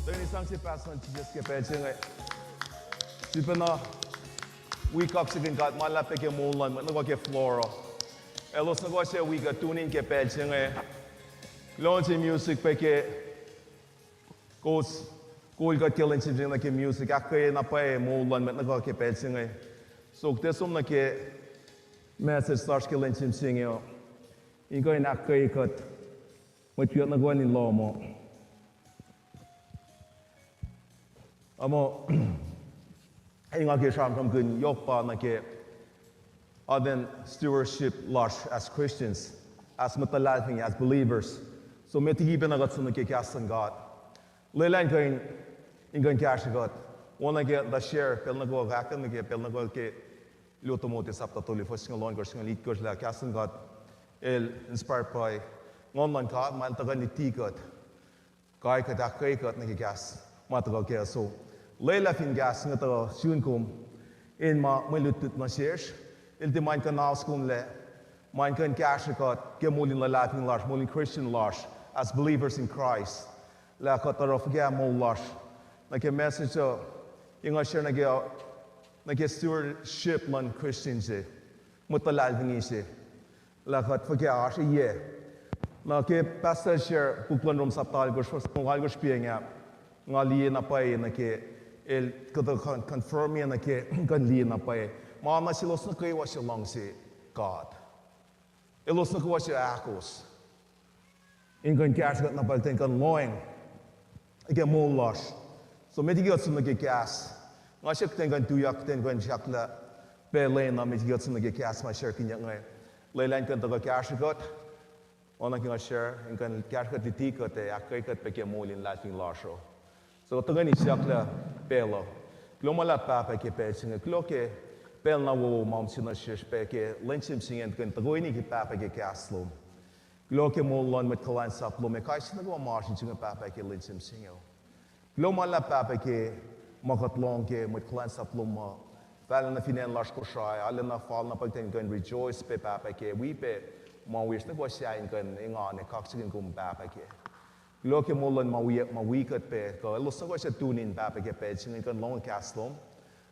Tuhkweni sang se pahs luhn Jisus ke pacl se inge. Sifacna wi kaksakihn God ma luhlahp pac ke moul luhn mwet nuhkwewa ke floor uh. Elos nuhkwewa suc wi kuht tune in ke pacl se inge. Kuloh nuh sin music pac ke kowos kol kuht ke lwen se inge nuh ke music, ahkkweye na pwacye moul luhn mwet nuhkwewa ke pacl se inge. So kuht ac som nuh ke message lasr ke lwen se inge uh, in kuh in ahkkweye kuht, mwet wiyuck nuhkwewa in lohm uh. Ac muh, ac nga ke sramsramkihn yohk pa nuh ke atacn stewardship lasr as Christians, as mwet luhlahlfongi, as believers. So met liki pac na kuht som nuh ke kahs luhn God, lwelah in kuh in, in kuh in kahsrwe kuht. Oacna ke tuh share pacl nuhkwewa, kahkahn nuh ke pacl nuhkwewa ke luo Timothy sapta tolu fuhs singucul ohnkohsr, singucul itkohsr lah kahs luhn God el inspired by Nguhn luhn God ma el tuhkuh in luti kuht, kai kuht, ahkkweye kuht nuh ke kahs ma tuhkuh kac. So lwelah fin kahs inge tuhkuh sun kom in ma mwe lutlut nuh sesr, el tiac ma in kuh in oaskomlac, ma in kuh in kahsrwe kuht ke moul in luhlahlfongi lasr, moul in Christian lasr, as believers in Christ, lah kuht oruh fuhkah moul lasr. Nuh ke message uh, ke nga share nuh ke, nuh ke stewardship luhn Christian se, mwet luhlahlfongi se, lah kuht fuhkah oasr yac. Na ke pastor share puk luhn Rom sapta alkohsr, fuhs alkohsr piacng ah, nga liye na pwacye nuh ke, el kuhtuh con-, confirm-ye nuh ke kuh in liye na pwacye ma na selos nuh kwewa suc luhngse God, elos nuh kwewa suc ahkos in kuh in kahsrwe kuht na pwacye, kuht in kuh in lohacng ke moul lasr. So met liki kuht som nuh ke kahs, nga siyuck kuht in kuh in tuyak, kuht in kuh in siyucklah pacl lwen uh met liki kuht som nuh ke kahs ma sharekihnyuck inge. Lwelah in kuh in tuhkuh kahsrwe kuht, oacna ke nga share, in kuh in kahsrwe kuht, luti kuht ac ahkkweye kuht pac ke moul in luhlahlfongi lasr uh. So kuht tuhkweni siyucklah pacl uh. Kuloh ma luhlahp Pahpah ke pacl se inge, kuloh ke pacl na wowo ma kom sang nuh sesr pac ke lwen se inge, in kuh in tuhkweni ke Pahpah ke kahs lom. Kuloh ke moul luhn mwet kuhlwacnsap lom ac kais sie nuh kwewa ma oasr in se inge Pahpah ke lwen se inge. Kuloh ma luhlahp Pahpah ke ma kuht lohng ke mwet kuhlwacnsap lom uh, fahlacna fin acn lasr Kosrae, arulacna fal na pwacye kuht in kuh in rejoice pac Pahpah ke wi pac ma wiyacsr nuh kwewa sahyacn kuh in engan ac kaksakihn kom Pahpah kac. Kuloh ke moul luhn ma wi, ma wi kuht pac, kuh elos nuh kwewa suc tune in Pahpah ke pacl se inge in kuh in lohng kahs lom.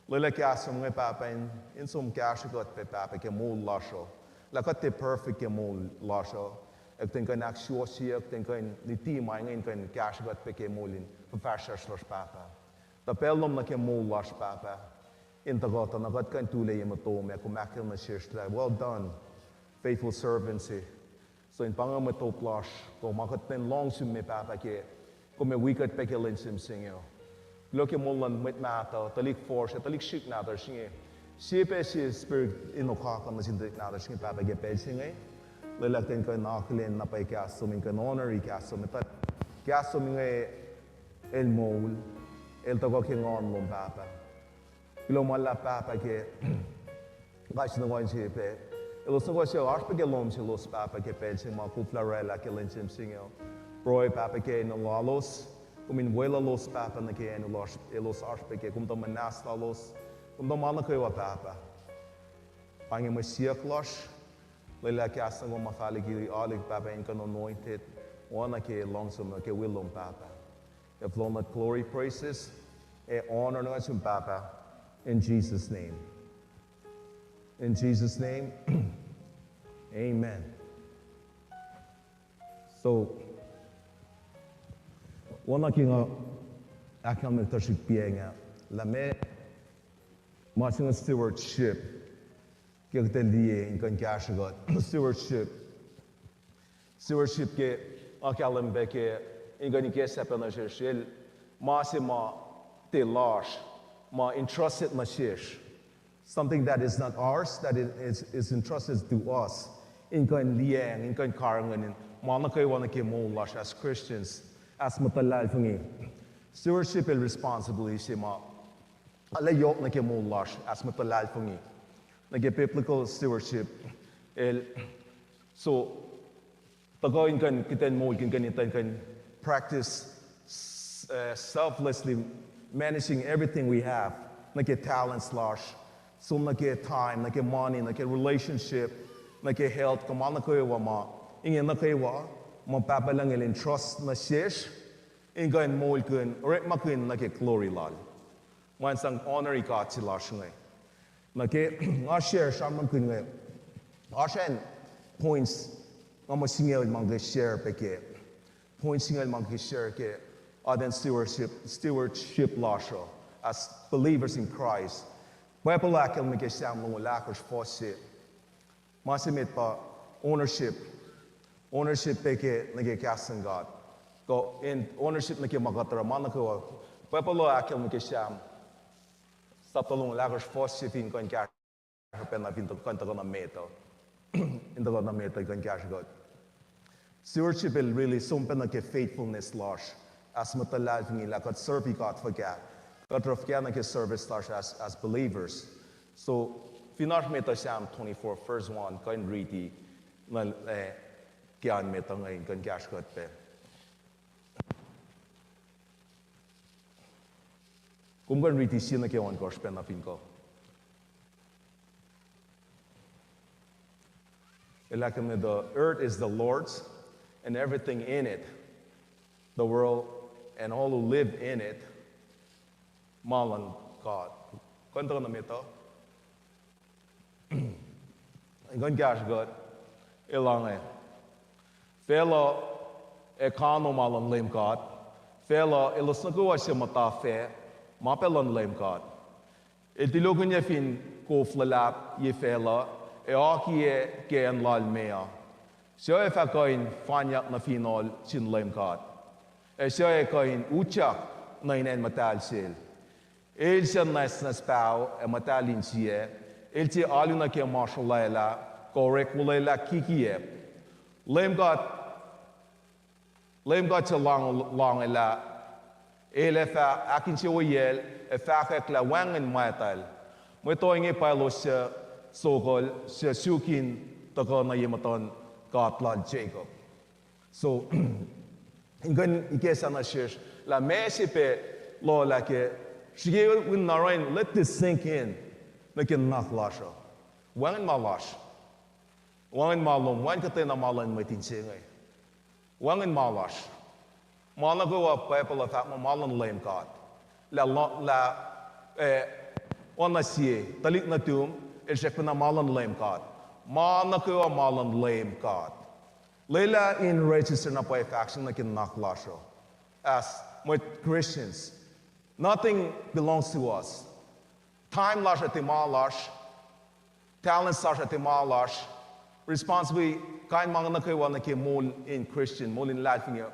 Lwelah kahs lom inge Pahpah in, in som kahsrwe kuht pac Pahpah ke moul lasr uh, lah kuht tiac perfect ke moul lasr uh, ac kuht in kuh in ahksuwohsyeyuck, kuht in kuh in luti ma inge in kuh in kahsrwe kuht pac ke moul in fuhfahsryucsr lasr Pahpah. Tuh pacl lom nuh ke moul lasr Pahpah, in tuhkuh tuh na kuht kuh in tulac ye motom ac kom ahkkahlwemye nuh sesr lah, well done, faithful servant, se, so in pa inge mwet top lasr, kuh ma kuht in lohng sum me Pahpah ke kom ac wi kuht pac ke lwen se inge uh. Kuloh ke moul luhn mwet mahtuh, tuhlihk fuhsr ac tuhlihk srihk nahtuhsr inge, sie pac sie spirit in okakon nuh sin tuhlihk nahtuhsr inge Pahpah ke pacl se inge. Lwelah kuht in kuh in akihlen na pwacye kahs lom, in kuh in honor-i kahs lom, etuh kahs lom inge el moul, el tuhkuh ke nguhn lom Pahpah. Kuloh ma luhlahp Pahpah ke kais sie nuh kwewa se pac, elos nuh kwewa suc oasr pac ke lohm selos Pahpah ke pacl se ma koflah oraclah ke lwen se inge uh. Pruhe Pahpah ke acn lalos, kom in weluhlos Pahpah nuh ke acn elos oasr pac kac, kom tuh muhnahs lalos, kom tuh ma nuh kwewa Pahpah. Pa inge mwe siyuck lasr. Lwelah kahs nuh kwewa ma fahk liki alu Pahpah in kuh in anointed, oacna ke luhngse lom, ke will lom Pahpah. Ac fuhlwact, glory, praises, ac honor nuh sum Pahpah, in Jesus' name. In Jesus' name, amen. So, oacna ke nga ahkkahlwemye ke tuhsruhk piacng ah, lah meac ma se inge stewardship, ke kuht ac liye in kuh in kahsrwe kuht. Stewardship. Stewardship ke nga kahlwem pac ke in kuh in ikacslah pac nuh sesr, el ma se ma tiac lasr, ma entrusted nuh sesr. Something that is not ours, that is, is, is entrusted to us. In kuh in liyacacng, in kuh in karihngihn ma nuh kwewa nuh ke moul lasr as Christians, as mwet luhlahlfongi. Stewardship el responsibility se ma arlac yohk nuh ke moul lasr as mwet luhlahlfongi. Nuh ke biblical stewardship, el, so, tuhkuh in kuh in, kuht in moulkihn kuh in, kuht in practice, uh, selflessly managing everything we have. Nuh ke talents lasr, som nuh ke time, nuh ke money, nuh ke relationship, nuh ke health, kuh ma nuh kwewa ma inge nuh kwewa, ma Pahpah Lucng El entrust nuh sesr, in kuh in moulkihn, orekmakihn nuh ke glory Lal. Ma in sang honori God se lasr inge. Nuh ke, nga share sramsramkihn inge, oasr acn points, nga muh singucul ma ke share pac ke, points singucul ma ke share ke, atacn stewardship, stewardship lasr uh, as believers in Christ. Bible ahkkahlwemye ke Sam longoul ahkosr fuhs se. Ma se met pa ownership. Ownership pac ke nuh ke kahs luhn God. Kuh in ownership nuh ke ma kuht oruh, ma nuh kwewa. Bible uh ahkkahlwemye ke Sam sapta longoul ahkosr fuhs se fin kuh in kahsruh pacna fin kuh in tuhkuh nuh met uh. In tuhkuh nuh met uh kuh in kahsruh kuht. Stewardship el really som pacna ke faithfulness lasr, as mwet luhlahlfongi lah kuht serve God fuhkah. Kuht oruh fuhkah nuh ke service lasr as, as believers. So, fin oasr met uh Sam twenty-four, verse one, kuh in riti, na, eh, ke an met uh inge in kuh in kahsruh kuht pac. Kom kuh in riti sie nuh ke ohnkohsr pacna fin kuh. El ahkkahlwemye, the earth is the Lord's and everything in it, the world and all who live in it, ma luhn God. Kuh in tuhkuh nuh met uh. Kuh in kahsruh kuht, el ange. Facluh ac kano ma luhn Leum God. Facluh, elos nuh kwewa suc muhta fac, ma pac luhn Leum God. El tulokihnyac fin kof luhlahp ye facluh, ac akiyac ke acn lal me uh. Suc ac fah kuh in fanyak nuh fineol sin Leum God? Ac suc ac kuh in utyak nuh in acn muhtahl sel? El suc nwacsnwacs paho ac muhtahl insiyac, el tiac alu nuh ke ma srolwaclah, kuh orek wolaclah kikiacp. Leum God, Leum God suc lohng, lohngwelah, el ac fah ahkinsewowoyacl ac fahkwack lah wacngihn mwactal. Mwe toh inge pa elos suc sokol, suc suk in tuhkuh nuh ye muhtuhn God lal Jacob. So, in kuh in ikacslah nuh sesr lah ma se pac lohlah ke, srihke in na oruh in let this sink in nuh ke nuhnak lasr uh. Wacngihn ma lasr. Wacngihn ma lom, wacngihn kuhtwena ma luhn mwet inse inge. Wacngihn ma lasr. Ma nuh kwewa Bible uh fahk muh ma luhn Leum God. Lah, lah, eh, oacna sie, tuhlihk nuhtum, el srackpacna ma luhn Leum God. Ma nuh kwewa ma luhn Leum God. Lwelah in register na pwacye fahk se nuh ke nuhnak lasr uh. As mwet Christians, nothing belongs to us. Time lasr uh tiac ma lasr, talents lasr uh tiac ma lasr, responsibility, kain ma nuh kwewa nuh ke moul in Christian, moul in luhlahlfongi,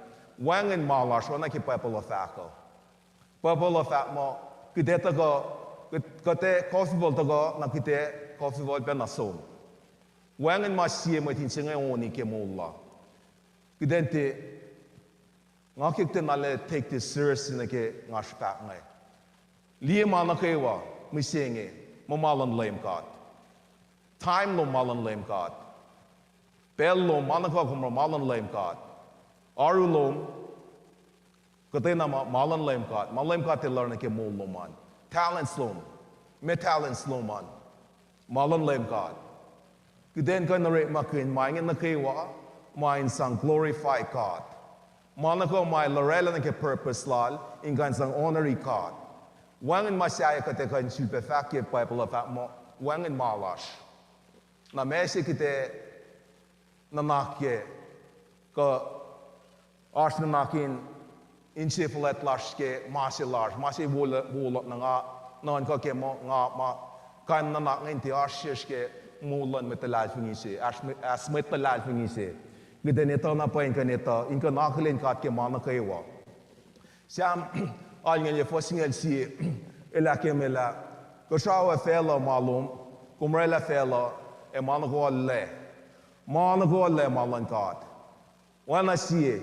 wacngihn ma lasr, oacna ke Bible uh fahk uh. Bible uh fahk muh, kuht ac tuhkuh, kuht, kuht ac kofipol tuhkuh, na kuht ac kofipol pac nuh som. Wacngihn ma sie mwet inse inge oni ke moul lal. Kuht in tiac, nga ke kuht in arlac take this seriously nuh ke nga srihpac inge. Liye ma nuh kwewa, mihsenge, muh ma luhn Leum God. Time lom ma luhn Leum God. Pacl lom, ma nuh kwewa kom oruh ma luhn Leum God. Oaru lom, kuhtwena ma, ma luhn Leum God. Ma Leum God El oruh nuh ke moul lom an. Talents lom, ma talents lom an, ma luhn Leum God. Kuht in kuh in orekmakihn ma inge nuh kwewa, ma in sang glorify God. Ma nuh kwewa ma El orwaclah nuh ke purpose Lal, in kuh in sang honori God. Wacngihn ma sahyac kuht ac kuh in sulpac fahk ke Bible uh fahk muh, wacngihn ma lasr. Na ma se kuht ac nuhnak ke, kuh oasr nuhnak in, inse fuhlwact lasr ke ma se lasr, ma se wo, wo luhk na nga, nuhnkuh ke muh nga ma, kain nuhnak inge in tiac oasr sesr ke moul luhn mwet luhlahlfongi se, as mwet, as mwet luhlahlfongi se. Kuht in etuh na pwacye in kuh in etuh, in kuh in akihlen God ke ma nuh kwewa. Sam alngoul fuhs singucul sie, el ahkkahlwemye lah, kuhsrao ac facluh ma lom, kom orwaclah facluh, ac ma nuh kwewa lac. Ma nuh kwewa lac ma luhn God. Oacna sie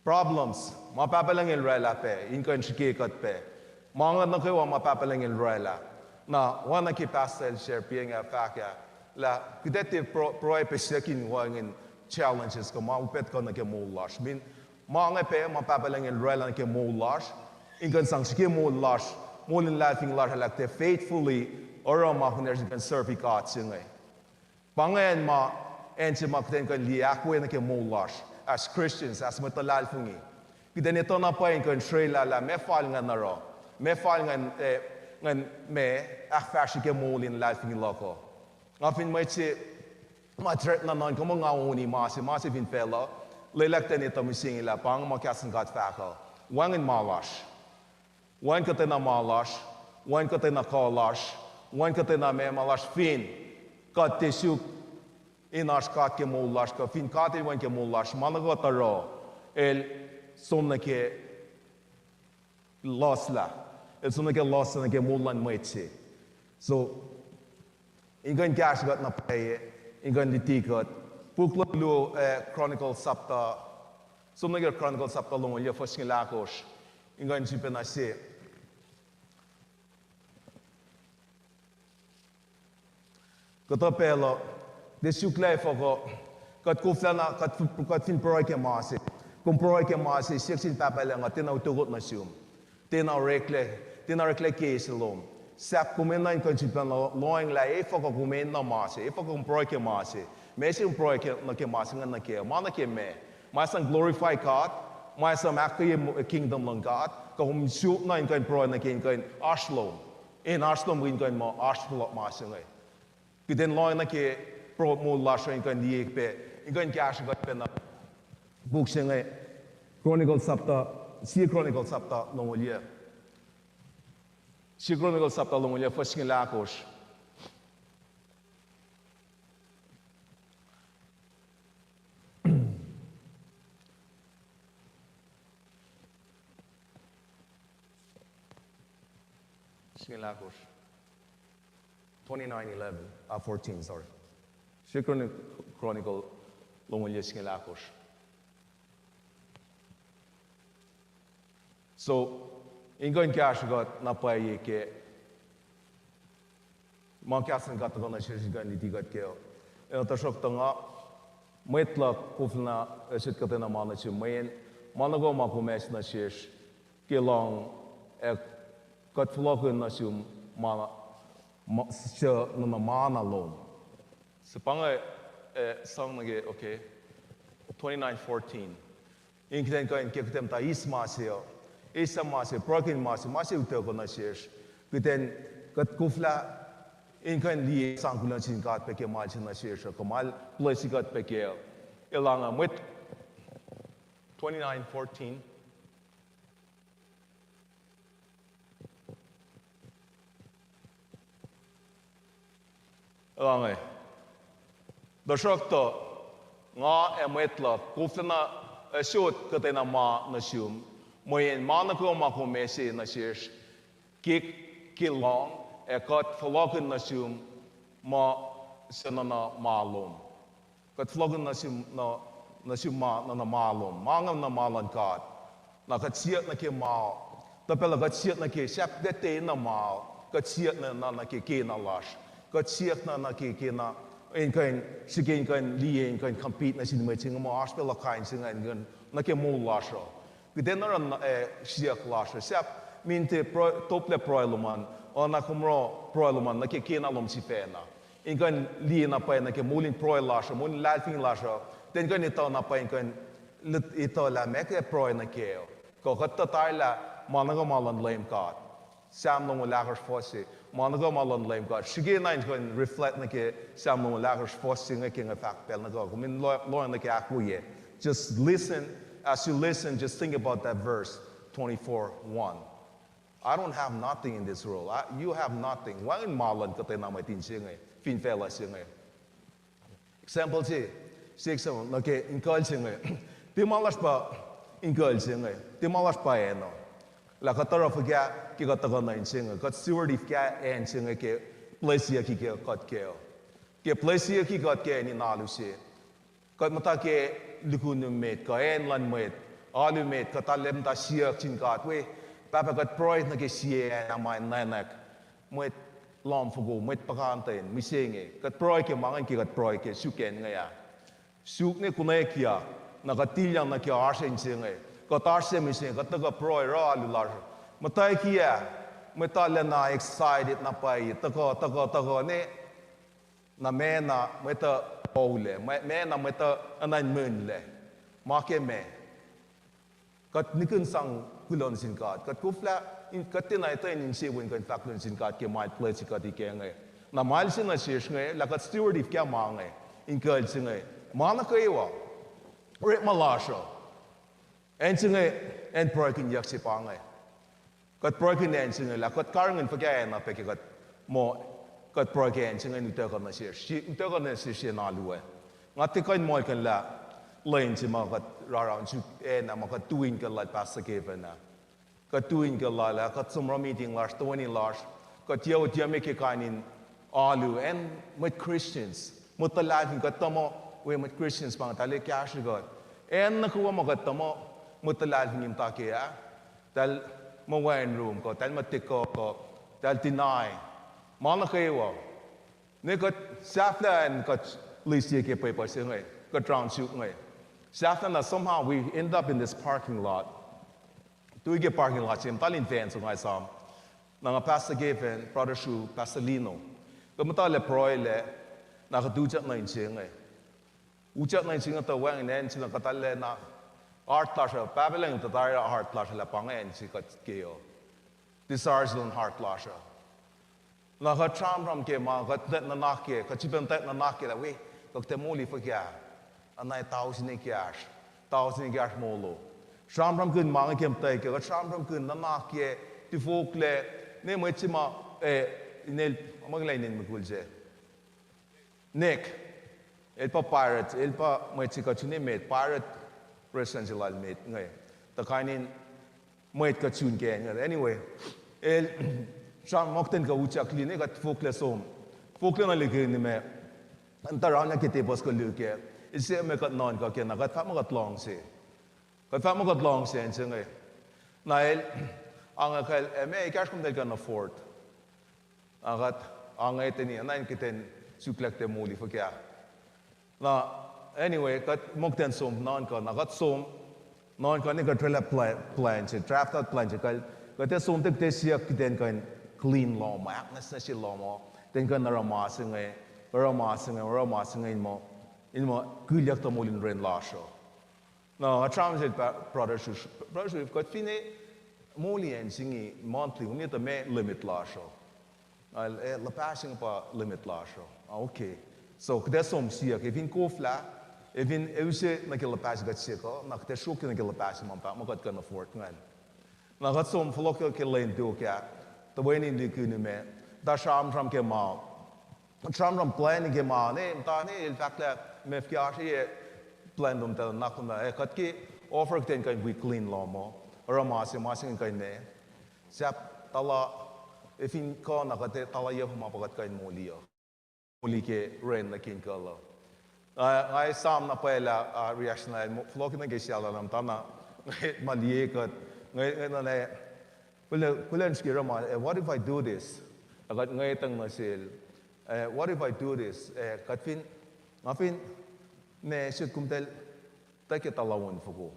problems, ma Pahpah Lucng El orwaclah pac, in kuh in srihke kuht pac. Ma inge nuh kwewa ma Pahpah Lucng El orwaclah. Na, oacna ke pastor el share piacng ah fahk ah, lah kuht ac tiac pruhe, pruhe pac siyuck in wacngihn challenges kuh ma upac tuhkuh nuh ke moul lasr. Min, ma inge pac ma Pahpah Lucng El orwaclah nuh ke moul lasr, in kuh in sang srihke moul lasr, moul in luhlahlfongi lasr ah lah kuht ac faithfully oruh ma kunacsr in kuh in serve God se inge. Pa ingacn ma, acn se ma kuht in kuh in liye ahkwoye nuh ke moul lasr. As Christians, as mwet luhlahlfongi, kuht in etuh na pwacye in kuh in srwaclah lah meac fal ingacn oruh, meac fal ingacn, eh, ingacn ma ahkfahsrye ke moul in luhlahlfongi luhk uh. Nga fin mwet se ma threaten na nuhnkuh muh nga uni ma se, ma se fin facluh, lwelah kuht in etuh mihsenge lah pa inge ma kahs in God fahk uh. Wacngihn ma lasr. Wacngihn kuhtwena ma lasr, wacngihn kuhtwena kuh lasr, wacngihn kuhtwena meac ma lasr fin kuht tiac suk in oasr God ke moul lasr, kuh fin God el wacngihn ke moul lasr, ma nuh kuht oruh, el som nuh ke luslah. El som nuh ke luslah nuh ke moul luhn mwet se. So, in kuh in kahsrwe kuht na pwacye, in kuh in luti kuht. Puk luhn luo, eh, Chronicles sapta, som nuh ke Chronicles sapta longoul yuc fuhs singucul ahkosr. In kuh in sifilpacna se. Kuhtuh pacl uh, tiac suk lah efuh kuh, kuht koflana, kuht, kuht fin pruhe ke ma se. Kom pruhe ke ma se, siyuck sin Pahpah Lucng uh, tiacna utuckot nuh sum. Tiacna oreklac, tiacna oreklac ke se lom. Sahp kom enenuh in kuh in sifilpacna lohacng lah efuh kuh kom enenuh ma se, efuh kuh kom pruhe ke ma se. Meac se kom pruhe ke, nuh ke ma se ingacn nuh ke, ma nuh ke meac? Ma sang glorify God, ma sang ahkkweye mo-, kingdom luhn God, kuh kom suk na in kuh in pruhe nuh ke in kuh in oasr lom. In oasr lom in kuh in muh oasr fohlohk ma se inge. Kuht in lohacng nuh ke pruhe moul lasr uh in kuh in liye pac, in kuh in kahsrwe kuht pacna. Puk se inge, Chronicles sapta, sie Chronicles sapta longoul yuc. Sie Chronicles sapta longoul yuc fuhs singucul ahkosr. Singucul ahkosr. Twenty-nine eleven, ah, fourteen, sorry. Sie Chroni-, Chronicle longoul yuc singucul ahkosr. So, in kuh in kahsrwe kuht na pwacye ke ma kahs in God tuhkuh nuh sesr in kuh in luti kuht kac. Ac tuhsruhktuh nga, mwet luhk koflana, ac sot kuhtwena ma nuh sum, mweyen ma nuh kwewa ma kom ase nuh sesr ke lohng, ac kuht fohlohkihn nuh sum ma, ma, suc nuhna ma na lom. Suc pa inge, eh, sang nuh ke, okay, twenty-nine fourteen. In kuht in kuh in ke kuht in muhta eis ma se uh, eis ma se, pruhekihn ma se, ma se utuckuh nuh sesr. Kuht in, kuht koflah in kuh in liye sang kuloh nuh sin God pac ke ma el sang nuh sesr uh, kuh ma el bless kuht pac kac. Elange mwet twenty-nine fourteen. Elange. Tuhsruhktuh, nga ac mwet luhk koflana, ac sot kuhtwena ma nuh sum, mweyen ma nuh kwewa ma kom ase nuh sesr ke, ke lohng, ac kuht fohlohkihn nuh sum ma suc nuhna ma lom. Kuht fohlohkihn nuh sum, nuh, nuh sum ma nuhna ma lom. Ma inge nuhna ma luhn God. Na kuht siyuck nuh ke ma, tuh pacl kuht siyuck nuh ke, sahp kuht tiacna ma, kuht siyuck nuh, nuh, nuh ke kena lasr. Kuht siyuck nuh, nuh ke kena, in kuh in, srihke in kuh in liye, in kuh in compete nuh sin mwet se inge muh oasr pac luhk kain se inge, in kuh in, nuh ke moul lasr uh. Kuht in oruh, eh, siyuck lasr uh. Sahp min tiac pruhe, toplac pruhe lom an, oacna kom oruh pruhe lom an nuh ke kena lom sifacna. In kuh in liye na pwacye nuh ke moul in pruhe lasr uh, moul in luhlahlfongi lasr uh, tiac in kuh in etuh na pwacye in kuh in etuh lah meac kuht pruhe nuh kac uh. Kuh kuht tuh tari lah ma nuh kwewa ma luhn Leum God. Psalm longoul ahkosr fuhs se, ma nuh kwewa ma luhn Leum God. Srihke na in kuh in reflect nuh ke Psalm longoul ahkosr fuhs se inge ke nga fahk pacl nuh kwewa. Kom in lo-, lohacng nuh ke ahkwoye. Just listen. As you listen, just think about that verse twenty-four one. I don't have nothing in this world. I, you have nothing. Wacngihn ma luhn kuhtwena mwet in se inge, fin facluh se inge. Example se, se example, nuh ke inkuhl se inge. Tiac ma lasr pa inkuhl se inge. Tiac ma lasr pa acn uh. Lah kuht oruh fuhkah ke kuht tuhkuh nuh in se inge. Kuht steward fuhkah acn se inge ke blessyucki ke kuht kac uh. Ke blessyucki kuht kac in alu se. Kuht muhta ke lihkunu met, kuh acn luhn mwet, alu met, kuht arlac muhta siyuck sin God, we, Pahpah, kuht pruhe nuh ke sie acn ma nuhnak, mwet lohm foko, mwet puhkantwen, mihsenge. Kuht pruhe ke ma ingacn ke kuht pruhe ke suk acn inge ah. Suk ne konwacack, na kuht tilyang nuh ke oasr acn se inge. Kuht oasr se mihsenge, kuht tuhkuh pruhe oruh alu lasr. Muhtwacwacack ah, mwet arlac na excited na pwacye, tuhkuh, tuhkuh, tuhkuh ne. Na meac na mwet uh oulac, meac, meac na mwet uh enenuh in mihslac. Ma ke meac? Kuht nihkihn sang kuloh nuh sin God. Kuht koflah, kuht tiacna etuh in insewowo in kuh in fahk kuloh nuh sin God ke ma El bless kuht kac inge. Na ma El se nuh sesr inge, lah kuht steward-i fuhkah ma inge, in kuh El se inge. Ma nuh kwewa, orekma lasr uh, acn se inge, acn pruhekihnyuck se pa inge. Kuht pruhekihn acn se inge lah kuht karihngihn fuhkah na pac ke kuht muh, kuht pruhekihn acn se inge in utuckuh nuh sesr, utuckuh nuh sesr in alu ah. Nga tiac kuh in muhlkuhnlah lwen se ma kuht raraunsuk acn ah ma kuht tui in kuh lal Pastor Kevin ah. Kuht tui in kuh lal ah, kuht som oruh meeting lasr, toeni lasr, kuht yac, yac me ke kain in alu, acn mwet Christians, mwet luhlahlfongi, kuht tuhmuh, we mwet Christians ma inge, tahl ac kahsrwe kuht. Acn nuh kwewa ma kuht tuhmuh mwet luhlahlfongi muhta kac ah, tahl muh wacngihn room kuh, tahl muh tiac kuh kuh, tahl deny ma nuh kwewa. Ne kuht sahflah in kuht list-ye ke pwepuh se inge, kuht raunsuk inge. Sahflah na somehow we end up in this parking lot. Tui ke parking lot se, muhta lin fence nga esam. Na nga Pastor Kevin, Brother Shu, Pastor Lino. Kuht muhta lah pruhe lac, na kuht utyak nuh in se inge. Utyak nuh in se inge tuh wacngihn acn se na kuht arlac na heart lasr uh, Pahpah Lucng tuh tari heart lasr uh lah pa inge acn se kuht ke uh. Desire se luhn heart lasr uh. Na kuht sramsram ke ma, kuht nuhnak ke, kuht sifilpac nuhnak ke lah, we, kuht ac moli fuhkah? Anai tausin ekahsr, tausin ekahsr molo. Sramsramkihn ma inge ke muhtwacta, kuht sramsramkihn nuhnak ke, tifoklac, ne mwet se ma, eh, inel, ma kulah inen mukul se, Nick, el pa pirate, el pa mwet se kuht sun emet, pirate restaurant se lal met inge. Tuh kain in mwet kuht sun ke inge. Anyway, el sramsram, ma kuht in kuh utyak liki ne kuht foklac som. Foklac nuh liki nime. An tuh rana ke tepos kuh luhk ah. El se ma kuht nuhnkuh ke na kuht fahk muh kuht luhngse. Kuht fahk muh kuht luhngse acn se inge. Na el, ange kacl, eh, meac ekahsr komtal kuh in afford? Na kuht, ange teni, na in kihtin suk lah kuht ac moli fuhkah. Na, anyway, kuht muh kuht in som nuhnkuh, na kuht som nuhnkuh ne kuht oraclah plan, plan se, draft out plan se, kacl, kuht ac som tuh kuht ac siyuck kuht in kuh in clean lohm uh, ahknwacsnwacsye lohm uh, kuht in kuh in oruh ma se inge, oruh ma se inge, oruh ma se inge in muh, in muh kilyuck tuh moul in ren lasr uh. Na nga sramsram sel pa-, Brother Shu-, Brother Shu, kuht finne moli acn se inge monthly, kom etuh meac limit lasr uh? El, eh, luhpah se inge pa limit lasr uh. Ah, okay. So kuht ac som siyuck, ac fin koflah, ac fin ac use nuh ke luhpah se kuht siyuck uh, na kuht ac sruokyac nuh ke luhpah se ma pa, ma kuht kuh in afford ingacn. Na kuht som fohlohk ke lwen tok ah, toeni liki nime, tuh sramsram ke ma, sramsram planning ke ma, ne, muhta ne, el fahk lah, meac fuhkah oasr, eh, plan lom tahl nuhnak lom ah, eh, kuht ke offer kuht in kuh in wi clean lohm uh, oruh ma se, ma se in kuh in ne, sahp tala, ac fin kuh na kuht ac tala yuc ma pa kuht kuh in moli uh. Moli ke ren nuh ke inkuhl uh. Ah, nga esam na pwacye lah, ah, reaction ah, fohlohk nuh ke sahlah na muhtana, ma liye kuht, nge, nge na, kuh, kuh in srihke oruh ma, eh, what if I do this? Ah, kuht ngwetacng nuh sel, eh, what if I do this? Eh, kuht fin, nga fin, ne, siyuck komtal, tuh ke tala on foko.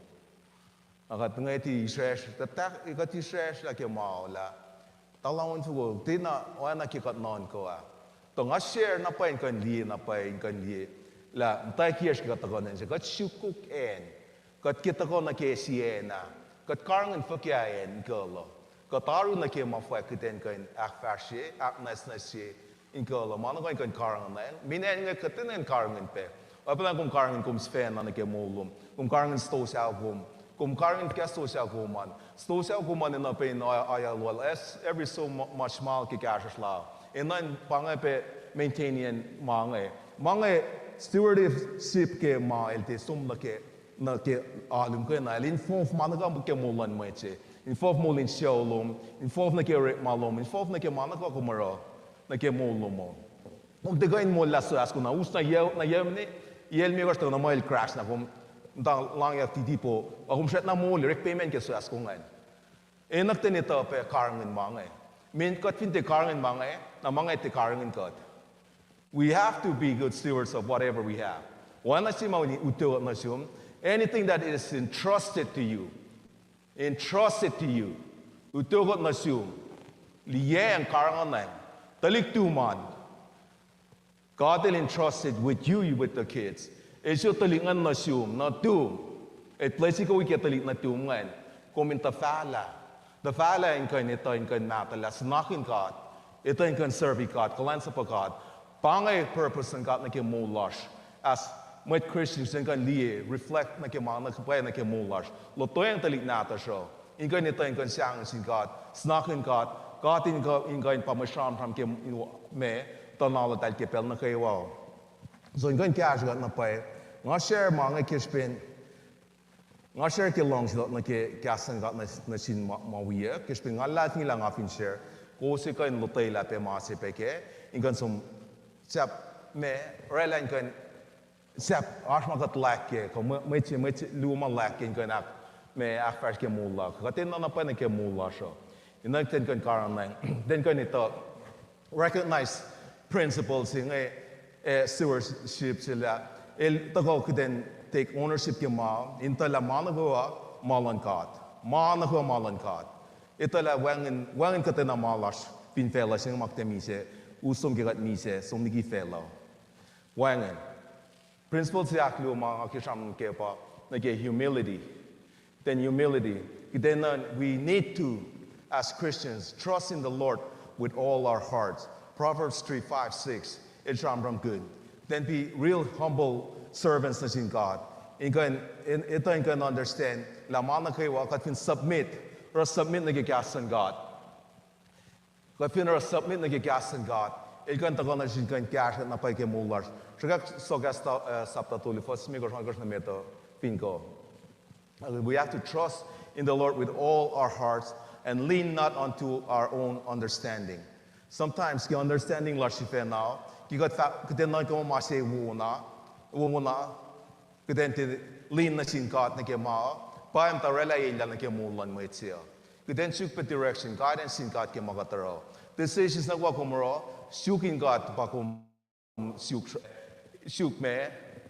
Na kuht ngwet israsr, kuht, kuht israsr lah ke ma lah, tala on foko, tiacna oacna ke kuht nuhnkuh ah. Tuh nga share na pwacye in kuh in liye, na pwacye in kuh in liye, lah muhtwacn kiyacsr ke kuht tuhkuh nuh se, kuht sukok acn, kuht ke tuhkuh nuh ke sie acn ah, kuht karihngihn fuhkah acn inkuhl uh. Kuht oaru nuh ke ma fwack kuht in kuh in ahkfahsrye, ahknwacsnwacsye inkuhl uh, ma nuh kwewa in kuh in karihngihn acn. Min acn inge kuht in karihngihn pac. Oacpacna kom karihngihn kom sifacna nuh ke moul lom, kom karihngihn stosah kom, kom karihngihn fuhkah stosah kom an. Stosah kom an enenuh pac in oa-, oayalual, as every so mu-, much ma ke kahsruhsr la, enenuh in pa inge pac maintain-iyen ma inge. Ma inge stewardship ke ma el tiac som nuh ke, nuh ke alu muhkwena, el involve ma nuh kwewa ke moul luhn mwet se. Involve moul in sucu lom, involve nuh ke orekma lom, involve nuh ke ma nuh kwewa kom oruh nuh ke moul lom uh. Kom tiac kuh in moul lah suhahs kom na us na yac, na yac mine, yac limekohsr tuhkuh na muh el crash na kom muhta langyak titi po, a kom srackna moli, orek payment ke suhahs kom ingacn. Enenuh kuht in etuh pac karihngihn ma inge. Min kuht fin tiac karihngihn ma inge, na ma inge tiac karihngihn kuht. We have to be good stewards of whatever we have. Oacna se ma utuckuh nuh sum, anything that is entrusted to you, entrusted to you, utuckuh nuh sum, liyacacng, karihngihn, tuhlihk tum an, God el entrusted with you, with the kids. El siyuck tuhlihk ingacn nuh sum, nuh tum. El bless-i kom ke tuhlihk nuhtum ingacn, kom in tuhfahlah. Tuhfahlah in kuh in etuh in kuh in mahtuhlah, suhnakihn God, etuh in kuh in serve God, kuhlwacnsapuh God. Pa inge purpose luhn God nuh ke moul lasr. As mwet Christian, in kuh in liye, reflect nuh ke ma nuh ke pwacye nuh ke moul lasr. Lotweacng tuhlihk nahtuhsr uh in kuh in etuh in kuh in sahngweng sin God, suhnakihn God, God in kuh in kuh in pa mwe sramsram ke ma tuhnuhltahl ke pacl nuh kwewa. So in kuh in kahsruh kuht na pwacye, nga share ma inge ke srihpen nga share ke luhngse luhk nuh ke kahs luhn God nuh sin ma wiyuck, ke srihpen nga luhlahlfongi lah nga fin share, kowos ac kuh in lotwelah pac ma se pac kac, in kuh in som sahp ma oraclah in kuh in sahp oasr ma kuht lack kac, kuh mwet se, mwet se luo ma lack kac in kuh in ahk, ma ahkfahsr ke moul luhk. Kuht enenuh na pwacye nuh ke moul lasr uh. Enenuh kuht in kuh in karihngihn, kuht in kuh in etuh recognize principle se inge, ac stewardship se lah el tuhkuh kuht in take ownership ke ma, in etuh lah ma nuh kwewa ma luhn God. Ma nuh kwewa ma luhn God. Etuh lah wacngihn, wacngihn kuhtwena ma lasr fin facluh se inge ma kuht ac misac, us som ke kuht misac, som liki facluh. Wacngihn. Principle se ahkluo ma nga ke sramsram ke pa nuh ke humility. Then humility. Kuht enenuh, we need to, as Christians, trust in the Lord with all our hearts. Proverbs three, five, six. El sramsramkihn, then be real humble servants nuh sin God. In kuh in, in, etuh in kuh in understand lah ma nuh kwewa kuht fin submit, oruh submit nuh ke kahs luhn God. Kuht fin oruh submit nuh ke kahs luhn God, el kuh in tuhkuh nuh sesr in kuh in kahsruh na pwacye ke moul lasr. Sruhkwack Soakas sapta tolu, fuhs limekohsr, ohnkohsr nuh met uh, fin kuh. We have to trust in the Lord with all our hearts and lean not unto our own understanding. Sometimes ke understanding lasr sifacna, ke kuht fah, kuht in nuhnkuh ma se wona, wona, kuht in tiac lean nuh sin God nuh ke ma, pa muhta oraclah elah nuh ke moul luhn mwet se uh. Kuht in suk pac direction, guidance sin God ke ma kuht oruh. Decisions nuh kwewa kom oruh, suk in God pa kom suk, suk ma,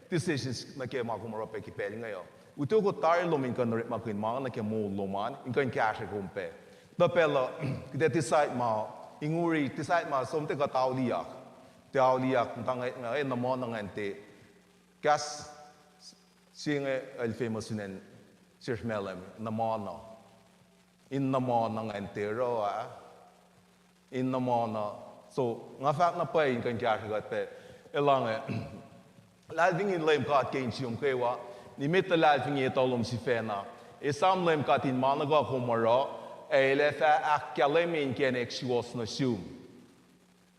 decisions nuh ke ma kom oruh pac ke pacl inge uh. Utuckuh tari lom in kuh in orekmakihn ma nuh ke moul lom an, in kuh in kahsrwe kom pac. Tuh pacl uh, kuht ac decide ma, inguri decide ma, som tiac kuht auliyak. Tiac auliyak, muhta nga, nga, eh, nuh ma nuh ngan tiac. Kahs se inge el famous in acn sesr Malem, nuh ma nuh. In nuh ma nuh ngan tiac oruh ah. In nuh ma nuh. So, nga fahk na pwacye in kuh in kahsrwe kuht pac. Elange, luhlahlfongi Leum God ke insiom kwewa, nimet luhlahlfongi etuh lom sifacna. Esam Leum God in ma nuh kwewa kom oruh, ac El ac fah ahkkahlwemye inkacnek suwohs nuh sum.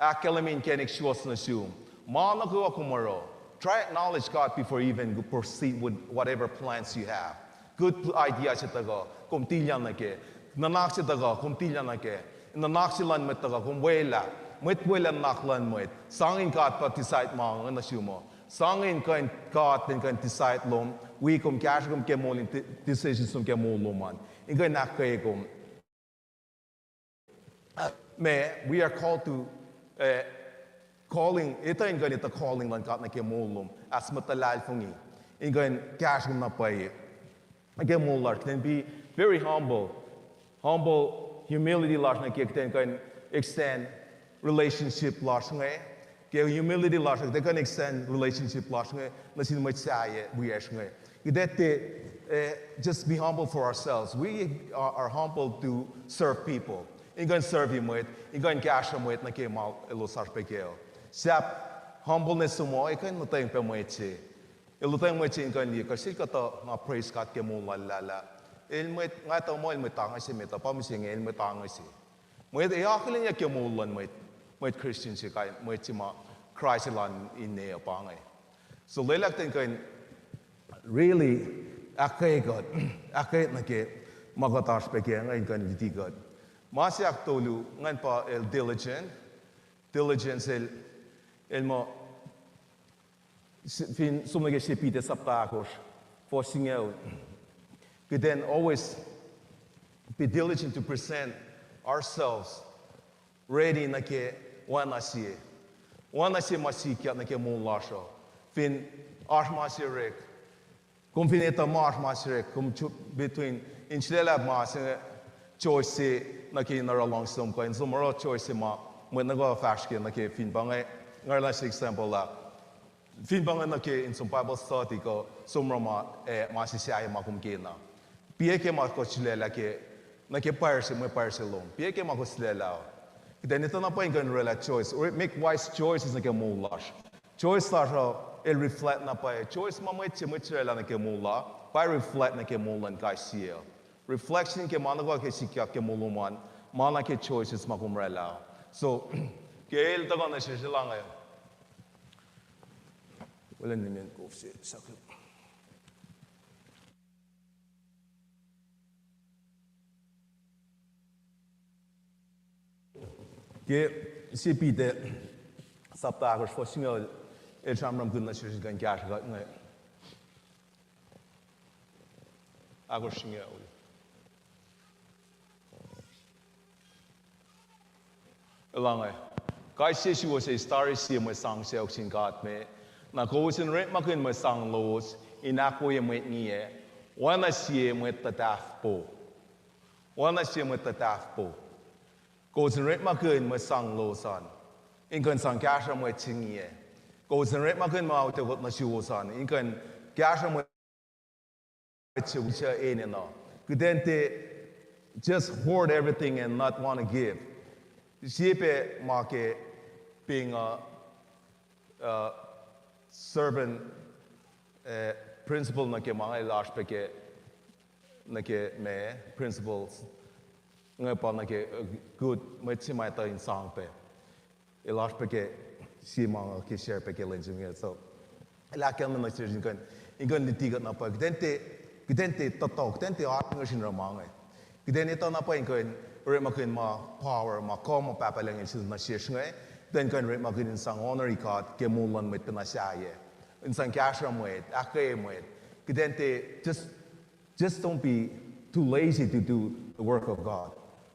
Ahkkahlwemye inkacnek suwohs nuh sum. Ma nuh kwewa kom oruh, try acknowledge God before you even proceed with whatever plans you have. Good idea se tuhkuh, kom tilya nuh kac. Nuhnak se tuhkuh, kom tilya nuh kac. Nuhnak se luhn mwet tuhkuh, kom welah. Mwet welah nuhnak luhn mwet. Sang in God pa decide ma inge nuh sum uh. Sang in kuh in God in kuh in decide lom, wi kom, kahsrwe kom ke moul in decisions lom ke moul lom an, in kuh in ahkkweye kom. Ma, we are called to, calling, etuh in kuh in etuh calling luhn God nuh ke moul lom as mwet luhlahlfongi, in kuh in kahsrwe kom na pwacye ke moul lasr, kuht in be very humble. Humble, humility lasr nuh ke kuht in kuh in extend relationship lasr inge. Ke humility lasr, kuht in kuh in extend relationship lasr inge nuh sin mwet sahyac wiyacsr inge. Kuht in tiac, just be humble for ourselves. We are humble to serve people. In kuh in serve mwet, in kuh in kahsruh mwet nuh ke ma elos oasr pac kac uh. Sahp humbleness se muh, ac kuh in lotweacng pac mwet se. El lotweacng mwet se in kuh in liye, kuh sel kuhtuh nga praise God ke moul lal lah, el mwet, nga etuh muh el mwet ange se met uh, pa mihsenge el mwet ange se. Mwet ac akihlenyuck ke moul luhn mwet, mwet Christian se, kain mwet se ma Kraist elan ine uh pa inge. So lwelah kuht in kuh in really ahkkweye kuht, ahkkweye nuh ke ma kuht oasr pac kac inge in kuh in luti kuht. Ma se ahktolu ingacn pa el diligent. Diligence el, el muh, fin som nuh ke sie Peter sapta ahkosr, fuhs singucul. Kuht in always be diligent to present ourselves ready nuh ke oacna sie, oacna sie ma sikyak nuh ke moul lasr uh. Fin oasr ma se orek, kom fin etuh ma oasr ma se orek, kom between in sulaclah ma se inge, choice se nuh ke in oruh luhngse lom kuh in som oruh choice se ma mwet nuh kwewa fahsr kac nuh ke. Fin pa inge, nga oraclah se example lah Fin pa inge nuh ke in som Bible study kuh som oruh ma, eh, ma se sahyac ma kom kena. Piac ke ma kuht sulaclah ke, nuh ke pwacr se, mwe pwacr se lom. Piac ke ma kuht sulaclah uh. Kuht in etuh na pwacye in kuh in orwaclah choice, or make wise choices nuh ke moul lasr. Choice lasr uh, el reflect na pwacye. Choice ma mwet se, mwet se orwaclah nuh ke moul uh, pa reflect nuh ke moul luhn kais sie. Reflection ke ma nuh kwewa ke sikyak ke moul lom an, ma na ke choices ma kom orwaclah. So, ke el tuhkuh nuh sesr elange. Welen nimen kof se, sakl. Ke sie Peter, sapta ahkosr, fuhs singucul, el sramsramkihn nuh sesr in kuh in kahsruh kuht inge. Ahkosr singucul. Elange, kais sie suwos eis tari sie mwe sang sacohk sin God me, na kowos in orekmakihn mwe sang lowos in ahkwoye mwet ngiyac, oacna sie mwet tuhtahfpo. Oacna sie mwet tuhtahfpo. Kowos in orekmakihn mwe sang lowos an in kuh in sang kahsruh mwet se ngiyac. Kowos in orekmakihn ma utuckot nuh suwos an in kuh in kahsruh mwet se wisa enenuh. Kuht in tiac just hoard everything and not want to give. Sie pac ma ke being a, uh, servant, eh, principle nuh ke ma inge el oasr pac ke, nuh ke ma principles inge pa nuh ke, uh, good, mwet se ma etuh in sang pac. El oasr pac ke sie ma nga ke share pac ke lwen se inge. So, el ahkkahlwemye nuh sesr in kuh in, in kuh in luti kuht na pwacye. Kuht in tiac, kuht in tiac tuhtuh, kuht in tiac oasr inge sin oruh ma inge. Kuht in etuh na pwacye in kuh in orekmakihn ma power, ma kuh ma Pahpah Lucng El sil nuh sesr inge. Kuht in kuh in orekmakihn in sang honor God ke moul luhn mwet pacna sahyac. In sang kahsruh mwet, ahkkweye mwet. Kuht in tiac just Just don't be too lazy to do the work of God.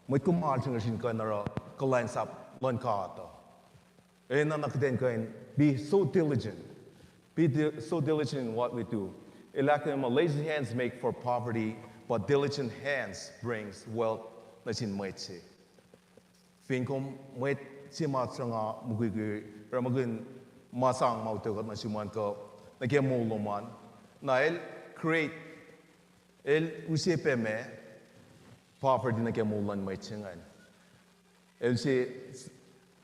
Mwet kom alu se inge sin kuh in oruh kuhlwacnsap luhn God uh. Enenuh na kuht in kuh in be so diligent. Be di- so diligent in what we do. El ahkkahlwemye muh lazy hands make for poverty, but diligent hands brings wealth nuh sin mwet se. Fin kom mwet se ma sruhnga mukwikwi, orekmakihn ma sang ma utuckot nuh sum an kuh nuh ke moul lom an, na el create, el use pac ma poverty nuh ke moul luhn mwet se ingacn. El se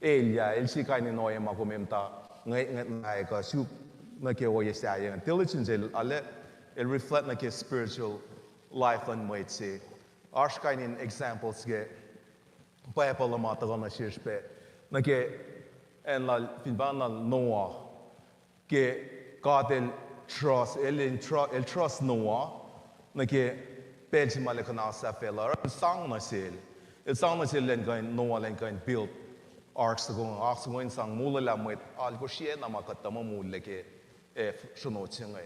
elyah, el se kain in ohiyac ma kom muhta ngwetngwetlah kuh suk nuh ke ohiyac sahyac ingacn. Diligence el, el reflect nuh ke spiritual life luhn mwet se. Oasr kain in examples ke Bible uh ma tuhkuh nuh sesr pac nuh ke acn lal, fin pa lal Noah, ke God el trust, el, el trust Noah nuh ke pacl se ma el ac kuhna sahflah uh, el sang nuh sel. El sang nuh sel elan kuh in, Noah elan kuh in build ark soko, ark soko in sang molwelah mwet alkohsr na ma kuht tuh muh moul lac ke, eh, sronot se inge.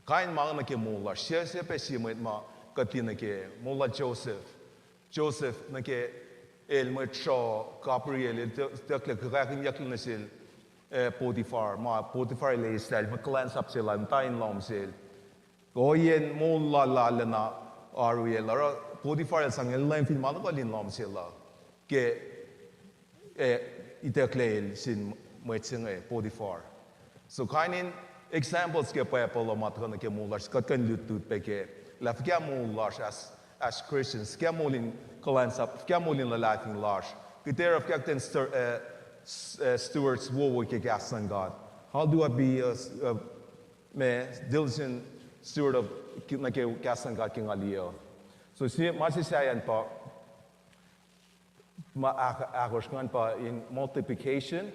Kain ma inge nuh ke moul lasr, sie, sie pac sie mwet ma kuht liye nuh ke moul lal Joseph. Joseph nuh ke el mwet sruoh Gabriel el tuh-, tuhlac kuhkakihnyucklac nuh sel, eh, Potiphar, ma Potiphar el eislah, el mwet kuhlwacnsap se lal, muhta in lohm sel. Ohiyacn moul lal lal na oaruyacl, oruh Potiphar el sang el leum fin ma nuh kwewa in lohm sel uh. Ke eh, itucklac el sin mwet se inge, Potiphar. So kain in examples ke Bible uh ma tuhkuh nuh ke moul lasr, kuht kuh in lutlut pac ke lah fuhkah moul lasr as, as Christians, fuhkah moul in kuhlwacnsap, fuhkah moul in luhlahlfongi lasr. Kuht ac oruh fuhkah kuht in stu- eh, s- eh, stewards wowo ke kahs luhn God. How do I be a, s- a ma diligent steward of, nuh ke kahs luhn God ke nga liye uh? So sie ma se sahyac pa ma ahk- ahkosr ingacn pa in multiplication.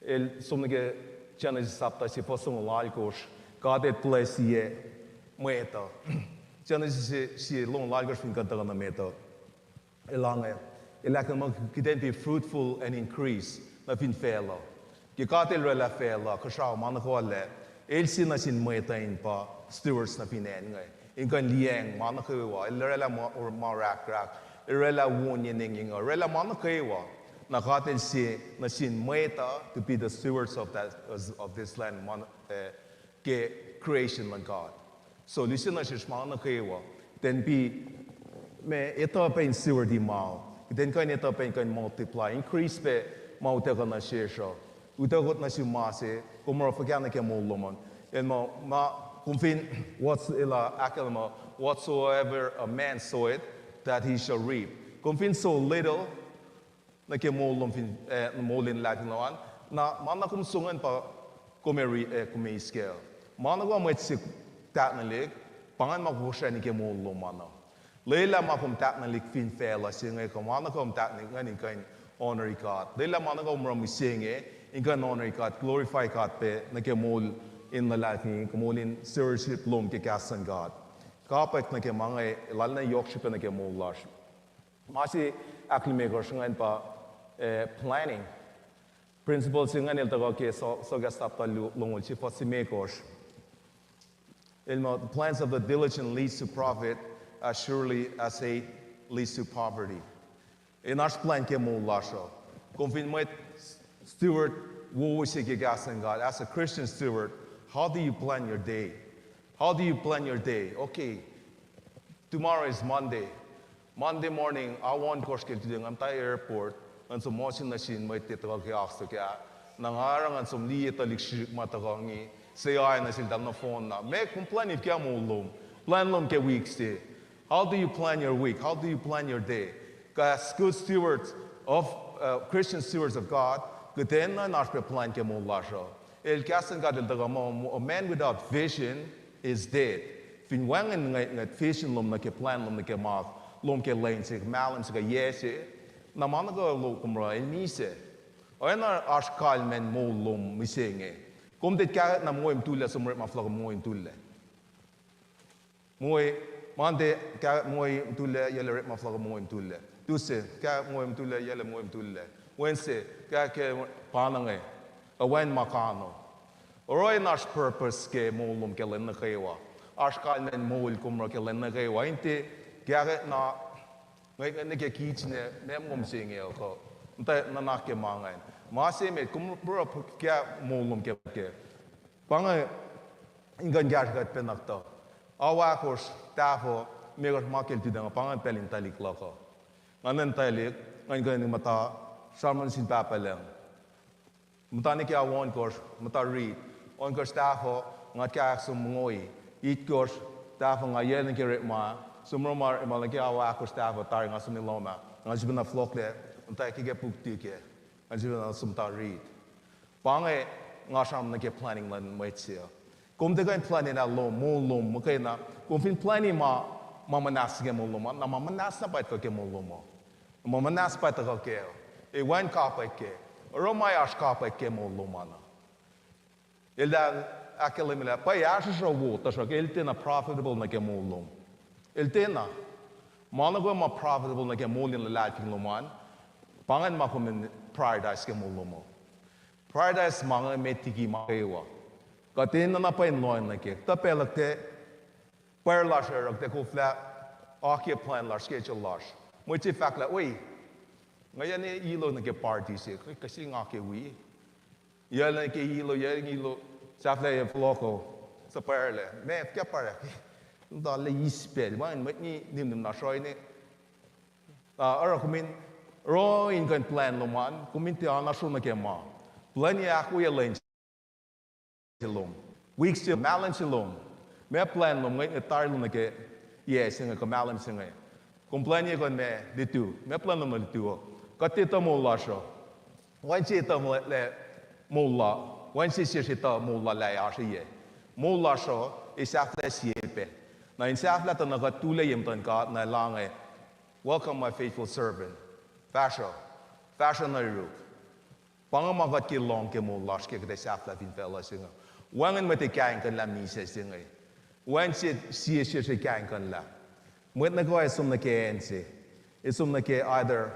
El som nuh ke Genesis sapta se fuhs longoul alkosr. God el bless-iyac mwet uh. Genesis se, se longoul alkosr fin kuht tuhkuh nuh met uh, elange, el ahkkahlwemye muh kuht in be fruitful and increase nuh fin facluh. Ke God el orwaclah facluh, kuhsrao, ma nuh kwewa lac, el se nuh sin mwet uh in pa stewards nuh fin acn inge, in kuh in liyacacng ma nuh kwewa. El orwaclah ma, ma orahkrahk, el orwaclah won yen engyeng uh, orwaclah ma nuh kwewa. Na God el se nuh sin mwet uh to be the stewards of that, of this land, ma, eh, ke creation luhn God. So lihksreni nuh sesr ma nuh kwewa, kuht in be, ma etuh pac in steward-i ma, kuht in kuh in etuh pac in kuh in multiply, increase pac ma utuckuh nuh sesr uh. Utuckot nuh sum ma se, kom oruh fuhkah nuh ke moul lom an. El muh, ma, kom fin, what's, el, uh, ahkkahlwemye, whatsoever a man soweth, that he shall reap. Kom fin sow little, nuh ke moul lom fin, eh, moul in luhlahlfongi lom an, na ma na kom sow ingacn pa kom ac ri-, eh, kom ac eis kac. Ma na kom mwet se tahknwelihk, pa ingacn ma kosrani ke moul lom an uh. Lwelah ma kom tahknwelihk fin facluh se inge, kuh ma na kom tahknwelihk ingacn in kuh in honori God. Lwelah ma na kom oruh mihsenge, in kuh in honori God, glorify God pac nuh ke moul in luhlahlfongi, ke moul in stewardship lom ke kahs luhn God. Kapwack nuh ke ma inge, lal na yohk srihpac nuh ke moul lasr. Ma se ahklimekohsr ingacn pa, eh, planning. Principle se ingacn el tuhkuh ke so-, Soakas sapta lu-, longoul se fuhs limekohsr. El muh, the plans of the diligent leads to profit as surely as hate leads to poverty. In oasr plwacn ke moul lasr uh. Kom fin mwet steward wowo se ke kahs luhn God, as a Christian steward, how do you plan your day? How do you plan your day? Okay, tomorrow is Monday. Monday morning, aoa ohnkohsr ke lututacng, nga muhta airport, ngan som ohsun nuh sin mwet tuhkuh ke oakstock ah. Na nga oruh ngan som liye tuhlihk srihsrihk ma tuhkuh inge, se oacna sel tuh nohfohn na. Meac kom plwacni fuhkah moul lom? Plwacn lom ke wik se. How do you plan your week? How do you plan your day? As good stewards of, uh, Christian stewards of God, kuht enenuh in oasr pac plwacn ke moul lasr uh. El kahs luhn God el tuhkuh muh, a man without vision is dead. Fin wacngihn ngwetngwet vision lom nuh ke plwacn lom nuh ke ma lom ke lwen se, mahlwem se, kuh yac se, na ma nuh kwewa lom kom oruh el misac. Oacna oasr kalmacn moul lom mihsenge. Kom tiac kahkahna mwe mutullac som orekma fohlohk mwe mutullac. Mwe, Monday, kahk mwe mutullac, yac lah orekma fohlohk mwe mutullac. Tuesday, kahk mwe mutullac, yac lah mwe mutullac. Wednesday, kahk ke pa na inge, oacna ma kano. Oruh in oasr purpose ke moul lom ke lwen nuh kwewa. Oasr kalmacn moul kom oruh ke lwen nuh kwewa. In tiac kahkahna, nge, nge ke kihtin, meac kom se inge uh kuh. Muhta nuhnak ke ma ingacn. Ma se met, kom oruh fuhkah moul lom ke, ke. Pa inge in kuh in kahsruh kuht pacna tuh. Aoa ahkosr, tahfuh, limekohsr ma ke lututacng, pa ingacn pacl in tuhlihk luhk uh. Nga nuhn tuhlihk, ngan kuh in muhta, sramsram nuh sin Pahpah Lucng. Muhta nuh ke aoa ohnkohsr, muhta riti. Ohnkohsr tahfuh, nga kahsruh som mongo. Itkosr tahfuh nga yac nuh ke orekma, som orekma, ma nuh ke aoa ahkosr tahfuh tari nga som nuh lohm ah. Nga sifacna fohlohklac, muhta ke ke puk tike. Nga sifacna som muhta riti. Pa inge nga sramsram nuh ke planning luhn mwet se uh. Kom tiac kuh in plwacni lah lom, moul lom muhkwena. Kom fin plwacni ma, ma muhnahs ke moul lom uh, na ma muhnahs na pa tuhkuh ke moul lom uh. Ma muhnahs pa tuhkuh kac. Ac wacngihn kapwack kac. Oruh ma oasr kapwack ke moul lom an uh. El tuh ahkkahlwemye lah pwacye ahsrohsr wo, tuhsruhk el tiacna profitable nuh ke moul lom. El tiacna. Ma nuh kwewa ma profitable nuh ke moul in luhlahlfongi lom an, pa ingacn ma kom in prioritize ke moul lom uh. Prioritize ma inge met liki ma kwewa. Kuht enenuh na pwacye in lohacng nuh kac. Tuh pacl uh kuht, pwacr lasr oruh kuht koflah akiye plwacn lasr, schedule lasr. Mwet se fahk lah, oi, nga yac na ilo nuh ke party se, kuh, kuh se nga ke wi. Yac nuh ke ilo, yac nuh ke ilo, sahflahiyac fohlohko, suhpwacrlac. Meac, fuhkah pwacr ah? Muhta lah eis pacl, wacngihn mwet ngi nimnim na sroini. Ah, oruh kom in, oruh in kuh in plwacn lom an, kom in tiac oasr nuh ke ma. Plwacni ahkwoye lwen se lom. Wik se, mahlwem se lom. Meac plwacn lom, nge, nge tari lom nuh ke yac se inge kuh mahlwem se inge. Kom plwacni kuh in meac, lutu. Meac plwacn lom nuh lutu uh? Kuht tiac etuh moul lasr uh. Wacngihn se etuh muh lah moul la, wacngihn se sesr etuh moul la lah oasr yac. Moul lasr uh, ac sahflah sie pac. Na in sahflah tuh na kuht tulac ye muhtuhn God, na elan inge, welcome, my faithful servant. Fahsruh, fahsruh nuh yuruk. Pa inge ma kuht ke lohng ke moul lasr ke kuht ac sahflah fin facluh se inge. Wacngihn mwet ac kaingkuhnlah misac se inge. Wacngihn se sie sesr ac kaingkuhnlah. Mwet nuh kwewa ac som nuh ke acn se. Ac som nuh ke either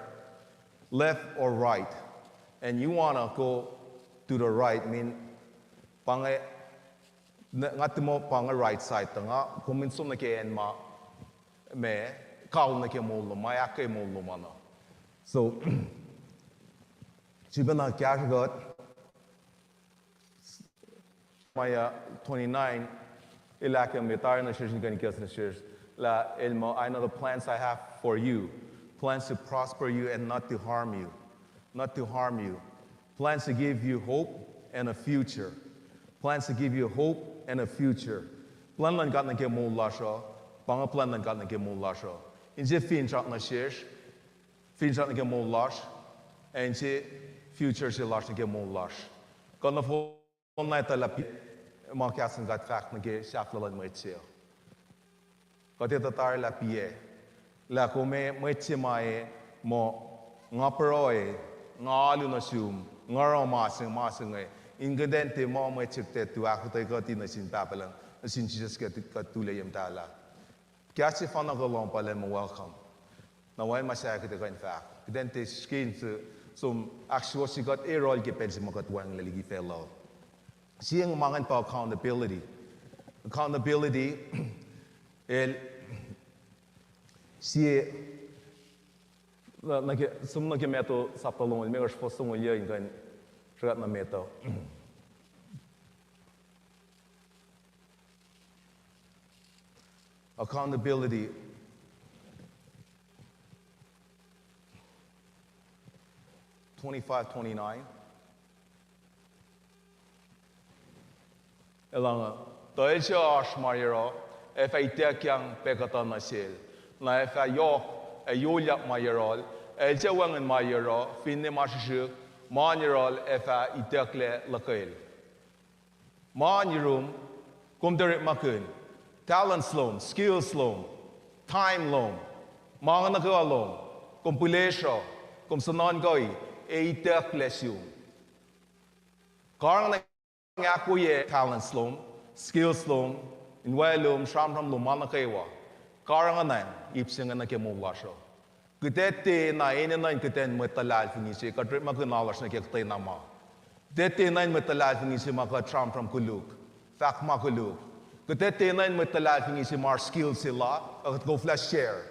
left or right. And you wanna go to the right, mean, pa inge, nga tiac muh pa inge right side tuh nga, kom in som nuh ke acn ma, ma kahl nuh ke moul lom, ma ahkkweye moul lom an uh. So, sifacna kahsruh kuht, Jeremiah twenty-nine, el ahkkahlwemye tari nuh sesr in kuh in kahs nuh sesr, lah el muh, I know the plans I have for you, plans to prosper you and not to harm you, not to harm you, Plans to give you hope and a future. Plans to give you hope and a future. Plwacn luhn God nuh ke moul lasr uh, pa inge plwacn luhn God nuh ke moul lasr uh. Inse finsrak nuh sesr, finsrak nuh ke moul lasr, ac inse future se lasr nuh ke moul lasr. Kuht nohfohn na etuh lah pi-, ma kahs in God fahk nuh ke sahflah luhn mwet se uh. Kuht etuh tari lah piac, lah kom mwet se ma e muh nga pruhe, nga alu nuh sum, nga oruh ma se, ma se inge, in kuht in tiac muh mwet se kuht ac tuh ahkuhtweyac kuht nuh sin Pahpah Lucng, nuh sin Jisus kuht, kuht tuh liyeyuck muhtahl ah. Kahs sefanna kuh lohng pa lah muh welcome. Na wacngihn ma sahyac kuht ac kuh in fahk. Kuht in tiac srihke in som ahksuwohsye kuht erohl ke pacl se ma kuht wacngihnlac liki facluh. Sie ma ingacn pa accountability. Accountability, el sie, nuh ke, som nuh ke Matthew sapta longoul limekohsr, fuhs longoul yuc in kuh in sruhkwack nuh met uh. Accountability. Twenty-five, twenty-nine. Elan, tuh el suc oasr ma yohroh, ac fah ituckyang pac kuhtuh nuh sel. Na ac fah yohk ac yohliyak ma yohrohl, ac el suc wacngihn ma yohroh, finne ma srihsrihk, ma yohrohl ac fah itucklac luhkwel. Ma in yurum, kom tiac orekmakihn. Talents lom, skills lom, time lom, ma inge nuh kwewa lom, kom pihlesruh, kom suhnuhnkuhi, ac itucklac sum. Karihngihn ahkwoye talents lom, skills lom, inwaclum, sramsram lom, ma nuh kwewa. Karihngihn ip se inge nuh ke moul lasr uh. Kuht ac tiac enenuh in kuhtwena mwet luhlahlfongi se, kuht orekmakihn alasr nuh ke kuhtwena ma. Kuht ac tiac enenuh in mwet luhlahlfongi se ma kuht sramsram koluk, fahk ma koluk. Kuht ac tiac enenuh in mwet luhlahlfongi se ma oasr skill se la, kuht koflah share.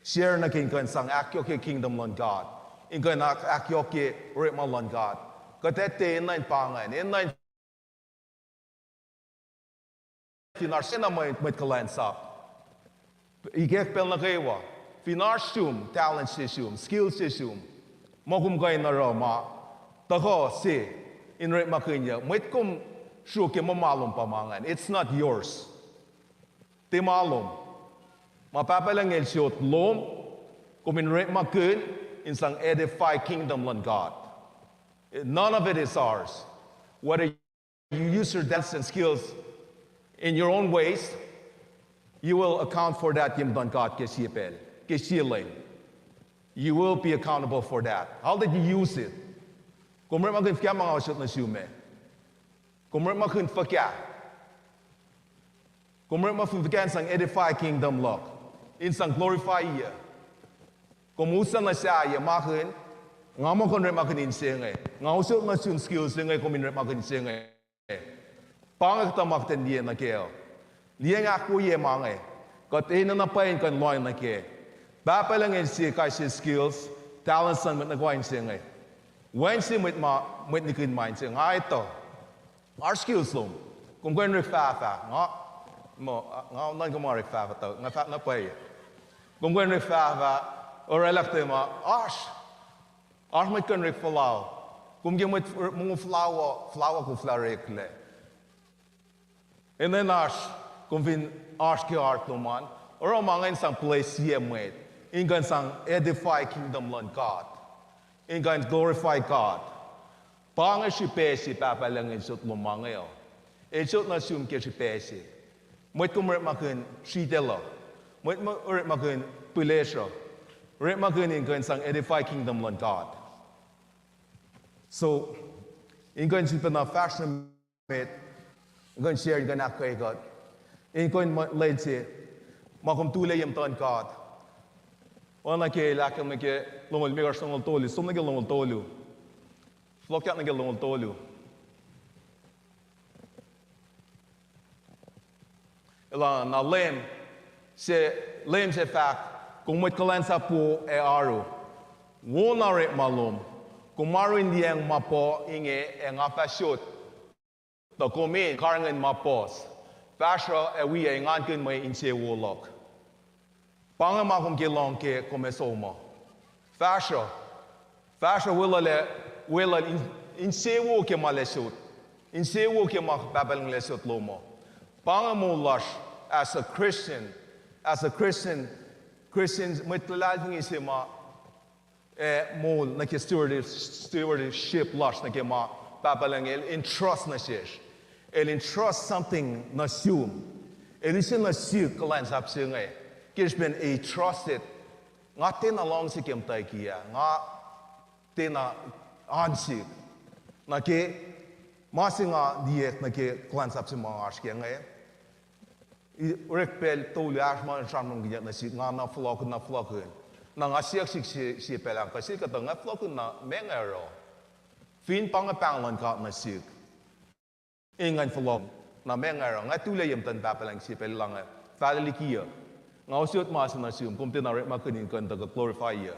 Share nuh ke in kuh in sang ahkyohkye kingdom luhn God, in kuh in ahk-, ahkyohkye orekma luhn God. Kuht ac tiac enenuh in pa ingacn, enenuh in fin oasr sena mwet, mwet kuhlwacnsap. Ikack pacl nuh kwewa, fin oasr sum talent se sum, skill se sum, ma kom kuh in oruh ma tuhkuh se in orekmakihnyuck, mwet kom sruok ke ma, ma lom pa ma ingacn. It's not yours. Tiac ma lom. Ma Pahpah Lucng El sot lom, kom in orekmakihn in sang edify kingdom luhn God. None of it is ours. Whether you use your talents and skills in your own ways, you will account for that ke muhtuhn God ke sie pacl, ke sie lwen. You will be accountable for that. How did you use it? Kom orekmakihn fuhkah ma nga sot nuh sum ah? Kom orekmakihn fuhkah? Kom orekmakihn fuhkah in sang edify kingdom luhk, in sang glorify-ye? Kom uslah nuh sahyac, orekmakihn, nga muh kuh in orekmakihn inse inge. Nga usot nuh sum skill se inge, kom in orekmakihn inse inge. Pa inge kuhtuh ma kuht in liye nuh kac. Liyacacng ahkwoye ma inge. Kuht enenuh pwacye in kuh in lohacng nuh kac. Pahpah Lucng El sie kais sie skills, talents luhn mwet nuh kwewa inse inge. Wacngihn sie mwet ma, mwet nihkihn ma inse inge, nga etuh. Oasr skills lom. Kom kuh in orek fahfah. Nga, muh, nga nuhnkuh ma orek fahfah tuh nga fahk na pwacye. Kom kuh in orek fahfah, oraclah kuhtwena ma, oasr. Oasr mwet kuh in orek fuhlao. Kom ke mwet mongo fuhlao, fuhlao koflah oreklac. Enenuh oasr, kom fin oasr ke heart lom an, oruh ma inge in sang bless-ye mwet, in kuh in sang edify kingdom luhn God, in kuh in glorify God. Pa inge srihpac se Pahpah Lucng El sot lom ma inge uh. El sot nuh sum ke srihpac se. Mwet kom orekmakihn sritacl uh. Mwet kom orekmakihn pihlesruh. Orekmakihn in kuh in sang edify kingdom luhn God. So, in kuh in sifacna fahsr nuh met, in kuh in share, in kuh in ahkkweye kuht, in kuh in mwe-, lwen se ma kom tuhlac ye muhtuhn God. Oacna ke el ahkkahlwemye ke longoul limekohsr, longoul tolu, som nuh ke longoul tolu. Fohlohkyak nuh ke longoul tolu. Elan, na Leum se, Leum se fahk, kom mwet kuhlwacnsap wo ac oaru. Wona orekma lom, kom oaru in liyacacng ma puh inge ac nga fah sot. Tuh kom in karihngihn ma puhs. Fahsruh ac wi ac engankihn mwe insewowo luhk. Pa inge ma kom ke lohng ke kom ac som uh. Fahsruh. Fahsruh weluhl ac, weluhl in, Insewowo ke ma lac sot. Insewowo ke ma Pahpah Lucng lac sot lom uh. Pa inge moul lasr as a Christian, as a Christian, Christian, mwet luhlahlfongi se ma, eh, moul nuh ke steward-, stewardship lasr nuh ke ma Pahpah Lucng El entrust nuh sesr. El entrust something nuh sum. El use nuh sihk kuhlwacnsap se inge. Ke srihpen entrusted. Nga tiacna luhngse ke muhtwacwacack ah. Nga tiacna oan sihk. Nuh ke ma se nga liye nuh ke kuhlwacnsap se ma oasr ke inge. Orek pacl tolu oasr ma sramsramkihnyuck nuh sihk, nga na fohlohkihn, na fohlohkihn. Na nga siyuck sihk sie, sie pacl ah, kuh sel kuhtuh nga fohlohkihn na meac nga oruh. Fin pa inge pahng luhn God nuh sihk, in ngan fohlohkihn na meac nga oruh. Nga tulac ye muhtuhn Pahpah Lucng sie pacl lah nga fahlac liki uh. Nga usot ma se nuh sum, kom tiacna orekmakihn in kuh in tuhkuh glorify-yuc.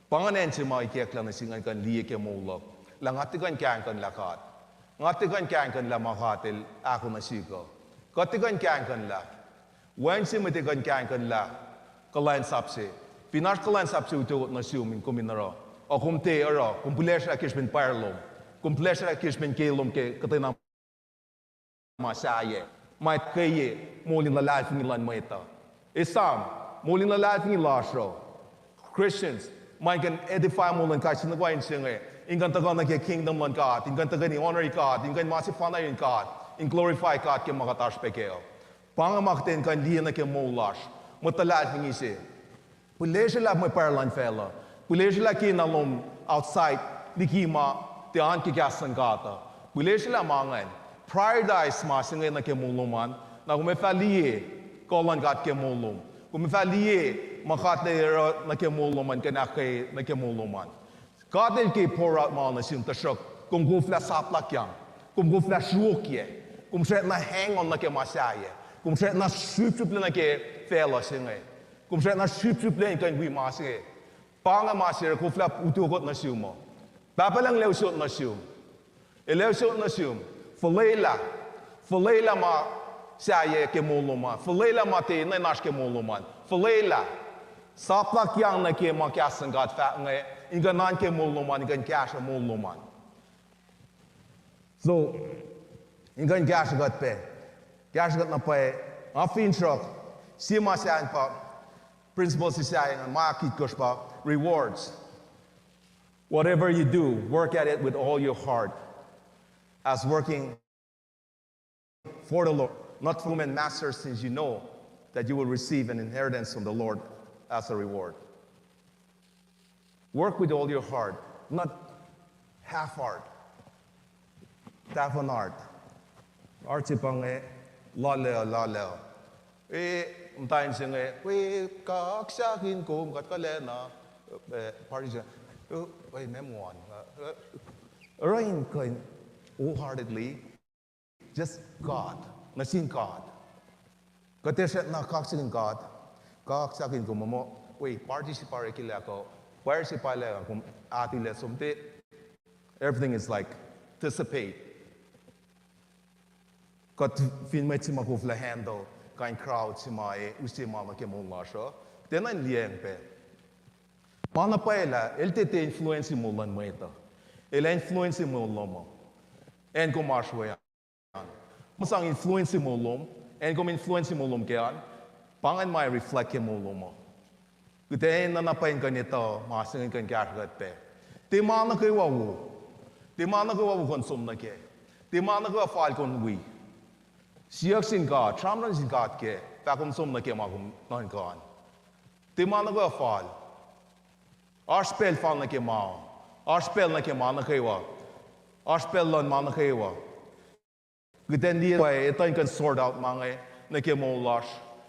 Pa ingacn acn se ma ikacklah nuh sihk ngan kuh in liye ke moul luhk lah nga tiac kuh in kahingkuhnlah God. Nga tiac kuh in kahingkuhnlah ma God El ahkoo nuh sihk uh. Kuht tiac kuh in kahingkuhnlah. Wacngihn se mwet ac kuh in kahingkuhnlah kuhlwacnsap se. Fin oasr kuhlwacnsap se utuckot nuh sum in kom in oruh, ac kom tiac oruh, kom pihlesrlah ke srihpen pwacr lom. Kom pihlesrlah ke srihpen ke lom ke kuhtwena ma sahyac, ma ahkkweye moul in luhlahlfongi luhn mwet uh. Esam, moul in luhlahlfongi lasr uh, Christians, ma in kuh in edify moul luhn kais sie nuh kwewa inse inge, in kuh in tuhkuh nuh ke kingdom luhn God, in kuh in tuhkweni honor God, in kuh in ma sefanna yurin God, in glorify God ke ma kuht oasr pac kac uh. Pa inge ma kuht in kuh in liye nuh ke moul lasr, mwet luhlahlfongi se. Pihlesrwelah mwe pwacr luhn facluh. Pihlesrwelah kena lom outside liki ma tiac oan ke kahs luhn God uh. Pihlesrwelah ma ingacn. Prioritize ma se inge nuh ke moul lom an, na kom ac fah liye kuh luhn God ke moul lom. Kom ac fah liye ma God El oruh nuh ke moul lom an, kuh in ahkkweye nuh ke moul lom an. God El ke pour out ma nuh sum tuhsruhk kom koflah saplakyang. Kom koflah sruokyac. Kom srackna hang on nuh ke ma sahyac. Kom srackna srihpsrihplac nuh ke facluh se inge. Kom srackna srihpsrihplac in kuh in wi ma se inge. Pa inge ma se oruh koflah utuckot nuh sum uh. Pahpah Lucng El ac usot nuh sum. El ac usot nuh sum. Fuhlwelah. Fuhlwelah ma sahyac ke moul lom an. Fuhlwelah ma tiac enenuh in oasr ke moul lom an. Fuhlwelah. Saplakyang nuh ke ma kahs luhn God fahk inge, in kuh in oan ke moul lom an, in kuh in kahsruh moul lom an. So, in kuh in kahsruh kuht pac. Kahsruh kuht na pwacye, nga finsrak, sie ma sahyac pa, principle se sahyac ingacn, ma kitkosr pa, rewards. Whatever you do, work at it with all your heart, as working for the Lord, not for men, master, since you know that you will receive an inheritance from the Lord as a reward. Work with all your heart, not half-heart. Tahfuhn heart. Heart se pa inge, lale, lale. E, muhta inse inge, we, kaksakin kom, kuht kuhlacna, e, party se, e, we, mem one. E, e, oruh in kuh in wholeheartedly, just God, nuh sin God. Kuht tiac srackna kaksakin God, kaksakin kom muh, we, party se pa oreklac kuh, pwacr se pa lac kuh, kom atilac som te, everything is like, dissipate. Kuht fin mwet se ma koflah handle, kain crowd se ma e, use ma nuh ke moul lasr uh, tiacna in liyacacng pac. Ma na pwacye lah, el tiac tiac influence moul luhn mwet uh. El ac influence moul lom uh. Acn kom oasr we an. Ma sang influence moul lom, acn kom influence moul lom ke an, pa ingacn ma reflect ke moul lom uh. Kuht ac enenuh na pwacye in kuh in etuh ma se inge in kuh in kahsruh kuht pac. Tiac ma nuh kwewa wo. Tiac ma nuh kwewa wo kom som nuh kac. Tiac ma nuh kwewa fal kom wi. Siyuck sin God, sramsram sin God kac, fah kom som nuh ke ma kom nuhnkuh an. Tiac ma nuh kwewa fal. Oasr pacl fal nuh ke ma. Oasr pacl nuh ke ma nuh kwewa. Oasr pacl luhn ma nuh kwewa. Kuht in liye pwacye, etuh in kuh in sort out ma inge nuh ke moul lasr,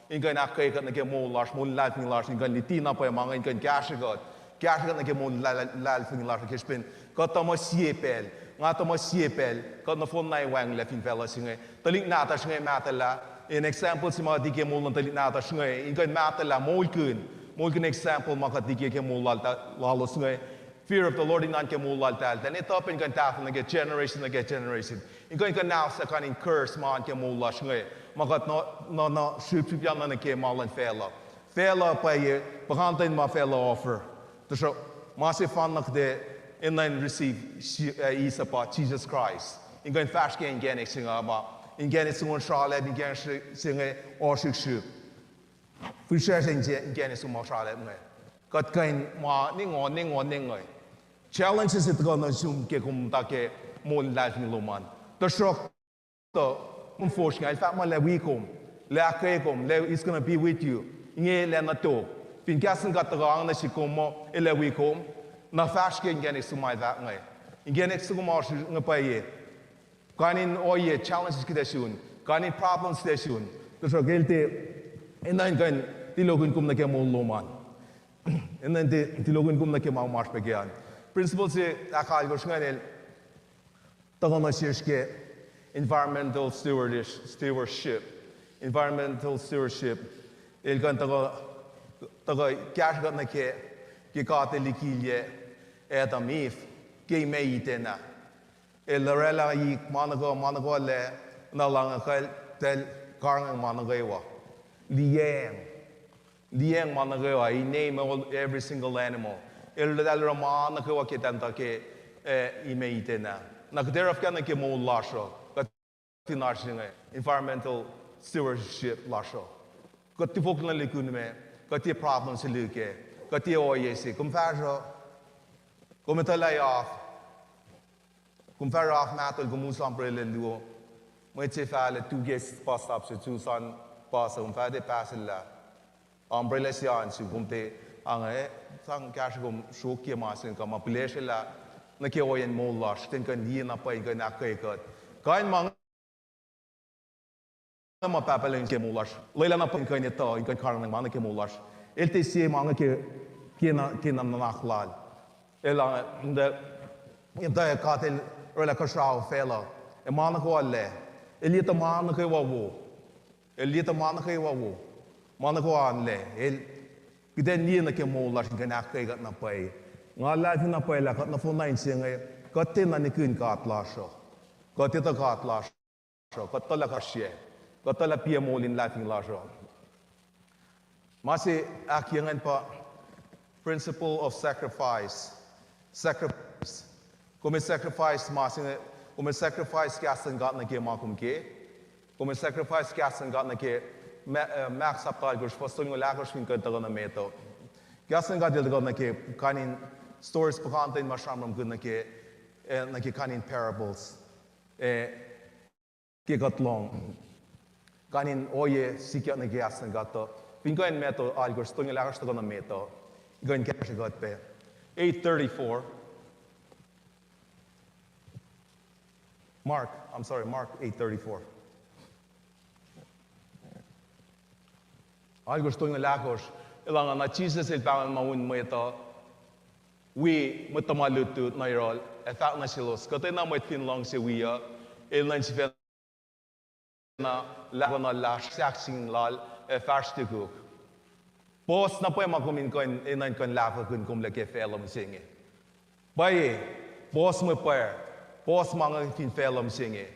in kuh in ahkkweye kuht nuh ke moul lasr, moul luhlahlfongi lasr, in kuh in luti na pwacye ma inge in kuh in kahsruh kuht, kahsruh kuht nuh ke moul luhlahlfongi lasr ke srihpen kuht tuhmuh sie pacl, nga tuhmuh sie pacl, kuht nohfohn na wacngihnlac fin facluh se inge. Tuhlihk nahtuhsr inge mahtuhlah, in example se ma dike moul luhn tuhlihk nahtuhsr inge in kuh in mahtuhlah, moulkihn, moulkihn example ma kuht dike ke moul lal-, lalos inge. Fear of the Lord in oan ke moul laltahl, tuh in etuh pac in kuh in tahfuh nuh ke generation nuh ke generation, in kuh in kuhnahosyuck kain in curse ma oan ke moul lasr inge, ma kuht nuh, nuh, nuh srihpsrihpyang nuh ke ma luhn facluh. Facluh pwacye, puhkantwen ma facluh offer. Tuhsruhk ma sefanna kuht ac enenuh in receive si-, uh, Isa pa Jesus Christ. In kuh in fahsr ke inkacnek se inge pa, inkacnek se inge sralap, inkacnek se, se inge ohsrihksrihk. Fihsracsr in inkacnek se ma sralap inge. Kuht kuh in ma ningo, ningo, ningo. Challenges se tuhkuh nuh sum ke kom muhta ke moul luhlahlfongi lom an. Tuhsruhk tuh, kom fosrngah, el fahk muh lah wi kom, lah ahkkweye kom, lah he's gonna be with you. Inge lah nuh tok. Fin kahs in God tuhkuh nuh sum kom muh, el ac wi kom, na fahsr ke inkacnek se ma fahk inge. Inkacnek se kom ohsr inge pwacye. Kain in ohiyac, challenges kuht ac sun. Kain in problems kuht ac sun. Tuhsruhk el tiac, enenuh in kuh in tulokihn kom nuh ke moul lom an. Enenuh in tiac tulokihn kom nuh ke ma oasr pac ke an. Principle se ahkalkosr ingacn el tuhkuh nuh sesr ke environmental stewardship, stewardship. Environmental stewardship. El kuh in tuhkuh, tuhkuh kahsrwe kuht nuh ke, ke God el likilyac Adam, Eve, ke imac Eden ah. El oraclah ik ma nuh kwewa, ma nuh kwewa lac, na lahngo kal, tahl karihngihn ma nuh kwewa. Liyacacng. Liyacacng ma nuh kwewa, he named all, every single animal. El oraclah ma nuh kwewa ke tahmtahel ke, eh, imac Eden ah. Na kuht ac oruh fuhkah nuh ke moul lasr uh, kuht fin oasr inge, environmental stewardship lasr uh. Kuht tifoklac nuh likin me, kuht tiac problem se luhk ah, kuht tiac ohiyac se, kom fahsruh, kom etuh lah af, kom fahsruh af mahtuh, kom us umbrella luo, mwet se fahlah tu ke bus stop se, tu sang bus, kom fah tiac pahsrlah umbrella se an sum, kom tiac, ange, sang kahsruh kom sruokyac ma se inge, kuh ma pihlesrwelah nuh ke ohiyacn moul lasr, ten kuh in liye na pwacye in kuh in ahkkweye kuht. Kain ma ma Pahpah Lucng ke moul lasr. Lwelah na pwacye in kuh in etuh, in kuh in karihngihn ma nuh ke moul lasr. El tiac sie ma inge ke, ke na, ke na nuhnak lal. El, uh, in the, in the God el oraclah kuhsrao facluh. Ac ma nuh kwewa lac. El liye tuh ma nuh kwewa wo. El liye tuh ma nuh kwewa wo. Ma nuh kwewa an lac. El, kuht in liye nuh ke moul lasr in kuh in ahkkweye kuht na pwacye. Nga luhlahlfongi na pwacye lah kuht nohfohn na inse inge, kuht tiacna nihkihn God lasr uh. Kuht etuh God lasr uh, kuht tuh lah kahsrwe, kuht tuh lah piac moul in luhlahlfongi lasr uh. Ma se ahkyohkye ingacn pa principle of sacrifice. Sacrifice. Kom ac sacrifice ma se inge, kom ac sacrifice kahs luhn God nuh ke ma kom ke. Kom ac sacrifice kahs luhn God nuh ke Ma-, uh, Mark sapta alkohsr, fuhs tolngoul ahkosr fin kuh in tuhkuh nuh met uh. Kahs luhn God el tuhkuh nuh ke kain in stories puhkantwen ma sramsramkihn nuh ke, uh, nuh ke kain in parables. Uh, ke kuht lohng. Kain in ohiyac sikyak nuh ke kahs luhn God uh. Fin kuh in Matthew alkohsr, tolngoul ahkosr tuhkuh nuh met uh. Kuh in kahsrwe kuht pac. Eight thirty-four. Mark, I'm sorry, Mark eight thirty-four. Alkohsr tolngoul ahkosr, el, na Jisus el pahngon ma un mwet uh, wi mwet tuhma lutlut nuh yohrohl, ac fahk nuh selos, kuhtwena mwet fin luhngse wi uh, el nuh in sifacna lahkuhnuhl lasr, sahkseng lal, ac fahsr tukuk. Puhs na pwacye ma kom in kuh in, enenuh in kuh in lahfwekihn kom lac ke facluh mihsenge. Pwacye, puhs mwe pwacr, puhs ma inge fin facluh mihsenge.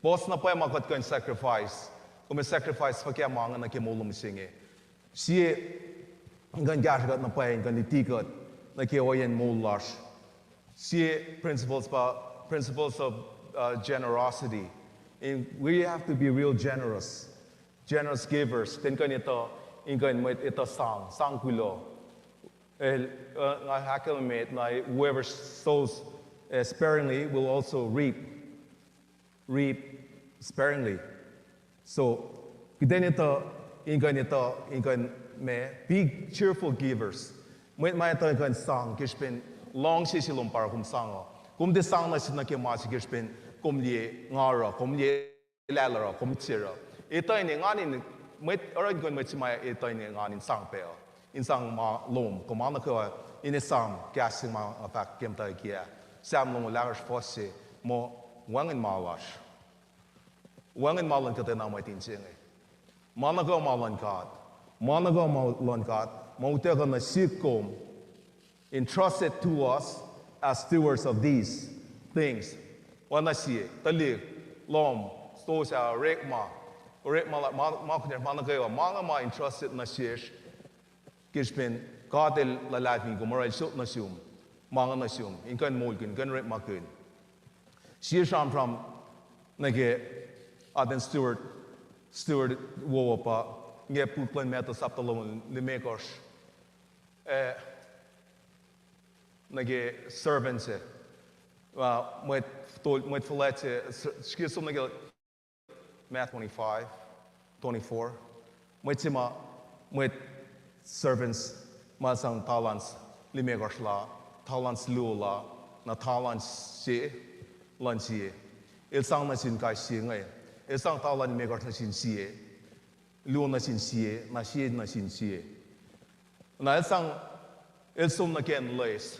Puhs na pwacye ma kuht kuh in sacrifice, kom ac sacrifice fuhkah ma inge nuh ke moul lom mihsenge. Sie in kuh in kahsrwe kuht na pwacye in kuh in luti kuht nuh ke ohiyacn moul lasr. Sie principles pa principles of, uh, generosity. In, we have to be real generous. Generous givers. Ten kuh in etuh, in kuh in mwet etuh sang, sang kuloh. El, uh, nga ahkkahlwemye, na, whoever sows, uh, sparingly will also reap, reap sparingly. So, kuht in etuh, in kuh in etuh, in kuh in ma, be cheerful givers. Mwet ma etuh in kuh in sang, ke srihpen luhngse se lom pa oruh kom sang uh. Kom tiac sang nuh sihk nuh ke ma se ke srihpen kom liye nga oruh, kom liye lah el oruh, kom se oruh. Etuh in engan in, mwet, oruh in kuh in mwet se ma etuh in engan in sang pac uh. In sang ma lom, kuh ma nuh kwewa, in esam kahs se ma nga fahk ke muhtwacwacack ah. Sam longoul ahkosr fuhs se, muh, wacngihn ma lasr. Wacngihn ma luhn kuhtwena mwet inse inge. Ma nuh kwewa ma luhn God. Ma nuh kwewa ma luhn God, ma utuckuh nuh sihk kom, entrusted to us as stewards of these things. Oacna sie, tuhlihk, lohm, stosah, orekma, orekma, ma, ma, ma nuh kwewa, ma inge ma entrusted nuh sesr, ke srihpen God el luhlahlfongi kom, oruh el sot nuh sum. ma inge nuh sum in kuh in moulkihn, kuh in orekmakihn. Sie sramsram nuh ke atacn steward, steward wowo pa, nge puk luhn Matthew sapta longoul limekohsr, eh, nuh ke servant se, ah, mwet tol-, mwet fuhlwact se, s-, srihke som nuh ke Matthew twenty-five, twenty-four. Mwet se ma, mwet servants ma sang talents limekohsr la, talents luo la, na talents se luhn sie. El sang nuh sin kais sie inge. El sang talent limekohsr nuh sin sie, luo nuh sin sie, na sie nuh sin sie. Na el sang, el som nuh ke in loes.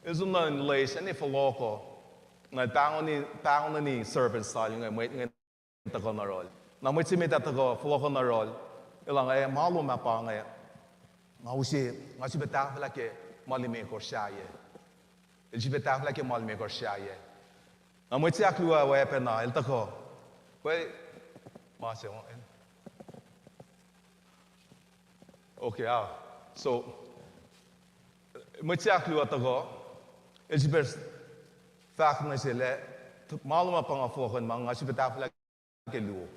El som nuh in loes, ac fohlohkoh. Na el pahngoni, pahngoni servants lal inge, mwet inge tuhkuh nuh yohrohl. Na mwet se met ah tuhkuh fohlohkoh nuh yohrohl, el ah, eh, ma lom ah pa inge. Nga use, nga sifilpac tahfwelah ke ma limekohsr sahyac. El sifilpac tahfwelah ke ma limekohsr sahyac. Na mwet se ahkluo oacpacna, el tuhkuh. Pwe, ma se, okay, ah. So, mwet se ahkluo tuhkuh, el sifilpac fahk nuh sel ah, ma lom ah pa nga fohlohkoh ma, nga sifilpac tahfwelah ke luo.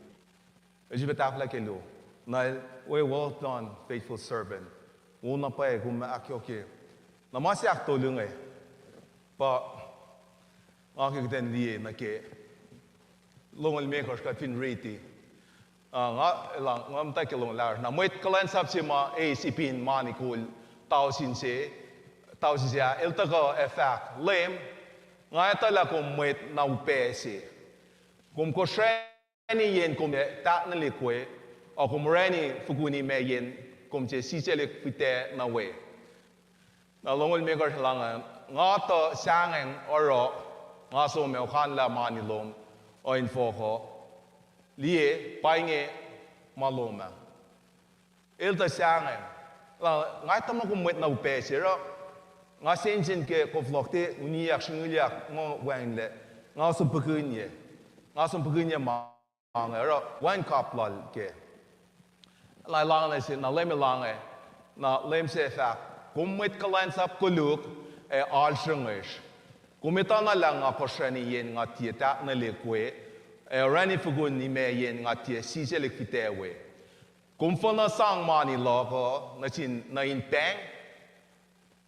El sifilpac tahfwelah ke luo. Na el, well done, faithful servant. Wo na pwacye, kom ahkyohkye. Na ma se ahktolu inge, pa nga ke kuht in liye nuh ke longoul limekohsr kuht fin riti. Ah, nga, nga muhta ke longoul ahkosr. Na mwet kuhlwacnsap se ma eis ipin mani kol tausin se, tausin se ah, el tuhkuh ac fahk, Leum, nga etuh lah kom mwet na upac se. Kom kosrani yen kom ac tahnelihk we, ac kom orani fokihn imac yen kom tiac sisaclihk fihtac nuh we. Na longoul limekohsr lah, nga tuh sahngweng oruh, nga som ac okanlah mani lom uh infohk uh, liye, pa inge ma lom ah. El tuh sahngweng lah, nga etuh muh kom mwet na upac se oruh, nga sensen ke koflohk tiac uniyak sringilyak, nga wacngihnlac, nga som pukunye, nga som pukunye ma inge oruh wacngihn kap lal kac. Na el lahngo nuh se, na Leum El lahngo, na Leum se fahk, kom mwet kuhlwacnsap koluk ac alsruhngesr. Kom etuh na lah nga kosrani yen nga tiac tahnelihk we, ac orani fokihn imac yen nga tiac sisaclihk fihtac we. Kom fuhnuh sang mani luhk uh nuh sin, nuh in pahng,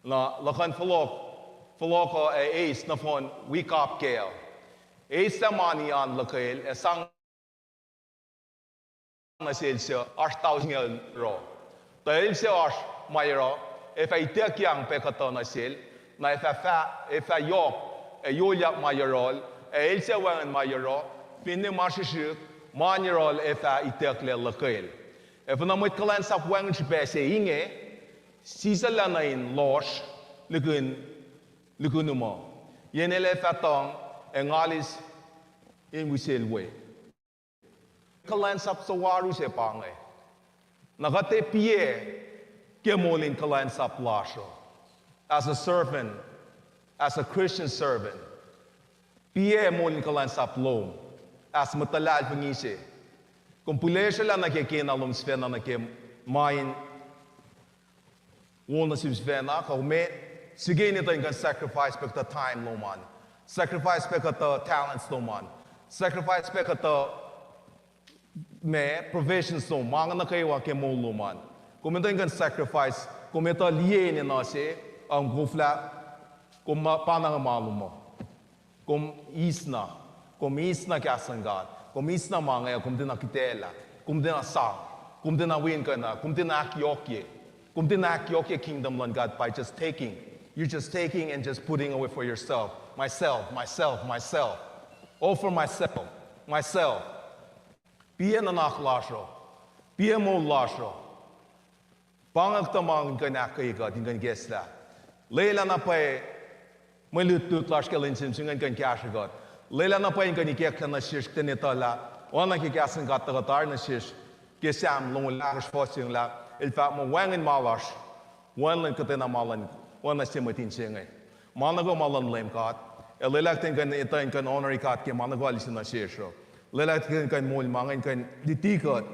na luhkuhn fohlohk, fohlohk uh ac eis nohfohn wi kap kac uh. Eislah mani an luhkwel ac sang nuh sel suc oasr tausin singucul yohroh. Tuh el suc oasr ma yohroh, ac fah ituckyang pac kuhtuh nuh sel, na ac fah, ac fah yohk ac yohlyak ma yohrohl, ac el suc wacngihn ma yohroh, finne ma srihsrihk, ma yohrohl ac fah itucklac luhkwel. Ac finne mwet kuhlwacnsap wacngihn srihpac se inge, sisacllah nuh in lohsr lihkihn, lihkihn um uh. Yen el ac fah tuhng ac ngalis in wisel we. Kuhlwacnsap suwohs se pa inge. Na kuht ac piac ke moul in kuhlwacnsap lasr uh. As a servant, as a Christian servant. Piac moul in kuhlwacnsap lom. As mwet luhlahlfongi se. Kom pihlesrwelah nuh ke kena lom sifacna nuh ke ma in wo nuh sum sifacna, kuh meac, srihke in etuh in kuh in sacrifice pac kuhtuh time lom an. Sacrifice pac kuhtuh talents lom an. Sacrifice pac kuhtuh ma provisions lom, ma inge nuh kwewa ke moul lom an. Kom etuh in kuh in sacrifice, kom etuh liye enenuh se, um, koflah, kom ma, pa na inge ma lom uh. Kom eis na, kom eis na kahs luhn God, kom eis na ma inge, kom tiacna kihtaclah, kom tiacna sang, kom tiacna wi inkacnek, kom tiacna ahkyohkye, kom tiacna ahkyohkye kingdom luhn God by just taking. You're just taking and just putting away for yourself. Myself, myself, myself. All for myself, myself. Piac nuhnak lasr uh, piac moul lasr uh. Pa inge kuhtuh ma in kuh in ahkkweye kuht in kuh in ikacslah. Lwelah na pwacye mwe lutlut lasr ke lwen se inge in kuh in kahsrwe kuht. Lwelah na pwacye in kuh in ikacklah nuh sesr kuht in etuh lah oacna ke kahs in God tuhkuh tari nuh sesr ke Sam longoul ahkosr fuhs se inge lah, el fahk muh wacngihn ma lasr, wacngihn kuhtwena ma luhn, oacna sie mwet inse inge. Ma nuh kwewa ma luhn Leum God. Ac lwelah kuht in kuh in etuh in kuh in honori God ke ma nuh kwewa El use nuh sesr uh. Lwelah kuht in kuh in moul ma inge in kuh in luti kuht,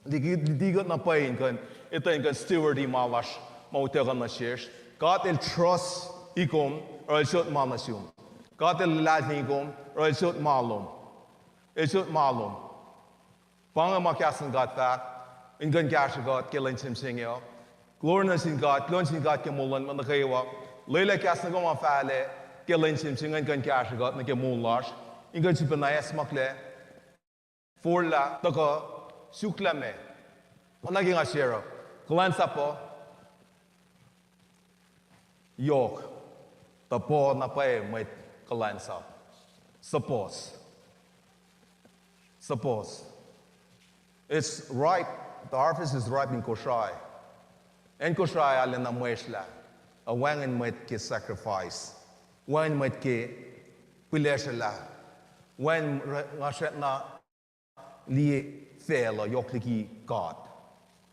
luti kuht na pwacye in kuh in etuh in kuh in steward-i ma lasr ma utuckuh nuh sesr. God El trust kom, oruh el sot ma nuh sum. God El luhlahlfongi kom, oruh el sot ma lom. El sot ma lom. Pa inge ma kahs luhn God fahk, in kuh in kahsrwe kuht ke lwen se mihsenge uh. Glory nuh sin God, kuloh nuh sin God ke moul luhn mwet nuh kwewa. Lwelah kahs nuh kwewa ma fahlac ke lwen se mihsenge in kuh in kahsrwe kuht nuh ke moul lasr. In kuh in sifacna acsmaklac, forlah, tuhkuh, suklah me. Oacna ke nga share uh, kuhlwacnsapuh yohk, tuh pa na pwacye mwet kuhlwacnsap. Suppose. Suppose. It's ripe, the harvest is ripe in Kosrae. Acn Kosrae arulacna mweslac. Ac wacngihn mwet ke sacrifice. Wacngihn mwet ke pihlesruh lah. Wacngihn, nga srackna liye facluh yohk liki God.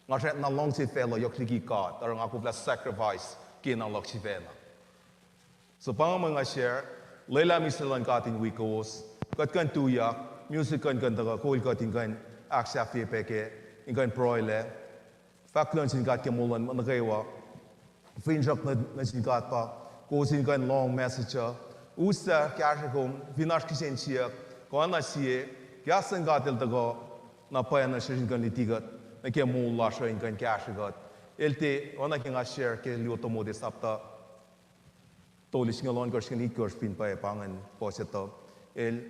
Nga srackna luhngse facluh yohk liki God. Oruh nga koflah sacrifice ke na luhk sifacna. So pa inge mwe nga share, lwelah mihslac luhn God in wi kowos. Kuht kuh in tuyak, music kuh in kuh in tuhkuh kol kuht in kuh in ahksahfye pac ke, in kuh in pruhelac. Fahk kuloh nuh sin God ke moul luhn mwet nuh kwewa. Finsrak nuh sin God pa kowos in kuh in lohng message uh. Uslah kahsruh kom, fin oasr kihsen siyuck, kuh na sie, kahs luhn God El tuhkuh na pwacye nuh sesr in kuh in luti kuht nuh ke moul lasr uh in kuh in kahsrwe kuht. El tiac, oacna ke nga share ke luo Timothy sapta tolu singucul ohnkohsr, singucul itkohsr fin pwacye pa ingacn puhs etuh. El,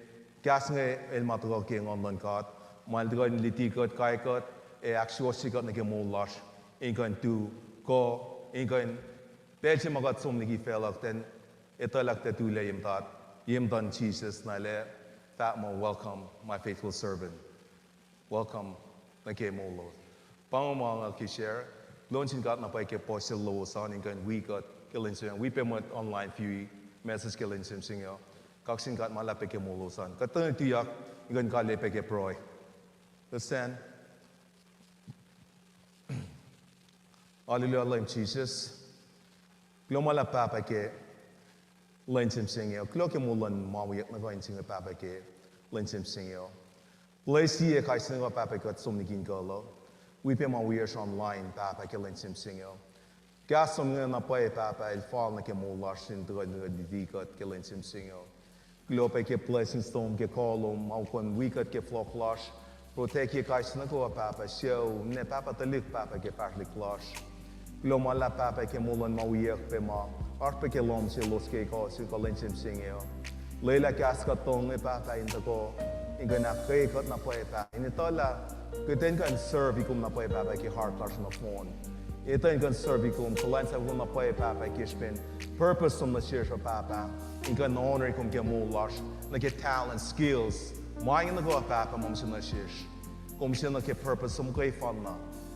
kahs inge el ma tuhkuh ke Nguhn luhn God, ma El tuhkuh in luti kuht, kai kuht, ac ahksuwohsye kuht nuh ke moul lasr in kuh in tu, kuh in kuh in pacl se ma kuht som liki facluh kuht in etuh lah kuht ac tulac ye muhta, ye muhtuhn Jisus na El ac fahk muh, welcome, my faithful servant. Welcome nuh ke moul lowos. Pa inge ma nga ke share. Kuloh nuh sin God na pwacye ke puhsisacl lowos an in kuh in wi kuht ke lwen se, wi pac mwet online view message ke lwen se mihsenge uh. Kaksakihn God ma luhlahp pac ke moul lowos an. Kuht tuhkweni tuyak in kuh in kaliyac pac ke pruhe. Let's stand. Hallelujah, Leum Jisus. Kuloh ma luhlahp Pahpah ke lwen se mihsenge uh. Kuloh ke moul luhn ma wiyuck nuh kuh in se inge Pahpah ke lwen se mihsenge uh. Bless sie kais sie nuh kwewa Pahpah kuht som liki in kuh luh. Wi pac ma wiyacsr online Pahpah ke lwen se mihsenge uh. Kahs lom inge na pwacye Pahpah el fal nuh ke moul lasr in tuhkuh in luti kuht ke lwen se mihsenge uh. Kuloh pac ke blessings lom, ke kuh lom, ma kom wi kuht ke flock lasr. Protect-ye kais sie nuh kwewa Pahpah, sucu, ninac Pahpah, tuhlihk Pahpah ke fahsrwelihk lasr. Kuloh ma luhlahp Pahpah ke moul luhn ma wiyuck pac ma oasr pac ke lohm selos ke kuh se kuh lwen se mihsenge uh. Lwelah kahs kuht tong inge Pahpah in tuhkuh in kuh in ahkkweye kuht na pwacye Pahpah in etuh lah kuht in kuh in serve-i kom na pwacye Pahpah ke heart lasr nohfohn. Etuh in kuh in serve-i kom, kuhlwacnsap kom na pwacye Pahpah ke srihpen purpose lom nuh sesr uh Pahpah, in kuh in honor-i kom ke moul lasr, nuh ke talent, skills, ma inge nuh kwewa Pahpah ma kom sang nuh sesr. Kom sang nuh ke purpose lom muhkwena.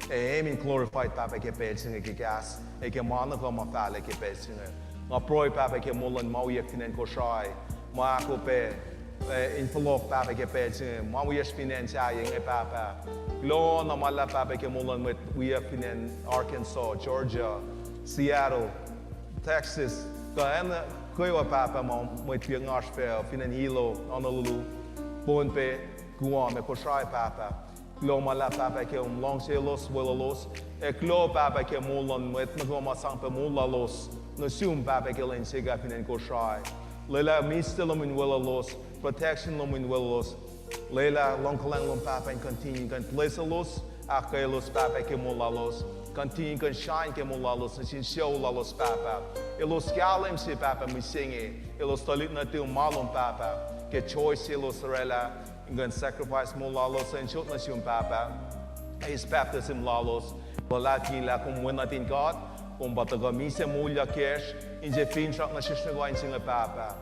Ac aim in glorified Pahpah ke pacl se inge ke kahs ac ke ma nuh kwewa ma fahlac ke pacl se inge. Nga pruhe Pahpah ke moul luhn ma wiyuck fin acn Kosrae, ma ahkopac, ac in fohlohk Pahpah ke pacl se inge, ma wiyacsr fin acn sahyac inge Pahpah. Kuloh na ma luhlahp Pahpah ke moul luhn mwet wiyuck fin acn Arkansas, Georgia, Seattle, Texas, kuh acn nuh kwewa Pahpah ma mwet wiyuck ngasr fac fin acn Hilo, Honolulu, Pohnpei, Guam, ac Kosrae Pahpah. Kuloh ma luhlahp Pahpah ke kom luhngse elos, weluhlos, ac kuloh Pahpah ke moul luhn mwet nuh kwewa ma sang pac moul lalos nuh sum Pahpah ke lwen se inge fin acn Kosrae. Lwelah mihslac lom in weluhlos, protection lom in weluhlos. Lwelah luhngkuhlwacng lom Pahpah in continue in kuh in bless elos, ahkkweye elos Pahpah ke moul lalos, continue in kuh in shine ke moul lalos nuh sin sucu lalos Pahpah. Elos kahlwem se Pahpah mihsenge, elos tuhlihk nuhtum ma lom Pahpah, ke choice elos orwaclah in kuh in sacrifice moul lalos ac in sot nuh sum Pahpah, eis baptism lalos, luhlahlfongi lah kom Wen nuhtin God, kom pa tuhkuh misac moulyak kacsr, inse finsrak nuh sesr nuh kwewa in se inge Pahpah.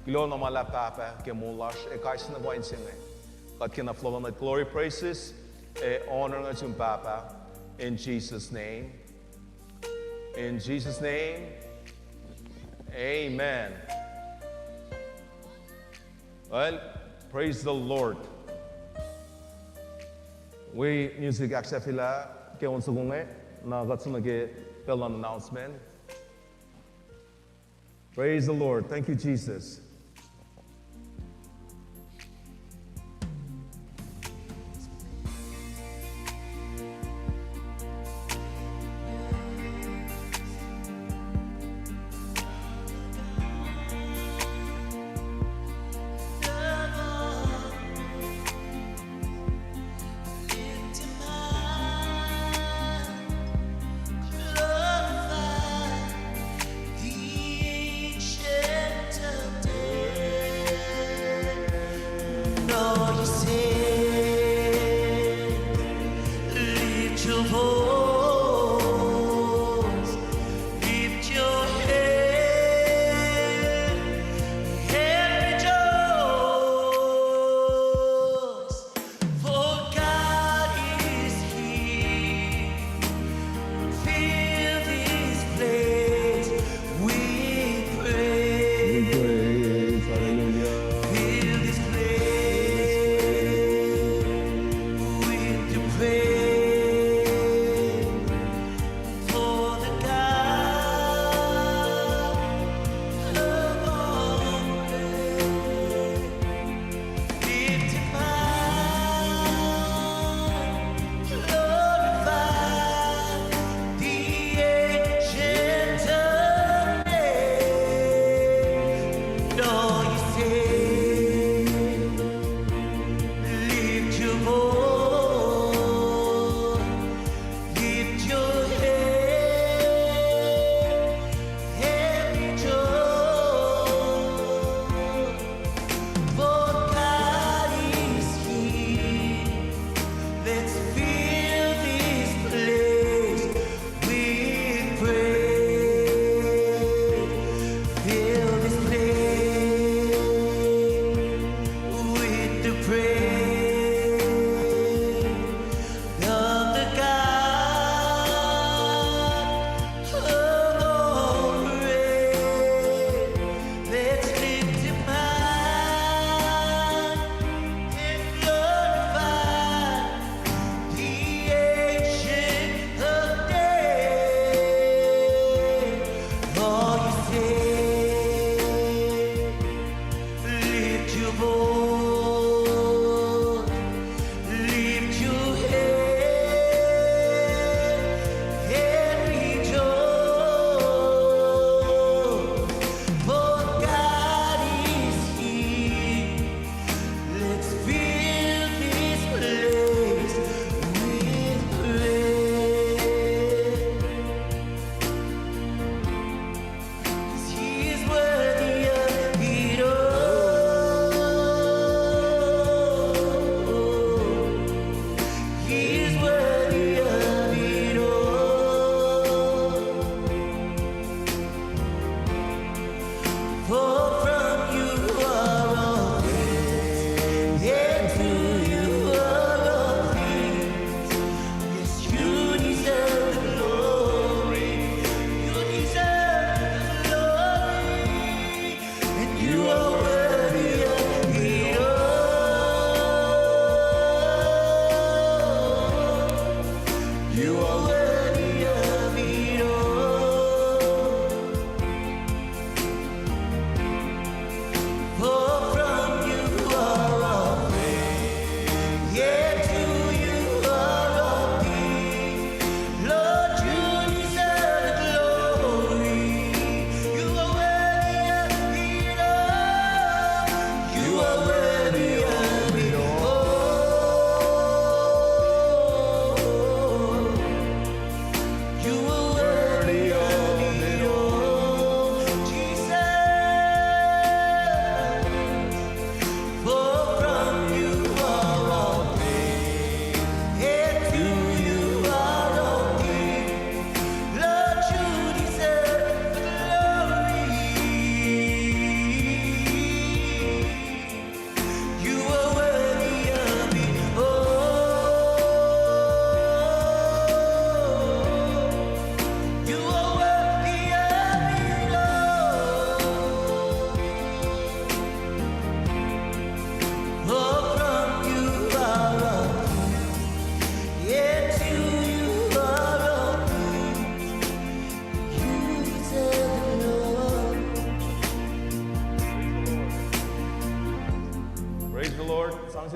Kuloh na ma luhlahp Pahpah ke moul lasr ac kais sie nuh kwewa in se inge. Kuht kena fohlohk nuh glory, praises, ac honor nuh sum Pahpah. In Jesus' name. In Jesus' name. Amen. Well, praise the Lord. Wi music ahksahfyelah ke on soko inge, na kuht som nuh ke pacl luhn announcement. Praise the Lord. Thank you, Jesus.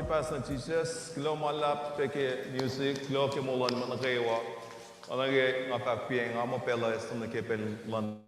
Pahs nuh Jisus, kuloh ma luhlahp pac ke music, kuloh ke moul luhn mwet nuh kwewa. Oacna ke nga fahk piacng, nga muh pacl uh eis nuh ke pacl luhn